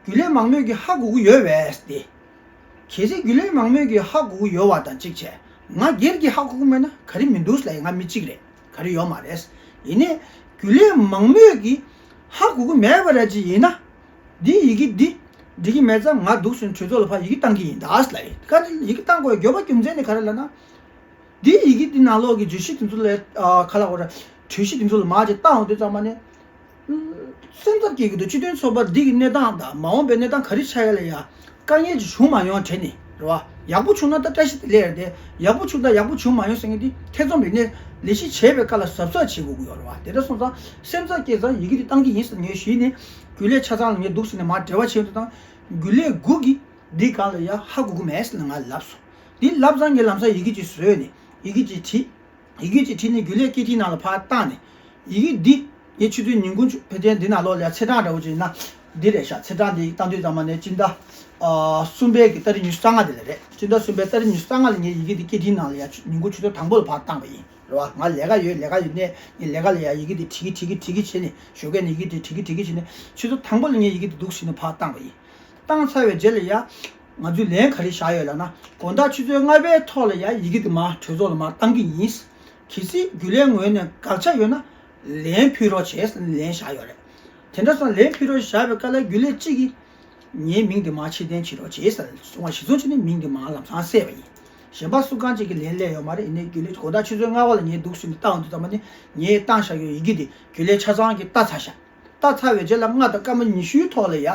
རྒྱུན་ལས་མང་མོས་ཀྱིས་ཧ་གོ་གི་ཡོད་བས་ཏེ། གལ་སྲིད་རྒྱུན་ལས་མང་མོས་ཀྱིས་ཧ་གོ་གི་ཡོད་པ་དང་གཅིག་བྱས། ང་སྒེར་གྱིས་ཧ་གོ་གི་མེད་ན་ག་རེ་མི་འདུག་ལབ་ཡ་ང་མི་གཅིག་རེད། ག་རེ་ཡོད་མ་རེད། ཡིན་ནའི་རྒྱུན་ལས་མང་མོས་ཀྱིས་ཧ་གོ་གི་མེད་པ་ར་ཅིག་ཡིན་ན། འདི་ཡི་གེ་འདི་འགྲིག་གི་མེད་ཙང་ང་འདུག་སེ་གྲོས་ཚོགས་ལ་ཕར་ཡི་གེ་བཏང་གི་ཡིན་ད་ལབ་ཡ། ག་རེ་ཡི་གེ་བཏང་དགོས་ཡ་དགོས་པ་རྒྱུ་མཚན་ནི་ག་རེ་ལབ་ན། འདི་ཡི་གེ་འདི་ནང་ལོགས་ཀྱི་བརྗོད་གཞི་དེ་ཚོ་ལ་ཨ་ག་ལ་འོ་ར་གྲོས་གཞི་དེ་ཚོ་ལ་མར་ཅིག་བཏང་འོང་དུས་ཙམ་པ་ནས། སེམས་འཚབ་སྐྱེ་གི་འདུག་སྤྱི་མཐུན་ཚོགས་པ་འདི་གི་གནས་སྟངས་དང་མ་འོངས་པའི་གནས་སྟངས་ག་རེ་ཆགས་ཡ་ལ་ཡ་དཀའ་ངལ་ཅིག་བྱུང་མ་མྱོང་དྲན་ནས་རེད་བ། ཡག་པོ་བྱུང་ན་ད་བཀྲ་ཤིས་བདེ་ལེགས་རེད་དེ། ཡག་པོ་བྱུང་དང་ཡག་པོ་བྱུང་མ་མྱོང་ཟེར་མཁན་འདི་ཐེ་ཚོམ་རིག་གནས་ལས་གཞི་བྱེད་པའི་སྐབས་ལ་གཟབ་གཟབ་བྱེད་དགོས་ཀྱི་ཡོད་རེད་བ། དེ་འདྲ་སོང་ཙང་སེམས་འཚབ་སྐྱེས་ཙང་ཡི་གེ་འདི་བཏང་གི་ཡིན་ཟེར་ངས་ཞུས་ནས་རྒྱུན་ལས་ཆ་ཚང་ལ་ངས་འདུག་ཟེར་ནས་མར་འབྲེལ་བ་བྱས་འདུག་དང་རྒྱུན་ལས་དགུ་གིས་འདི་སྒང་ལ་ཡ་ཧ་གོ་གི་མེད་ཟེར་ནས་ང་ལབ་སོང་། འདི་ལབ་ཙང་ངས་ལམ་སང་ཡི་གེ་ཅིག་བཟོས་ནས་ཡི་གེ་ཅིག་བྲིས། ཡི་གེ་ཅིག་བྲིས་ནས་རྒྱུན་ལས་སྐད་འཕྲིན་ནང་ལ་ཕར་བཏང་ནས། ཡི་གེ་འདི་ངས་ཆུ་ཚོད་ཉིན་གུང་ཕལ་ཆེར་འདི་ནང་ལོགས་ལ་ཡ་ཚེས་གྲངས་འདྲ་བོ་ཅིག་ཡིན་ན་འདི་རེད་ཤག་ཚེས་གྲངས་འདི་བཏང་དུས་ཙམ་པ་ནས་སྤྱི་ཟླ་ཨ་གསུམ་པའི་གི་ཏ་རིག་ཉི་ཤུ་རྩ་ལྔ་དེ་ལ་རེད། སྤྱི་ཟླ་གསུམ་པའི་ཏ་རིག་ཉི་ཤུ་རྩ་ལྔ་ལ་ངས་ཡི་གེ་འདི་སྐད་འཕྲིན་ནང་ལ་ཡ་ཆུ་ཉིན་གུང་ཆུ་ཚོད་དང་པོ་ལ་ཕར་བཏང་བ་ཡིན། རེད་བ། ང་ལས་ཀ་ཡོད། ལས་ཀ་ཡོད་ནས་ངས་ལས་ཀ་ལ་ཡ་ཡི་གེ་འདི་བྲིས་གི་བྲིས་གི་བྲིས་གི་བྱས་ནས་ཞོགས་ཀས་ནས་ཡི་གེ་འདི་བྲིས་གི་བྲིས་གི་བྱས་ནས་ཆུ་ཚོད་དང་པོ་ལ་ངས་ཡི་གེ་འདི་འདུག་སེ་ནས་ཕར་བཏང་བ་ཡིན། བཏང་ཚར་བའི་རྗེས་ལ་ཡ། ང་ཚོས་ལན་ག་རེ་བཞག་ཡོད་ལབ་ན། དགོང་དག་ཆུ་ཚོད་ལྔ་པའི་ཐོག་ལ་ཡ་ཡི་གེ་དེ་མར་གྲོས་ཚོགས་ལ་མར་བཏང་གི་ཡིན། གལ་སྲིད་རྒྱུན་ལས་ངོས་ནས་དགག་བྱ་ཡོད་ན་ལན་ཕུལ་རོགས་བྱེད་ཟེར་ནས་ལན་བཞག་ཡོད་རེད། དེ་འདྲ་སོང་ལན་ཕུལ་རོགས་བཞག་པའི་སྐབས་ལ་རྒྱུན་ལས་གཅིག་གིས་ངའི་མིང་དེ་མར་ཕྱིར་འཐེན་བྱེད་རོགས་བྱེད་ཟེར་གསུངས་པ་གཞི་བཟུང་བྱས་ནས་མིང་དེ་མར་ལམ་སང་བསད་པ་ཡིན། གཞན་པ་སུ་གང་ཅིག་གིས་ལན་སླེབས་ཡོད་མ་རེད། ཡིན་ནའི་རྒྱུན་ལས་དགོང་དག་ཆུ་ཚོད་ལྔ་པ་ལ་ངས་འདུག་ཟེར་ནས་བཏང་འདུག་ཙམ་པ་ནི་ངས་བཏང་བཞག་ཡོད་ཡི་གེ་དེ་རྒྱུན་ལས་ཆ་ཚང་གིས་ལྟ་ཚར་བཞག་ལྟ་ཚར་བའི་རྗེས་ལ་ལྔ་དང་སྐར་མ་ཉི་ཤུའི་ཐོག་ལ་ཡ།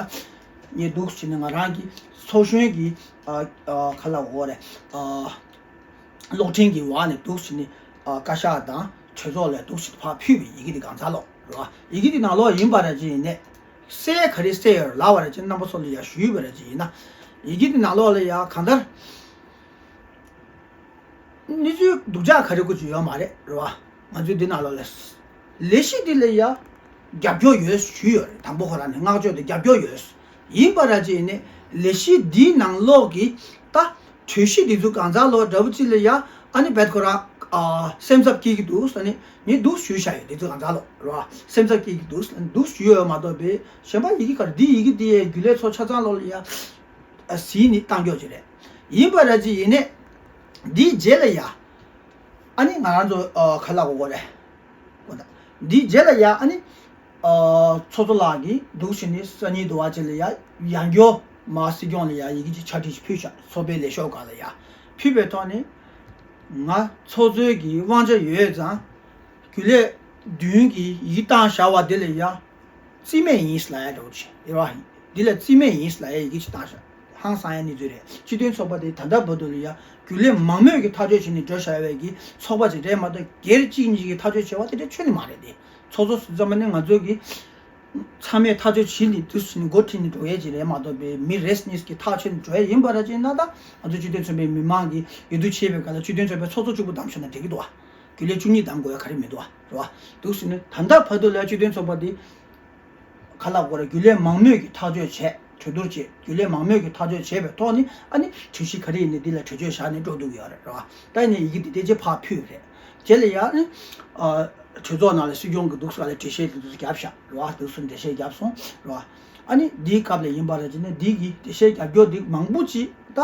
ངས་འདུག་ཟེར་ནས་ང་རང་གི་ཚོགས་གཞོན་གྱི་ཨ་ཨ་ག་ལབ་དགོས་རེད། ཨ་གློག་འཕྲིན་གྱི་འོག་ནས་འདུག་ཟེར་ནས་ཨ་བཀའ་ཤག་དང་གྲོས་ཚོགས་ལ་འདུག་ཟེར་ནས་ཕར་ཕུལ་བའི་ཡི་གེ་དེ་གང་ཚར་ལོག་རེད་བ། ཡི་གེ་དེ་ནང་ལོགས་ཡིན་པ་ར་ཅིག་ཡིན་ནས་གསལ་ག་རེ་གསལ་ཡོད་ལབ་པ་ར་ཅིག་རྣམ་པ་ཚོ་ལ་ཡ་ཞུས་པ་ར་ཅིག་ཡིན་ན། ཡི་གེ་དེ་ནང་ལོགས་ལ་ཡ་གང་ལྟར། གནས་ཚུལ་སྡུག་ཅག་ག་རེ་དགོས་ཀྱི་ཡོད་མ་རེད་རེད་བ། ང་ཚོའི་འདི་ནང་ལོགས་ལ། ལས་གཞི་འདི་ལ་ཡ། རྒྱབ་སྐྱོར་ཡོད་ཞུས་ཡོད་རེད། དང་པོ་ཁོ་རང་ནས་བསྔགས་བརྗོད་དང་རྒྱབ་སྐྱོར་ཡོད། ཡིན་པ་ར་ཅིག་ཡིན་ནས་ལས་གཞི་འདིའི་ནང་ལོགས་ཀྱི་ད་གྲོས་གཞི་འདི་ཚོ་གང་ཚར་ལོག་འདྲ་པོ་ཅིག་ལ་ཡ་ཨ་ནི་བེད་ཁོ་རང་ཨ་སེམས་འཚབ་སྐྱེ་གི་འདུག་ཟེར་ནས་ངས་འདུག་ཞུས་བཞག་ཡོད། འདི་ཚོ་གང་ཚར་ལོག་རེད་བ། སེམས་འཚབ་སྐྱེ་གི་འདུག་ཟེར་ནས་འདུག་ཞུས་ཡོད་མ་གཏོགས་པའི་གཞན་པ་ཡི་གེ་ག་རེ་འདི་ཡི་གེ་འདི་ཡའི་རྒྱུན་ལས་ཚོ་ཆ་ཚང་ལོག་ལ་ཡ། གཟིགས་ནས་བཏང་རྒྱུ་ཅིག་རེད། ཡིན་པ་ར་ཅིག་ཡིན་ནས། འདིའི་རྗེས་ལ་ཡ། ཨ་ནི་ང་རང་ཚོ་ཨ་ག་ལབ་དགོས་རེད། འོ་ད། འདིའི་རྗེས་ལ་ཡ་ཨ་ནི། ཨ་ཚོགས་གཙོ་ལགས་ཀྱིས་འདུག་ཟེར་ནས་སང་ཉིན་དུ་བ་ཅིག་ལ་ཡ་ཡང་སྐྱར་མར་སྲིད་སྐྱོང་ལ་ཡ་ཡི་གེ་ཅིག་ཕྱག་བྲིས་ཤིག་ཕུལ་ཤག་ཚོགས་པའི་ལས་ཤོག་སྒང་ལ་ཡ། ཕུལ་བའི་ཐོག་ནས། ང་ཚོགས་གཙོའི་གི་དབང་ཆ་ཡོད་ཙང་། རྒྱུན་ལས་བདུན་གྱིས་ཡི་གེ་བཏང་བཞག་པ་དེ་ལ་ཡ། རྩིས་མེད་ཡིན་ལབ་ཡ་འདྲ་བོ་ཅིག་ཡོད་པ། འདི་ལ་རྩིས་མེད་ཡིན་ལབ་ཡ་ཡི་གེ་ཅིག་བཏང་ཤག་ཧང་སང་ཡ་གནས་ཚུལ་རེད། སྤྱི་མཐུན་ཚོགས་པ་དེ་ད་ལྟ་བར་དུ་ལ་ཡ་རྒྱུན་ལས་མང་མོས་ཀྱིས་ཐག་གཅོད་བྱས་ནས་འགྲོ་བཞག་པའི་གི་ཚོགས་པ་ཅིག་རེད་མ་གཏོགས་སྒེར་གཅིག་གཉིས་ཀྱིས་ཐག་གཅོད་བྱས་པ་དེ་འདྲ་ཁྱོན་ནས་མ་རེད་དེ། ཚོགས་གཙོ་ཟེར་ཙམ་པ་ནི་ང་ཚོ་གི་ཚང་མས་ཐག་གཅོད་བྱས་ནས་འདུག་ཟེར་ནས་འགོ་ཁྲིད་ནས་འགྲོ་ཡས་ཅིག་རེད་མ་གཏོགས་པའི་མི་རེ་གཉིས་ཀྱིས་ཐག་ཆོད་ནས་འགྲོ་ཡས་ཡིན་པ་ར་ཅིག་ན་ད་ང་ཚོ་སྤྱི་མཐུན་ཚོགས་པའི་མི་མང་གིས་འོས་བསྡུ་བྱས་པའི་སྐབས་ལ་སྤྱི་མཐུན་ཚོགས་པའི་ཚོགས་གཙོ་གཅིག་པུ་བདམས་ཤོག་ན་འགྲིག་གི་འདུག་བ། རྒྱུན་ལས་བཅུ་གཉིས་བདམས་དགོས་ཡ་ག་རེ་མི་འདུག་བ། རེད་བ། འདུག་ཟེར་ནས་ད་ལྟ་བར་དུ་ལ་སྤྱི་མཐུན་ཚོགས་པ་འདི་ག་ལབ་དགོས་རེད། རྒྱུན་ལས་མང་མོས་ཀྱིས་ཐག་གཅོད་བྱས། གྲོས་བསྡུར་བྱས། རྒྱུན་ལས་མང་མོས་ཀྱིས་ཐག་གཅོད་བྱས་པའི་ཐོག་ནས་ཨ་ནི་གྲོས་གཞི་ག་རེ་ཡིན་ནའི་འདི་ལ་གྲོས་ཆོད་བཞག་ནས་འགྲོ་འདུག་ཡོད་རེད། རེད་བ། ད་ཡིན་ནའི་ཡི་གེ་འདི་དེ་རྗེས་ཕར་ཕུལ་རེད། རྗེས་ལ་ཡང་ནི་ཨ་གྲོས་ཚོགས་ནང་ལ་སྲིད་སྐྱོང་གི་འདུག་ས་ལ་འགྲེལ་བཤད་འདི་འདུག་བརྒྱབ་བཞག་རེད་བ། འདུག་སེ་འགྲེལ་བཤད་བརྒྱབ་སོང་རེད་བ། ཨ་ནི་འདིའི་སྐབས་ལ་ཡིན་པ་རེད་ཅེ་ནས་འདི་གི་འགྲེལ་བཤད་རྒྱབ་སྐྱོར་འདི་མང་པོ་ཅིག་ད།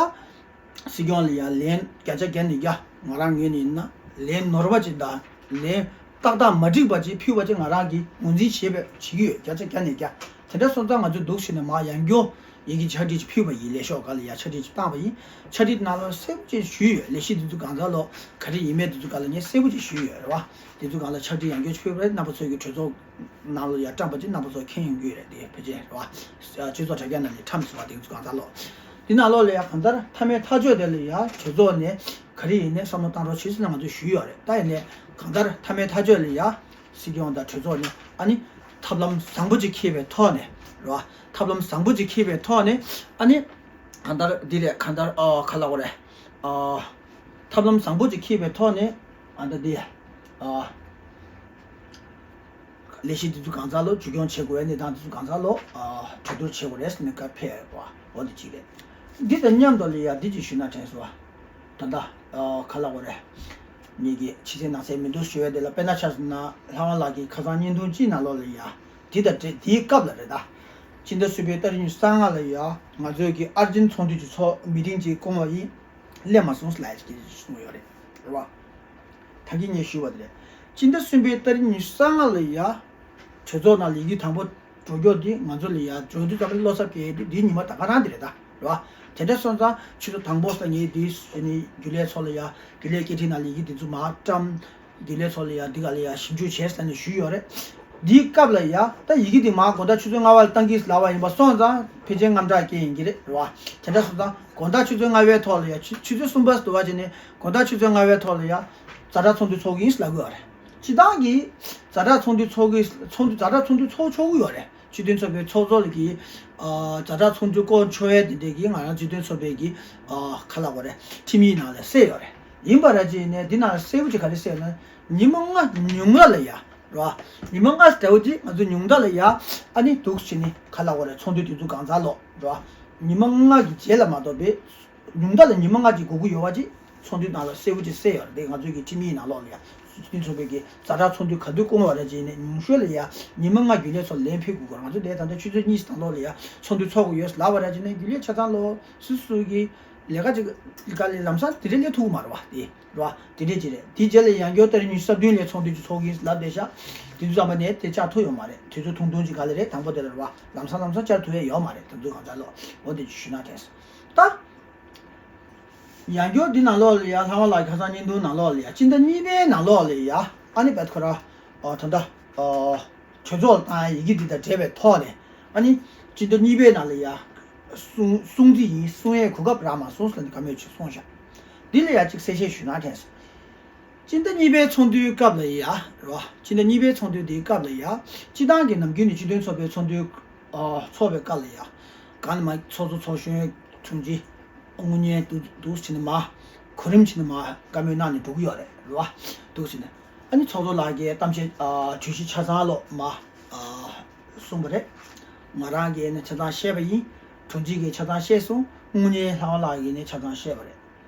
སྲིད་སྐྱོང་ལ་ཡང་ལན་བརྒྱ་ཆ་བརྒྱ་ནས་བརྒྱ། ང་རང་ངོས་ནས་ཡིན་ན་ལན་ནོར་བ་ཅིག་དང་ལན་ཏག་ཏག་མ་འགྲིག་པ་ཅིག་ཕུལ་བ་ཅིག་ང་རང་གིས་ངོས་འཛིན་བྱེད་པ་བྱེད་ཀྱི་ཡོད། བརྒྱ་ཆ་བརྒྱ་ནས་བརྒྱ། དེ་འདྲ་སོང་ཙང་ང་ཚོས་འདུག་ཟེར་ནས་མར་ཡང་བསྐྱར་ཡི་གེ་ཕྱག་བྲིས་ཅིག་ཕུལ་བ་ཡིན། ལས་ཤོག་སྒང་ལ་ཡང་ཕྱག་བྲིས་ཅིག་བཏང་བ་ཡིན། ཕྱག་བྲིས་ནང་ལ་གསལ་པོ་ཅིག་ཞུས་ཡོད། ལས་གཞི་འདི་ཚོ་གང་ཟག་ལོ་ག་རེ་ཡིན་མིན་འདི་ཚོ་སྒང་ལ་ངས་གསལ་པོ་ཅིག་ཞུས་ཡོད་རེད་བ། འདི་ཚོ་སྒང་ལ་ཕྱག་བྲིས་ཡང་བསྐྱར་ཅིག་ཕུལ་བ་རེད། རྣམ་པ་ཚོས་ཀྱི་གྲོས་ཚོགས་ནང་ལ་ཡང་བཀྲམ་པ་ཅིག་རྣམ་པ་ཚོ་མཁྱེན་ཡོང་གི་རེད། དེ་ཕལ་ཆེར་རེད་བ། སྤྱི་ཚོགས་དྲ་རྒྱ་ནང་ལ་ཁྲམ་ཟེར་བ་དེ་ཚོ་གང་ཟག་ལོ། འདི་ནང་ལོགས་ལ་ཡང་གང་ལྟར་མཐའ་མའི་ཐག་གཅོད་དེ་ལ་ཡང་གྲོས་ཚོགས་ནས་ག་རེ་ཡིན་ནའི་བསམ་བློ་བཏང་རོགས་བྱེད་ཟེར་ནས་ང་ཚོས་ཞུས་ཡོད་རེད། ད་ཡིན་ནའི་གང་ལྟར་མཐའ་མའི་ཐག་གཅོད་ལ་ཡང་སྲིད་སྐྱོང་དང་གྲོས་ཚོགས་ནས་ཨ་ནི་ཐབས་ལམ་བཟང་པོ་ཅིག་འཁྱེར་བའི་ཐོག་ནས་རེད་བ། ཐབས་ལམ་བཟང་པོ་ཅིག་འཁྱེར་བའི་ཐོག་ནས་ཨ་ནི་གང་ལྟར་འདི་རེད། གང་ལྟར་ཨ་ག་ལབ་དགོས་རེད། ཨ་ཐབས་ལམ་བཟང་པོ་ཅིག་འཁྱེར་བའི་ཐོག་ནས་ཨ་ད་འདི་ཨ། ལས་གཞི་འདི་ཚོ་གང་ཚང་ལོ་བཅོས་སྐྱོང་བྱེད་དགོས་པའི་གནས་སྟངས་འདི་ཚོ་གང་ཚང་ལོ་ཨ་གྲོས་བསྡུར་བྱེད་དགོས་རེད་ཟེར་ནས་བཀའ་ཕེབས་པ་འོ་འདི་གཅིག་རེད། འདི་དང་མཉམ་དུ་ལ་ཡ་འདི་གཅིག་ཞུས་ན་དྲན་སོང་བ། ད་ལྟ་ཨ་ག་ལབ་དགོས་རེད། ངེད་ཀྱི་ཕྱི་གསལ་ནང་གསལ་མི་འདུག་ཞུ་བའི་དེ་ལ་དཔེར་ན་ཆ་བཞག་ན་ལྷ་དབང་ལགས་ཀྱིས་ཁ་སང་བརྙན་ཐུང་གཅིག་ནང་ལོགས་ལ་ཡ་འདི་དང་འབྲེལ་འདིའི་སྐབས་ལ་རེད་ད། ཕྱི་ཟླ་གསུམ་པའི་ཏ་རིག་ཉི་ཤུ་རྩ་ལྔ་ལ་ཡ་ང་ཚོའི་གི་ཨར་ཇེན་ཚོགས་འདུ་གྱི་ཚོགས་མི་ཊིང་གཅིག་བསྐོང་བ་ཡིན། སླེབས་མ་སོང་ལབ་ཡ་ཅིག་གསུངས་ཡོད་རེད། རེད་བ། ད་གིན་ངས་ཞུས་པ་དེ་རེད། སྤྱི་ཟླ་གསུམ་པའི་ཏ་རིག་ཉི་ཤུ་རྩ་ལྔ་ལ་ཡ། གྲོས་ཚོགས་ནང་ལ་ཡི་གེ་དང་པོ་འགྲོ་རྒྱུ་འདི་ང་ཚོ་ལ་ཡ་འགྲོ་དུས་ཙམ་པ་བློ་འཚབ་སྐྱེ་ཡས་འདི་འདིའི་ཉི་མ་ད་ག་རང་འདི་རེད་ད། རེད་བ། དེ་འདྲ་སོང་ཙང་ཆུ་ཚོད་དང་པོ་ས་ངས་འདི་ཟེར་ནས་རྒྱུན་ལས་ཚོ་ལ་ཡ་རྒྱུན་ལས་སྐད་འཕྲིན་ནང་ལ་ཡི་གེ་འདི་ཚོ་མར་བཀྲམ། རྒྱུན་ལས་ཚོ་ལ་ཡ་འདི་ག་ལ་ཡ་ཞིབ་འཇུག་བྱས་ཟེར་ནས་ཞུས་ཡོད་རེད། འདིའི་སྐབས་ལ་ཡ་ད་ཡི་གེ་འདི་མར་དགོང་དག་ཆུ་ཚོད་ལྔ་པ་ལ་བཏང་གི་ལབ་པ་ཡིན་པ་སོང་ཙང་ཕལ་ཆེར་དངངས་སྐྲག་སྐྱེ་ཡིན་གྱི་རེད། རེད་བ། དེ་འདྲ་སོང་ཙང་དགོང་དག་ཆུ་ཚོད་ལྔ་པའི་ཐོག་ལ་ཡ་ཆུ་ཆུ་ཚོད་གསུམ་པ་ཟེར་བ་བྱས་ནས་དགོང་དག་ཆུ་ཚོད་ལྔ་པའི་ཐོག་ལ་ཡ་ཛ་དྲག་ཚོགས་འདུ་ཚོགས་ཀྱི་ཡིན་ལབ་དགོས་པ་རེད། སྤྱིར་བཏང་གི་ཛ་དྲག་ཚོགས་འདུ་ཚོགས་ཀྱི་ཚོགས་འདུ་ཛ་དྲག་ཚོགས་འདུ་ཚོགས་ཆོག་གི་ཡོད་རེད། སྤྱི་མཐུན་ཚོགས་པའི་ཚོགས་གཙོ་ལ་གི་ཛ་དྲག་ཚོགས་འདུ་བསྐོང་ཆོག་ཡས་དེ་འདྲས་ཀྱི་ང་རང་སྤྱི་མཐུན་ཚོགས་པའི་གི་ག་ལབ་དགོས་རེད། ཁྲིམས་ཡིག་ནང་ལ་གསལ་ཡོད་རེད། ཡིན་པ་ར་ཅིག་ནས་འདི་ནང་ལ་གསལ་པོ་ཅིག་ག་རེ་གསལ་ན་ཉི་མ་ལྔ་ཉུང་ང་ལ་ཡ་རེད་བ། ཉི་མ་ལྔ་ཟེར་བ་ཅིག་ང་ཚོ་ཉུང་མཐའ་ལ་ཡ་ཨ་ནི་འདུག་བྱས་ནས་ག་ལབ་དགོས་རེད། ཚོགས་འདུ་དེ་ཚོ་གང་ཚང་ལོ་རེད་བ། ཉི་མ་ལྔ་གི་རྗེས་ལ་མ་གཏོགས་པའི། ཉུང་མཐའ་ལ་ཉི་མ་ལྔ་ཅིག་འགོར་གྱི་ཡོད་པ་ཅིག་ཚོགས་འདུའི་ནང་ལ་གསལ་པོ་ཅིག་གསལ་ཡོད་རེད། དེ་ང་ཚོའི་གི་ཁྲིམས་ཡིག་ནང་ལོགས་ལ་ཡ། སྤྱི་མཐུན་ཚོགས་པའི་གི་ཛ་དྲག་ཚོགས་འདུ་ག་དུས་བསྐོང་བ་རེད་ཅེས་ནས་ཉུང་ཤོས་ལ་ཡ་ཉི་མ་ལྔ་རྒྱུན་ལས་ཚོ་ལན་ཕུལ་དགོས་ཀྱི་རེད། ང་ཚོ་དེ་ད་ལྟ་ཆུ་ཚོད་གཉིས་ནང་ལོགས་ལ་ཡ་ཚོགས་འདུ་ཚོགས་དགོས་ཡོད་ལབ་པ་རེད་ཅེས་ནས་རྒྱུན་ལས་ཆ་ཚང་ལོ་སུ་སུ་གི་ལས་ཀ་ཅིག་ག་ལས་ལམ་སང་དེ་འདྲས་སླེབས་ཐུབ་ཀྱི་མ་རེད་བ། དེ་རེད་བ། དེ་འདྲས་ཅིག་རེད། དེ་རྗེས་ལ་ཡང་བསྐྱར་ཏ་རིག་ཉི་ཤུ་རྩ་བདུན་ལ་ཚོགས་འདུ་ཅིག་ཚོགས་ཀྱི་ཡིན་ལབ་བསྡད་ཤག་དེ་ཚོ་ཚང་མ་ནས་དེ་བཅར་ཐུབ་ཡོད་མ་རེད། དུས་ཚོད་ཐུང་ཐུང་ཅིག་ག་ལ་རེད། དང་པོ་དེ་ལ་རེད་བ། ལམ་སང་ལམ་སང་བཅར་ཐུབ་ཡས་ཡོད་མ་རེད། དེ་ཚོ་གང་ཚང་ལོ་འོ་དེ་ཅིག་ཞུས་ན་དྲན་སོང་ད། ཡང་བསྐྱར་འདི་ནང་ལོགས་ལ་ཡ་ལྷ་དབང་ལགས་ཁ་སང་བརྙན་ཐུང་ནང་ལོགས་ལ་ཡ་སྤྱི་ཟླ་གཉིས་པའི་ནང་ལོགས་ལ་ཡ་ཨ་ནི་བེད་ཁོ་ར་ཨ་ད་ལྟ་ཨ་གྲོས་ཚོགས་ལ་བཏང་ཡ་ཡི་གེ་འདི་དང་འབྲེལ་བའི་ཐོག་ནས་ཨ་ནི་སྤྱི་ཟླ་གཉིས་པའི་ནང་ལ་ཡ་གསུང་གསུང་རྩིས་ཡིན། གསུང་ཡའི་གོ་སྐབས་རག་མ་སོང་ཟེར་ནས་བཀའ་མོལ་ཅིག་གསུངས་ཤག་འདི་ལ་ཡ་ཅིག་གསལ་བཤད་ཞུས་ན་དྲན་སོང་། སྤྱི་ཟླ་གཉིས་པའི་ཚོགས་འདུའི་སྐབས་ལ་ཡ་རེད་བ། སྤྱི་ཟླ་གཉིས་པའི་ཚོགས་འདུ་འདིའི་སྐབས་ལ་ཡ་སྤྱི་བཏང་གི་ནམ་རྒྱུན་ནས་སྤྱི་མཐུན་ཚོགས་པའི་ཚོགས་འདུ་ཨ་ཚོགས་པའི་སྐབས་ལ་ཡ་གང་ལ་མ་ཚོགས་གཙོ་ཚོགས་གཞོན་དྲུང་ཆེ་དངུལ་གཉེར་འདུག་འདུག་ཟེར་ནས་མ་གོ་རིམ་བྱས་ནས་མ་བཀའ་མོལ་གནང་ནས་འགྲོ་གི་ཡོད་རེད་རེད་བ། འདུག་ཟེར་ནས་ཨ་ནི་ཚོགས་གཙོ་ལགས་ཀྱིས་གཏམ་བཤད་ཨ་གྲོས་གཞི་ཆ་ཚང་ལོག་མ་ཨ་གསུངས་པ་རེད། ང་རང་གིས་ནི་ཆ་ཚང་བཤད་པ་ཡིན། དྲུང་ཆེ་གིས་ཆ་ཚང་བཤད་སོང་། དངུལ་གཉེར་ལྷ་དབང་ལགས་ཀྱིས་ནི་ཆ་ཚང་བཤད་པ་རེད།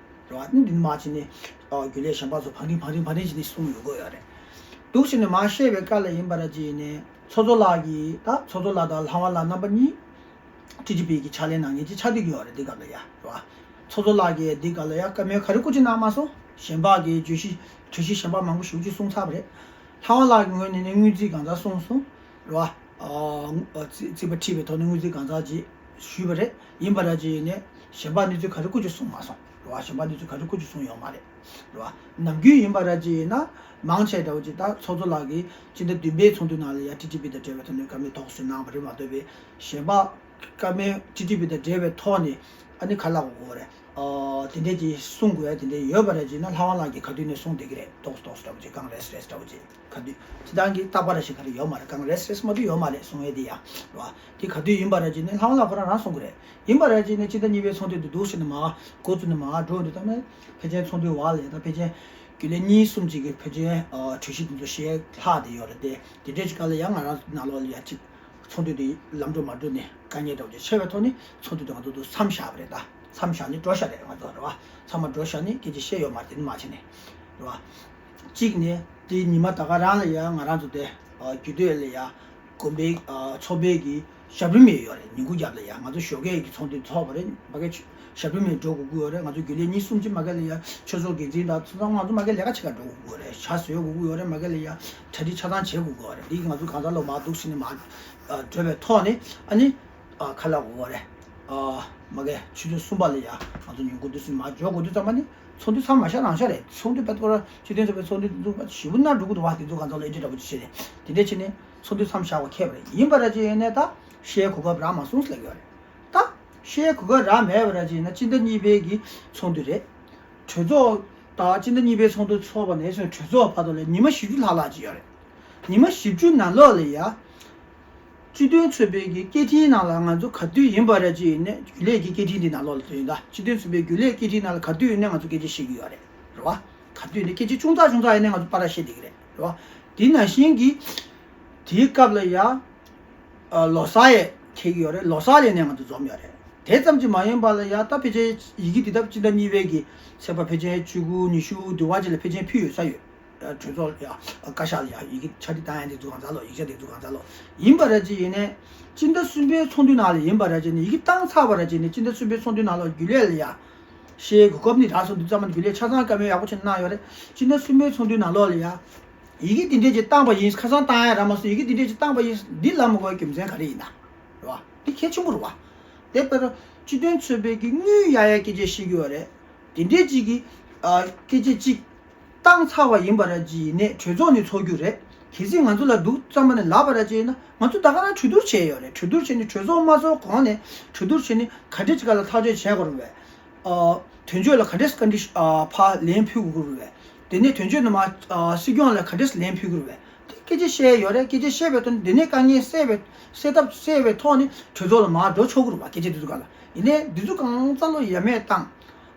རེད་བ། འདི་མ་བྱས་ནས་ཨ་རྒྱུན་ལས་གཞན་པ་ཚོ་བང་རིམ་བང་རིམ་བང་རིམ་བྱས་ནས་གསུངས་ཡོང་གི་ཡོད་རེད། འདུག་བྱས་ནས་མ་བཤད་པའི་སྐབས་ལ་ཡིན་པ་ར་ཅིག་ཡིན་ནས་ཚོགས་གཙོ་ལགས་ཀྱིས་ད་ཚོགས་གཙོ་ལགས་དང་ལྷ་དབང་ལགས་རྣམ་པ་གཉིས་ཊི་ཊི་པི་གི་ཕྱག་ལས་གནང་མཁན་ཅིག་ཆགས་བསྡད་ཀྱི་ཡོད་རེད། འདི་སྐབས་ལ་ཡ་རེད་བ། ཚོགས་གཙོ་ལགས་ཀྱིས་འདི་སྐབས་ལ་ཡ་བཀའ་མོལ་ག་རེ་སྐུ་ཅིག་གནང་མ་སོང་། གཞན་པ་གི་བརྗོད་གཞི་གྲོས་གཞི་གཞན་པ་མང་པོ་ཞེ་པོ་ཅིག་གསུངས་ཚར་བ་རེད། ལྷ་དབང་ལགས་ཀྱི་ངོས་ནས་ནི་སྔོན་རྩིས་གང་ཚང་གསུངས་སོང་རེད་བ། ཨ་རྩིས་རྩིས་པ་ཁྲིད་པའི་ཐོག་ནས་སྔོན་རྩིས་གང་ཚང་ཅིག་ཞུས་པ་རེད། ཡིན་པ་ར་ཅིག་ཡིན་ནས་གཞན་པ་གནས་ཚུལ་ག་རེ་སྐུ་ཅིག་གསུངས་མ་སོང་རེད་བ། གཞན་པ་གནས་ཚུལ་ག་རེ་སྐུ་ཅིག་གསུངས་ཡོད་མ་རེད་རེད་བ། ནམ་རྒྱུན་ཡིན་པ་ར་ཅིག་ཡིན་ན་མང་ཆེ་འདྲ་བོ་ཅིག་ད་ཚོགས་གཙོ་ལགས་ཀྱིས་སྤྱི་ཟླ་བདུན་པའི་ཚོགས་འདུ་ནང་ལ་ཡ་ཊི་ཊི་པི་དང་འབྲེལ་བའི་ཐོག་ནས་བཀའ་མོལ་དོགས་ཟོན་གནང་བ་རེད་མ་གཏོགས་པའི་གཞན་པ་བཀའ་མོལ་ཊི་ཊི་པི་དང་འབྲེལ་བའི་ཐོག་ནས་ཨ་ནི་ག་ལབ་དགོས་རེད། ཨ་དེ་འདྲས་ཅིག་གསུང་དགོས་ཡ་དེ་འདྲས་ཡོད་པ་རེད་ཅེ་ན་ལྷ་དབང་ལགས་ཀྱིས་ག་དུས་ནས་གསུང་བསྡད་ཀྱི་རེད། ཏོག་ཙམ་ཏོག་ཙམ་འདྲ་བོ་ཅིག་གང་རེས་རེས་འདྲ་བོ་ཅིག་ག་དུས་སྤྱི་བཏང་གི་རྟག་པར་ཞིག་ག་རེ་ཡོད་མ་རེད། གང་རེས་རེས་མ་གཏོགས་ཡོད་མ་རེད་གསུང་ཡས་དེ་ཡ་རེད་བ། དེ་ག་དུས་ཡིན་པ་རེད་ཅེ་ན་ལྷ་དབང་ལགས་ཁོ་རང་རང་གསུང་གི་རེད། ཡིན་པ་རེད་ཅེ་ན་སྤྱི་ཟླ་གཉིས་པའི་ཚོགས་འདུ་དེ་འདུག་ཟེར་ནས་མ་འགོ་བཙུགས་ནས་མ་འགྲོ་འདུག་ད་ནི་ཕལ་ཆེར་ཚོགས་འདུའི་བར་ལ་ཡ་ད་ཕལ་ཆེར་རྒྱུན་ལས་གཉིས་གསུམ་ཅིག་གིས་ཕལ་ཆེར་གྲོས་གཞི་དེ་ཚོ་བཤད་ལྷག་བསྡད་ཡོད་རེད་དེ། དེ་འདྲས་ཅིག་ག་ལ་ཡ་ང་རང་ནང་ལོགས་ལ་ཡ་ཅིག་ཚོགས་འདུ་དེ་ལམ་འགྲོ་མ་འགྲོ་ནས་དཀའ་ངལ་འདྲ་བོ་ཅིག་ཆེ་བའི་ཐོག་ནས་ཚོགས་འདུ་དེ་ང་ཚོ་འདུག་མཚམས་བཞག་པ་རེད། ད་མཚམས་བཞག་ནས་འགྲོ་བཞག་རེད། ང་ཚོ་རེད་བ། ཚང་མ་འགྲོ་བཞག་ནས་སྐད་ཆ་བཤད་ཡོད་མ་རེད། དེ་ནི་མ་བྱས་ནས་རེད་བ། གཅིག་ནས་དེ་ཉི་མ་ད་ག་རང་ལ་ཡ་ང་རང་ཚོ་དེ་རྒྱུད་སྟོད་ལ་ཡ་དགོན་པའི་ཚོགས་པའི་གི་ཞབས་རིམ་ཡོད་ཡོད་རེད། ཉིན་གུང་རྒྱབ་ལ་ཡ་ང་ཚོ་ཞོགས་ཀས་ཀྱི་ཚོགས་འདུ་ཚོགས་པ་རེད། མ་གི་ཞབས་རིམ་ནས་འགྲོ་དགོས་ཀྱི་ཡོད་རེད། ང་ཚོ་རྒྱུན་ལས་གཉིས་གསུམ་ཅིག་མ་གི་ལ་ཡ་ཆོས་ཚོགས་འགན་འཛིན་དང་ཚོ་ཚང་མ་ང་ཚོ་མ་གི་ལས་ཀ་བྱེད་ག་འགྲོ་དགོས་ཀྱི་ཡོད་རེད། ཇ་བཟོས་དགོས་ཀྱི་ཡོད་རེད། མ་གི་ལ་ཡ་གྲ་སྒྲིག་ཆ་ཚང་བྱེད་དགོས་ཀྱི་ཡོད་རེད། འདི་ང་ཚོ་གང་ཟག་ལོ་མ་འདུག་ཟེར་ནས་མ་འགྲོ་བའི་ཐོག་ནས་ཨ་ནི་ཁ་ལག་དགོས་ཀྱི་ཡོད་རེད། མ་གི་ཆུ་ཚོད་གསུམ་པ་ལ་ཡ་ང་ཚོ་ཉིན་གུང་དུས་ཚོད་མ་འཇོག་དགོས་དུས་ཙམ་པ་ནི་ཚོགས་འདུ་མཚམས་མ་བཞག་རང་བཞག་རེད། ཚོགས་འདུ་བེད་ཁོ་ར་སྤྱི་མཐུན་ཚོགས་པའི་ཚོགས་འདུ་འདུག་པ་ཞེ་པོ་ན་འགྲོ་གི་འདུག་བ། དེ་ཚོ་གང་ཟག་ལོ་ཨེ་འདྲ་འདྲ་པོ་ཅིག་བྱས་ནས་དེ་འདྲ་བྱས་ནས་ཚོགས་འདུ་མཚམས་བཞག་པ་ཁེལ་བ་རེད། ཡིན་པ་ར་ཅིག་ཡིན་ནས་ད་བཤད་གོ་སྐབས་རག་མ་སོང་ཟེར་ལབ་ཀྱི་ཡོད་རེད། ད་བཤད་གོ་སྐབས་རག་མེད་པ་ར་ཅིག་ཡིན་ན་སྤྱི་ཟླ་གཉིས་པའི་གི་ཚོགས་འདུ་རེད། གྲོས་ཚོགས་ད་སྤྱི་ཟླ་གཉིས་པའི་ཚོགས་འདུ་ཚོགས་པ་ནས་བཟུང་གྲོས་ཚོགས་བར་དུ་ལ་ཉི་མ་བཞི་བཅུ་ལྷག་ལྷག་ཅིག་ཡོད་རེད། ཉི་མ་བཞི་བཅུ་ནང་ལོགས་ལ་ཡ། སྤྱི་མཐུན་ཚོགས་པའི་གི་སྐད་འཕྲིན་ནང་ལ་ང་ཚོ་ག་དུས་ཡིན་པ་ར་ཅིག་ཡིན་ནས་རྒྱུན་ལས་ཀྱི་སྐད་འཕྲིན་འདི་ནང་ལོགས་ལ་ཡིན་ད། སྤྱི་མཐུན་ཚོགས་པའི་རྒྱུན་ལས་སྐད་འཕྲིན་ནང་ལ་ག་དུས་ཡིན་ནས་ང་ཚོ་སྐད་ཆ་བཤད་ཀྱི་ཡོད་རེད། རེད་བ། ག་དུས་ཡིན་ནས་སྐད་ཆ་ཆུང་ཙག་ཆུང་ཙག་ཡིན་ནས་ང་ཚོ་པར་བཤད་བསྡད་ཀྱི་རེད། རེད་བ། དེ་ནང་བཞིན་གྱི་དེའི་སྐབས་ལ་ཡ། ཨ་ལོ་གསར་ཡས་འཁེལ་གྱི་ཡོད་རེད། ལོ་གསར་ལ་ནས་ང་ཚོ་འཛོམས་ཡོད་རེད། དེ་ཙམ་གྱིས་མ་ཡིན་པ་ལ་ཡ་ད་ཕལ་ཆེར་ཡི་གེ་འདི་ལྟ་བུ་སྤྱི་ཟླ་གཉིས་པའི་གི་ཚེས་པ་ཕལ་ཆེར་བཅུ་དགུ་ཉི་ཤུ་དུ་བ་ཅིག་ལ་ཕལ་ཆེར་ཕུལ་ཡོད་ས་ཡོད། གྲོས་ཚོགས་ལ་ཡ་བཀའ་ཤག་ལ་ཡ་ཡི་གེ་ཕྱག་བྲིས་བཏང་ཡ་དེ་ཚོ་གང་ཚ་ལོ། ཡིག་ཆ་དེ་ཚོ་གང་ཚ་ལོ། ཡིན་པ་ར་ཅིག་ཡིན་ནས་སྤྱི་ཟླ་གསུམ་པའི་ཚོགས་འདུ་ནང་ལ་ཡིན་པ་ར་ཅིག་ནས་ཡི་གེ་བཏང་ཚར་བ་ར་ཅིག་ནས་སྤྱི་ཟླ་གསུམ་པའི་ཚོགས་འདུ་ནང་ལ་རྒྱུན་ལས་ལ་ཡ་བཤད་གོ་སྐབས་ནི་རག་སོང་། འདི་ཚང་མ་རྒྱུན་ལས་ཆ་ཚང་བཀའ་མོལ་ཡག་པོ་བྱས་གནང་ཡོད་རེད། སྤྱི་ཟླ་གསུམ་པའི་ཚོགས་འདུ་ནང་ལོགས་ལ་ཡ་ཡི་གེ་འདི་འདྲས་ཅིག་བཏང་པ་ཡིན། ཁ་སང་བཏང་ཡ་རག་མ་སོང་། ཡི་གེ་འདི་འདྲས་ཅིག་བཏང་པ་ཡིན། འདི་ལབ་མ་དགོས་པའི་རྒྱུ་མཚན་ག་རེ་ཡིན་ན། རེད་བ། འདི་གལ་ཆེན་པོ་རེད་བ། དེ་ལྟར་སྤྱི་མཐུན་ཚོགས་པའི་གི་དངུལ་གཡར་ཡའི་སྐད་ཆ་བཤད་ཀྱི་ཡོད་རེད། དེ་འདྲའི་ཅིག་གི་ཨ་སྐད་ཆ་ཅིག་བཏང་ཚར་བ་ཡིན་པ་ར་ཅིག་ཡིན་ནས་གྲོས་ཚོགས་ནས་ཚོགས་རྒྱུ་རེད། གལ་སྲིད་ང་ཚོ་ལ་འདུག་བསམ་པ་ནས་ལབ་པ་ར་ཅིག་ཡིན་ན་ང་ཚོ་ད་ག་རང་གྲོས་བསྡུར་བྱས་ཡོད་རེད། གྲོས་བསྡུར་བྱས་ནས་གྲོས་ཚོགས་མ་ཚོགས་གོང་ནས་གྲོས་བསྡུར་བྱས་ནས་ག་འདྲས་ཅིག་ག་ལ་ཐག་གཅོད་བྱས་དགོས་རེད་བས། ཨ་དོན་གཅོད་ལ་ག་འདྲས་ཨ་ཕར་ལན་ཕུལ་དགོས་རེད་བས། དེ་ནས་དོན་གཅོད་ནས་མ་ཨ་སྲིད་སྐྱོང་ལ་ག་འདྲས་ལན་ཕུལ་དགོས་རེད་བས། དེ་སྐད་ཆ་བཤད་ཡོད་རེད། སྐད་ཆ་བཤད་པའི་ཐོག་ནས་དེ་ནས་དཀའ་ངལ་སེལ་བའི་སེལ་ཐབས་སེལ་བའི་ཐོག་ནས་གྲོས་ཚོགས་ལ་མར་འགྲོ་ཆོག་གི་རེད་བ། སྐད་ཆ་དེ་ཚོ་ག་ལ་ཡིན་ནའི་འདི་ཚོ་གང་ཚ་ལོ་ཡ་མེད་བཏང་།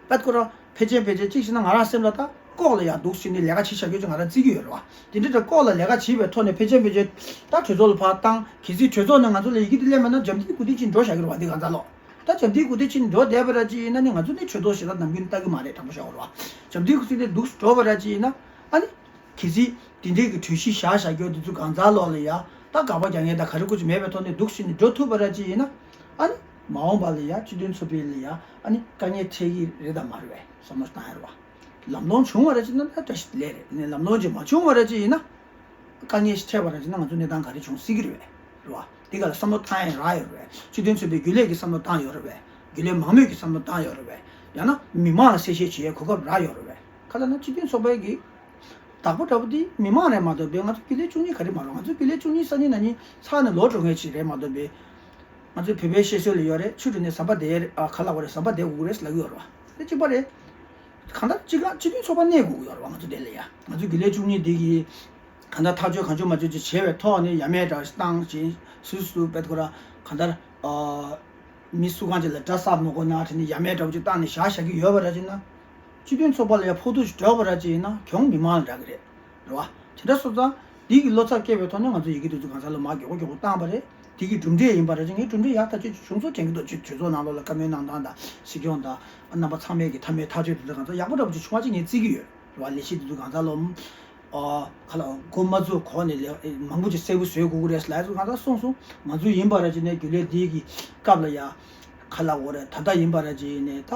པད་ཁོ་ར་ཕལ་ཆེར་ཕལ་ཆེར་གཅིག་བྱས་ན་ང་རང་སེམས་ལ་ད་ལྐོག་ལ་ཡ་འདུག་ཟེར་ནས་ལས་ཀ་བྱེད་བཞག་རྒྱུ་ཅིག་ང་རང་བརྩི་གི་ཡོད་རེད་བ། དེ་འདྲ་ད་ལྐོག་ལ་ལས་ཀ་བྱེད་པའི་ཐོག་ནས་ཕལ་ཆེར་ཕལ་ཆེར་ད་གྲོས་ཚོགས་ལ་ཕར་བཏང་། གལ་སྲིད་གྲོས་ཚོགས་ནས་ང་ཚོ་ལ་ཡི་གེ་དེ་སླེབས་མེད་ན་འཇམ་ཐིང་གུ་ཐིང་ཅིག་འགྲོ་བཞག་གི་རེད་བ། འདི་གང་ཚ་ལོ། ད་འཇམ་ཐིང་གུ་ཐིང་ཅིག་འགྲོ་བསྡད་པ་ར་ཅིག་ཡིན་ན་ནི་ང་ཚོ་ནི་གྲོས་ཚོགས་ཞེ་དྲག་ནམ་རྒྱུན་ལྟ་གི་མ་རེད། དྲང་པོ་བཤད་དགོས་རེད་བ། འཇམ་ཐིང་གུ་ཐིང་དེ་འདུག་འགྲོ་བ་ར་ཅིག་ཡིན་ན་ཨ་ནི། གལ་སྲིད་དེ་འདྲའི་གི་གྲོས་གཞི་བཞག་བཞག་རྒྱུ་དེ་ཚོ་གང་ཚ་ལོག་ལ་ཡ་ད་དགག་པ་རྒྱག་མཁན་དང་ག་རེ་སྐོར་ཅིག་མེད་པའི་ཐོག་ནས་འདུག་ཟེར་ནས་འགྲོ་ཐུབ་པ་ར་ཅིག་ཡིན་ན་ཨ་ནི་མ་འོངས་པ་ལ་ཡ་སྤྱི་མཐུན་ཚོགས་པའི་ལ་ཡ་ཨ་ནི་དཀའ་ངལ་འཕྲད་ཀྱི་རེད་དམ་མ་རེད་བས་བསམ་བློ་བཏང་ཡ་རེད་བ། ལམ་ལྷོང་བྱུང་བ་ར་ཅིག་ན་ད་བཀྲ་ཤིས་བདེ་ལེགས་རེད། ནས་ལམ་ལྷོང་ཅིག་མ་བྱུང་བ་ར་ཅིག་ཡིན་ན་དཀའ་ངལ་ཞིག་འཕྲད་པ་ར་ཅིག་ན་ང་ཚོ་གནས་སྟངས་ག་རེ་བྱུང་སྲིད་ཀྱི་རེད་བས། རེད་བ། འདི་ག་ལ་བསམ་བློ་བཏང་ཡ་རག་ཡོད་རེད། སྤྱི་མཐུན་ཚོགས་པའི་རྒྱུན་ལས་ཀྱིས་བསམ་བློ་བཏང་ཡོད་རེད་བས། རྒྱུན་ལས་མང་མོས་ཀྱིས་བསམ་བློ་བཏང་ཡོད་རེད་བས། ཡང་ན་མི་མང་ལ་གསལ་བཤད་བྱེད་ཡའི་གོ་སྐབས་རག་ཡོད་རེད་བས། ག་ལབ་ན་སྤྱི་མཐུན་ཚོགས་པའི་གི་བདག་པོ་འདྲ་པོ་དེ་མི་མང་རེད་མ་གཏོགས་པའི་ང་ཚོ་རྒྱུན་ལས་བཅུ་གཉིས་ག་རེ་མ་རེད། ང་ཚོ་རྒྱུན་ལས་བཅུ་གཉིས་སང་ཉིན་གནངས་ཉིན་ཚར་ནས་ལོག་འགྲོ་མཁན་ཅིག་རེད་མ་གཏོགས་པའི། ང་ཚོའི་བོད་པའི་བཤད་སྲོལ་ལ་ཡོད་རེད། ཆུ་འགྲོ་ནས་ཟམ་པ་བསྡད། ཨ། ག་ལབ་དགོས་རེད། ཟམ་པ་བསྡད་དགོས་རེད་ལབ་ཀྱི་ཡོད་རེད་བ། དེ་གཅིག་པ་རེད། གང་ལྟར་སྤྱི་ཁང་སྤྱི་མཐུན་ཚོགས་པ་གནས་དགོས་ཀྱི་ཡོད་རེད་བ། ང་ཚོ་དེ་ལ་ཡ། ང་ཚོ་རྒྱུན་ལས་བཅུ་གཉིས་འདི་གིས་གང་ལྟར་ཐག་གཅོད་གང་བྱུང་མ་བྱུང་ཅིག་བྱས་པའི་ཐོག་ནས་ཡ་མེད་འདྲ་བཏང་ཞིང་སུད་སུ་དཔེ་ཁོ་ར་གང་ལྟར། ཨ། མི་སུ་གང་ཅིག་ལ་དགྲ་བསགས་མ་དགོས་ན་དེ་ནས་ཡ་མེད་འདྲ་བོ་ཅིག་བཏང་ནས་བཞག་བཞག་གི་ཡོད་པ་ར་ཅིག་ན། སྤྱི་མཐུན་ཚོགས་པ་ལ་ཡ་ཕོག་ཐུག་ཞིག་འགྲོ་བ་ར་ཅིག་ཡིན་ན་གྱོང་མི་མང་ལ་འདྲ་གི་རེད། རེད་བ། དེ་འདྲ་སོང་ཙང་འདི་གི་བློ་འཚབ་སྐྱེས་པའི་ཐོག་ནས་ང་ཚོ་ཡི་གེ་དེ་ཚོ་གང་ས་ལ་མར་མགྱོགས་པོ་མགྱོགས་པོ་བཏང་པ་རེད། དེ་གི་གྲུབ་འབྲས་ཡིན་པ་ར་ཅིག་ངས་གྲུབ་འབྲས་ཡག་ཐག་ཆོད་ཅིག་བྱུང་སོང་དྲན་གྱི་འདུག་གྲོས་ཚོགས་ནང་ལོགས་ལ་བཀའ་མོལ་གནང་སྟངས་དང་སྲིད་སྐྱོང་དང་རྣམ་པ་ཚང་མས་ཀྱི་མཐའ་མའི་ཐག་གཅོད་དེ་ཚོ་གང་ས་ཡག་པོ་འདྲ་པོ་ཅིག་བྱུང་བ་ཅིག་ངས་བརྩི་གི་ཡོད། རེད་བ། ལས་གཞི་དེ་ཚོ་གང་ས་ལ། ཨ། ག་ལ་འགོ་མ་བཙུགས་གོང་ནས་ལས་མང་པོ་ཅིག་གསལ་པོ་བཟོ་དགོས་ཀྱི་རེད་ལབ་ཚོ་གང་ལྟར་གསུངས་སོང་། ང་ཚོ་ཡིན་པ་ར་ཅིག་ནས་རྒྱུན་ལས་འདི་གི་སྐབས་ལ་ཡ། ག་ལ་འོ་རེད། ད་ལྟ་ཡིན་པ་ར་ཅིག་ནས་ད་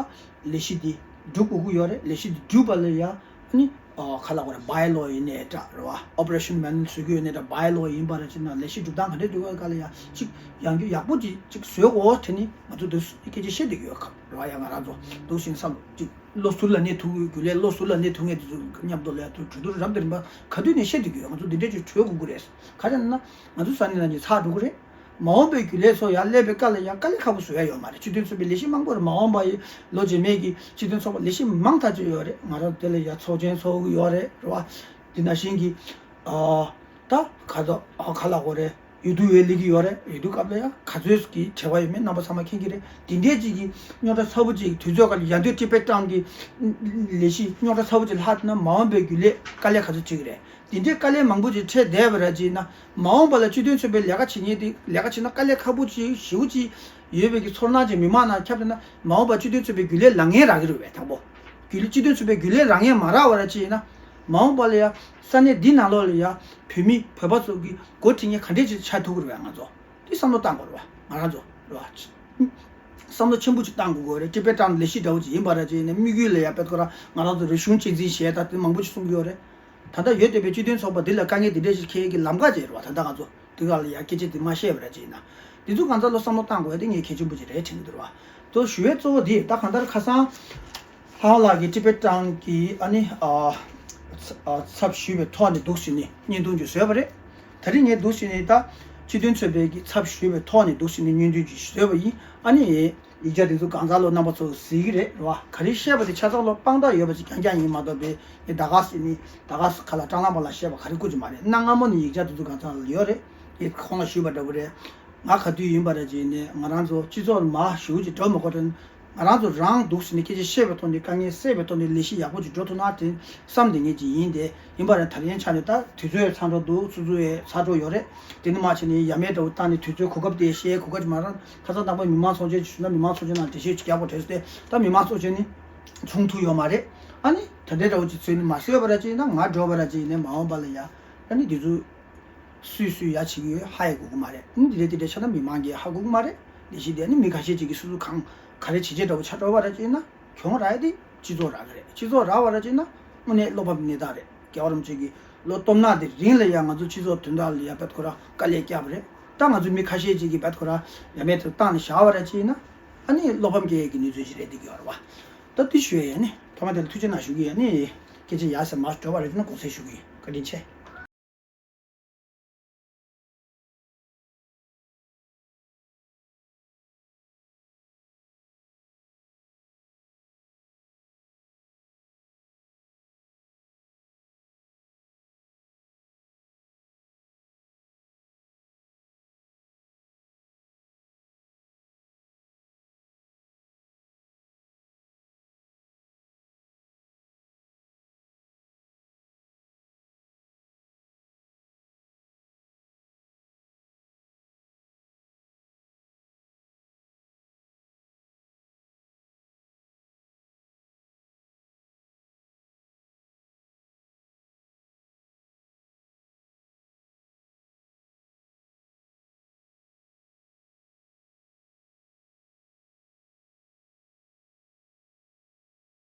ལས་གཞི་འདི་སྒྲུབ་དགོས་ཀྱི་ཡོད་རེད། ལས་གཞི་འདི་སྒྲུབ་པ་ལ་ཡ་ཨ་ནི། ཨ། ག་ལ་འོ་རེད། བྷའི་ལོ་ཡིན་ནའི་འདྲ་རེད་བ། ཨོ་པ་རེ་ཤན་མེ་ནུ་ཨལ་བཟོ་རྒྱུ་ཡིན་ནའི་འདྲ། བྷའི་ལོ་ཡིན་པ་ར་ཅིག་ན་ལས་གཞི་སྒྲུབ་སྟངས་ག་འདྲས་སྒྲུབ་དགོས་ག་ལ་ཡ་ཅིག་ཡང་རྒྱུ་ཡག་པོ་ཅིག་ཅིག་བཟོས་གོ་དེ་ནི་ང་ཚོ་འདུག་སེ་སྐད་ཆ་བཤད་བསྡད་ཀྱི་ཡོད་ཁ་རེད་བ། ཡ་ང་རང་ཚོ་འདུག་སེ་བསམ་ཅིག་བློ་ཟུར་ལ་གནས་ཐུབ། རྒྱུན་ལས་བློ་ཟུར་ལ་གནས་ཐུབ་མཁན་དེ་ཚོ་མཉམ་དུ་ལ་ཡ་དུ་གྲོས་བསྡུར་རབ་དང་རིམ་པ་ག་དུས་ནས་བཤད་བསྡད་ཀྱི་ཡོད། ང་ཚོ་འདི་འདྲས་ཅིག་གྲོས་དགོས་ཀྱི་རེད། ག་རེ་ན་ང་ཚོ་ས་གནས་ནང་གི་ཚར་འགྲོ་གི་རེད། མ་འོངས་པའི་རྒྱུན་ལས་ཚོ་ཡར་སླེབས་པའི་སྐབས་ལ་ཡང་དཀའ་ལས་ཁག་པོ་བཟོ་ཡ་ཡོད་མ་རེད། སྤྱི་མཐུན་ཚོགས་པའི་ལས་གཞི་མང་པོ་རེད། མ་འོངས་པ་ཡི་ལོ་རྗེས་མའི་གི་སྤྱི་མཐུན་ཚོགས་པ་ལས་གཞི་མང་ཐག་ཆོད་ཡོད་རེད། ང་རང་དེ་ལ་ཡ་ཚོགས་ཆེན་ཚོགས་ཀྱི་ཡོད་རེད། རེད་བ། འདི་ནང་བཞིན་གྱི། ཨ། ད་ག་ཚོད་ཨ་ག་ལབ་དགོས་རེད། འོས་བསྡུ་ཡོད་ལི་གི་ཡོད་རེད། འོས་བསྡུ་སྐབས་ལ་ཡང་ག་ཚོད་ཀྱི་བྲེལ་བ་ཡོད་མེད་རྣམ་པ་ཚང་མ་མཁྱེན་གྱི་རེད། དེ་འདྲས་ཅིག་གི་རྙོག་དྲ་ཚ་པོ་ཅིག་དུས་ཚོད་སྐབས་ལ་ཡ་དུས་ཊི་པེ་ཊན་གྱི་ལས་གཞི་རྙོག་དྲ་ཚ་པོ་ཅིག་ལྷག་ན་མ་འོངས་པའི་རྒྱུན་ལས་དཀའ་ལས་ག་ཚོད་འཕྲད་ཀྱི་རེད། དེ་འདྲས་དཀའ་ལས་མང་པོ་ཅིག་འཕྲད་བསྡད་པ་ར་ཅིག་ན་མ་འོངས་པ་ལ་སྤྱི་མཐུན་ཚོགས་པའི་ལས་ཀ་བྱེད་མཁན་དེ་ལས་ཀ་བྱེད་ན་དཀའ་ལས་ཁག་པོ་ཅིག་ཞེ་པོ་ཅིག་ཡོད་པའི་གི་ཚོར་སྣང་ཅིག་མི་མང་ནང་ཁྱབ་བསྡད་ན་མ་འོངས་པ་སྤྱི་མཐུན་ཚོགས་པའི་རྒྱུན་ལས་ལངས་མཁན་རག་གི་རེད་བས། དང་པོ་རྒྱུན་ལས་སྤྱི་མཐུན་ཚོགས་པའི་རྒྱུན་ལས་ལངས་མཁན་མ་རག་པ་ར་ཅིག་ཡིན་ན་མ་འོངས་པ་ལ་ཡ་ས་གནས་འདི་ནང་ལོགས་ལ་ཡ་བོད་མི་བོད་པ་ཚོ་གི་འགོ་ཁྲིད་མཁན་ག་འདྲས་ཅིག་ཆགས་ཐུབ་ཀྱི་རེད་བས། ང་ཚོ་འདི་བསམ་བློ་བཏང་དགོས་རེད་བ། ང་རང་ཚོ་རེད་བ། བསམ་བློ་ཆེན་པོ་ཅིག་བཏང་དགོས་ཀྱི་རེད། ཊི་པེ་ཊན་ལས་གཞི་འདྲ་བོ་ཅིག་ཡིན་པ་ར་ཅིག་ཡིན་ན་དམིགས་ཡུལ་ལ་ཡ་དཔེ་ཁོ་ར་ང་རང་ཚོ་རིག་གཞུང་གཅེས་འཛིན་བྱས་ད་དེ་མང་པོ་ཅིག་གསུང་གི་ཡོད་རེད། ད་ལྟ་ཡོད་བསྡད་པའི་སྤྱི་མཐུན་ཚོགས་པ་འདི་ལ་དཀའ་ངལ་འདི་འདྲས་ཞིག་འཁྱེར་གྱི་ལམ་ཁ་ཅིག་རེད་བ། ད་ལྟ་ང་ཚོ་འདི་ག་ལ་ཡ་སྐད་ཆ་འདི་མ་བཤད་པ་ར་ཅིག་ཡིན་ན་འདི་ཚོ་གང་ཚ་ལོ་བསམ་བློ་བཏང་དགོས་ཡ་དེ་ངས་གལ་ཆེན་པོ་ཅིག་རེད་དྲན་གྱི་འདུག་ར་བ། དོ་ཞུ་བའི་གཙོ་བོ་འདི་ད་གང་ལྟར་ཁ་སང་ལྷ་དབང་ལགས་ཀྱིས་ཊི་པེ་ཊན་གྱི་ཨ་ནི་ཨ་ཨ་ཚབ་ཞུས་པའི་ཐོག་ནས་འདུག་སེ་ནི་བརྙན་ཐུང་ཅིག་བཟོས་པ་རེད། ད་རིང་ངས་འདུག་སེ་ནི་ད་སྤྱི་མཐུན་ཚོགས་པའི་གི་ཚབ་ཞུས་པའི་ཐོག་ནས་འདུག་སེ་ནི་བརྙན་ཐུང་ཅིག་བཟོས་པ་ཡིན། ཨ་ནི། ཡིག་ཆ་དེ་ཚོ་གང་ཚ་ལོ་རྣམ་པ་ཚོ་གཟིགས་ཀྱི་རེད་རེད་བ། ག་རེ་བཤད་པ་དེ་ཆ་ཚང་ལོ་དཔང་རྟགས་ཡོད་པ་ཅིག་རྐྱང་རྐྱང་ཡིན་མ་གཏོགས་པའི་ངས་ད་ག་སེ་ནི་ད་ག་སེ་ཁ་ལ་ཀྲང་ལང་པ་ལ་བཤད་པ་ག་རེ་ཁུ་ཅིག་མ་རེད། གནའ་སྔ་མོ་ནས་ཡིག་ཆ་དེ་ཚོ་གང་ཚ་ལ་ཡོད་རེད། ངས་ཁོང་ལ་ཞུས་པ་འདྲ་པོ་རེད། ང་ག་དུས་ཡིན་པ་རེད་ཅེས་ནས་ང་རང་ཚོ་སྤྱི་ཚོགས་ལ་མ་ཞུ་ཅིག་འགྲོ་མི་དགོས་དོན་ང་རང་ཚོ་རང་འདུག་སེ་ནས་སྐད་ཆ་བཤད་པའི་ཐོག་ནས་དཀའ་ངལ་སེལ་བའི་ཐོག་ནས་ལས་གཞི་ཡག་པོ་ཅིག་འགྲོ་ཐུབ་ན་དེ་བསམ་དེ་ངེད་ཀྱི་ཡིན་ཏེ། ཡིན་པ་རེད། ད་རེས་ཆ་ནས་ད་དུས་ཚོད་ཚང་འགྲོ་འདུག་སོ་སོ་ཡས་ཚ་འགྲོ་ཡོད་རེད། དེ་ནི་མ་བྱས་ནས་ཡ་མེད་འདྲ་བོ་བཏང་ནས་དུས་ཚོད་གོ་སྐབས་དེ་བཤད་གོ་སྐབས་ཅིག་མ་རག་ཁ་སང་དང་པོ་མི་མང་ཚོགས་ཆེན་ཞུས་ན་མི་མང་ཚོགས་ཆེན་ནང་འགྲེལ་བཤད་ཅིག་རྒྱག་དགོས་དྲན་སོང་སྟེ། ད་མི་མང་ཚོགས་ཆེན་ནི་ཚོགས་ཐུབ་ཡོད་མ་རེད། ཨ་ནི་ད་ལྟའི་འདྲ་བོ་ཅིག་ཚོད་ནི་མ་བཟོས་པ་ར་ཅིག་ཡིན་ན་ང་འགྲོ་བ་ར་ཅིག་ཡིན་ནས་མ་འོངས་པ་ལ་ཡ་ཨ་ནི་དེ་ཚོ་སུས་སུས་ཡ་བྱེད་ཀྱི་ཡོད་ཧ་ཡ་གོ་གི་མ་རེད། ཨ་ནི་དེ་འདྲ་དེ་འདྲ་ཆགས་ན་མི་མང་གིས་ཧ་གོ་གི་མ་རེད། ལས་གཞི་དེ་ཨ་ནི་མི་ཁ་ཤས་ཅིག་གིས་སུ་སུ་གང་ག་རེ་བྱེད་བྱེད་འདྲ་བོ་ཆགས་འགྲོ་བ་ར་ཅིག་ཡིན་ན་གྱོང་རག་ཡ་དེ་སྤྱི་ཚོགས་རག་གི་རེད། སྤྱི་ཚོགས་རག་པ་ར་ཅིག་ཡིན་ན་དངོས་གནས་བློ་ཕམ་གནས་སྟངས་རེད། རྒྱལ་བ་རིན་པོ་ཆེ་གིས་ལོ་སྟོང་ཕྲག་དེ་རིང་ལ་ཡང་ང་ཚོ་སྤྱི་ཚོགས་དོན་དག་ལ་ཡང་བེད་ཁོ་རང་དཀའ་ལས་བརྒྱབ་པ་རེད། ད་ང་ཚོ་མི་ཁ་ཤས་ཅིག་གིས་བེད་ཁོ་རང་ཡ་མེད་དུ་བཏང་ནས་བཞག་པ་ར་ཅིག་ཡིན་ན་ཨ་ནི་བློ་ཕམ་སྐྱེ་ཡས་ཀྱི་གནས་ཚུལ་ཞིག་རེད་འདི་གི་ཡོད་རེད་བ། ད་འདི་ཞུ་ཡས་ཡ་ནི་ཐོག་མ་དེ་ལ་ཐུགས་རྗེ་གནང་ཞུ་གི་ཡ་ནི་སྐད་ཆ་ཡག་ས་མ་འགྲོ་བ་རེད་ན་དགོངས་སེལ་ཞུ་གི་ཡིན། བཀའ་དྲིན་ཆེ།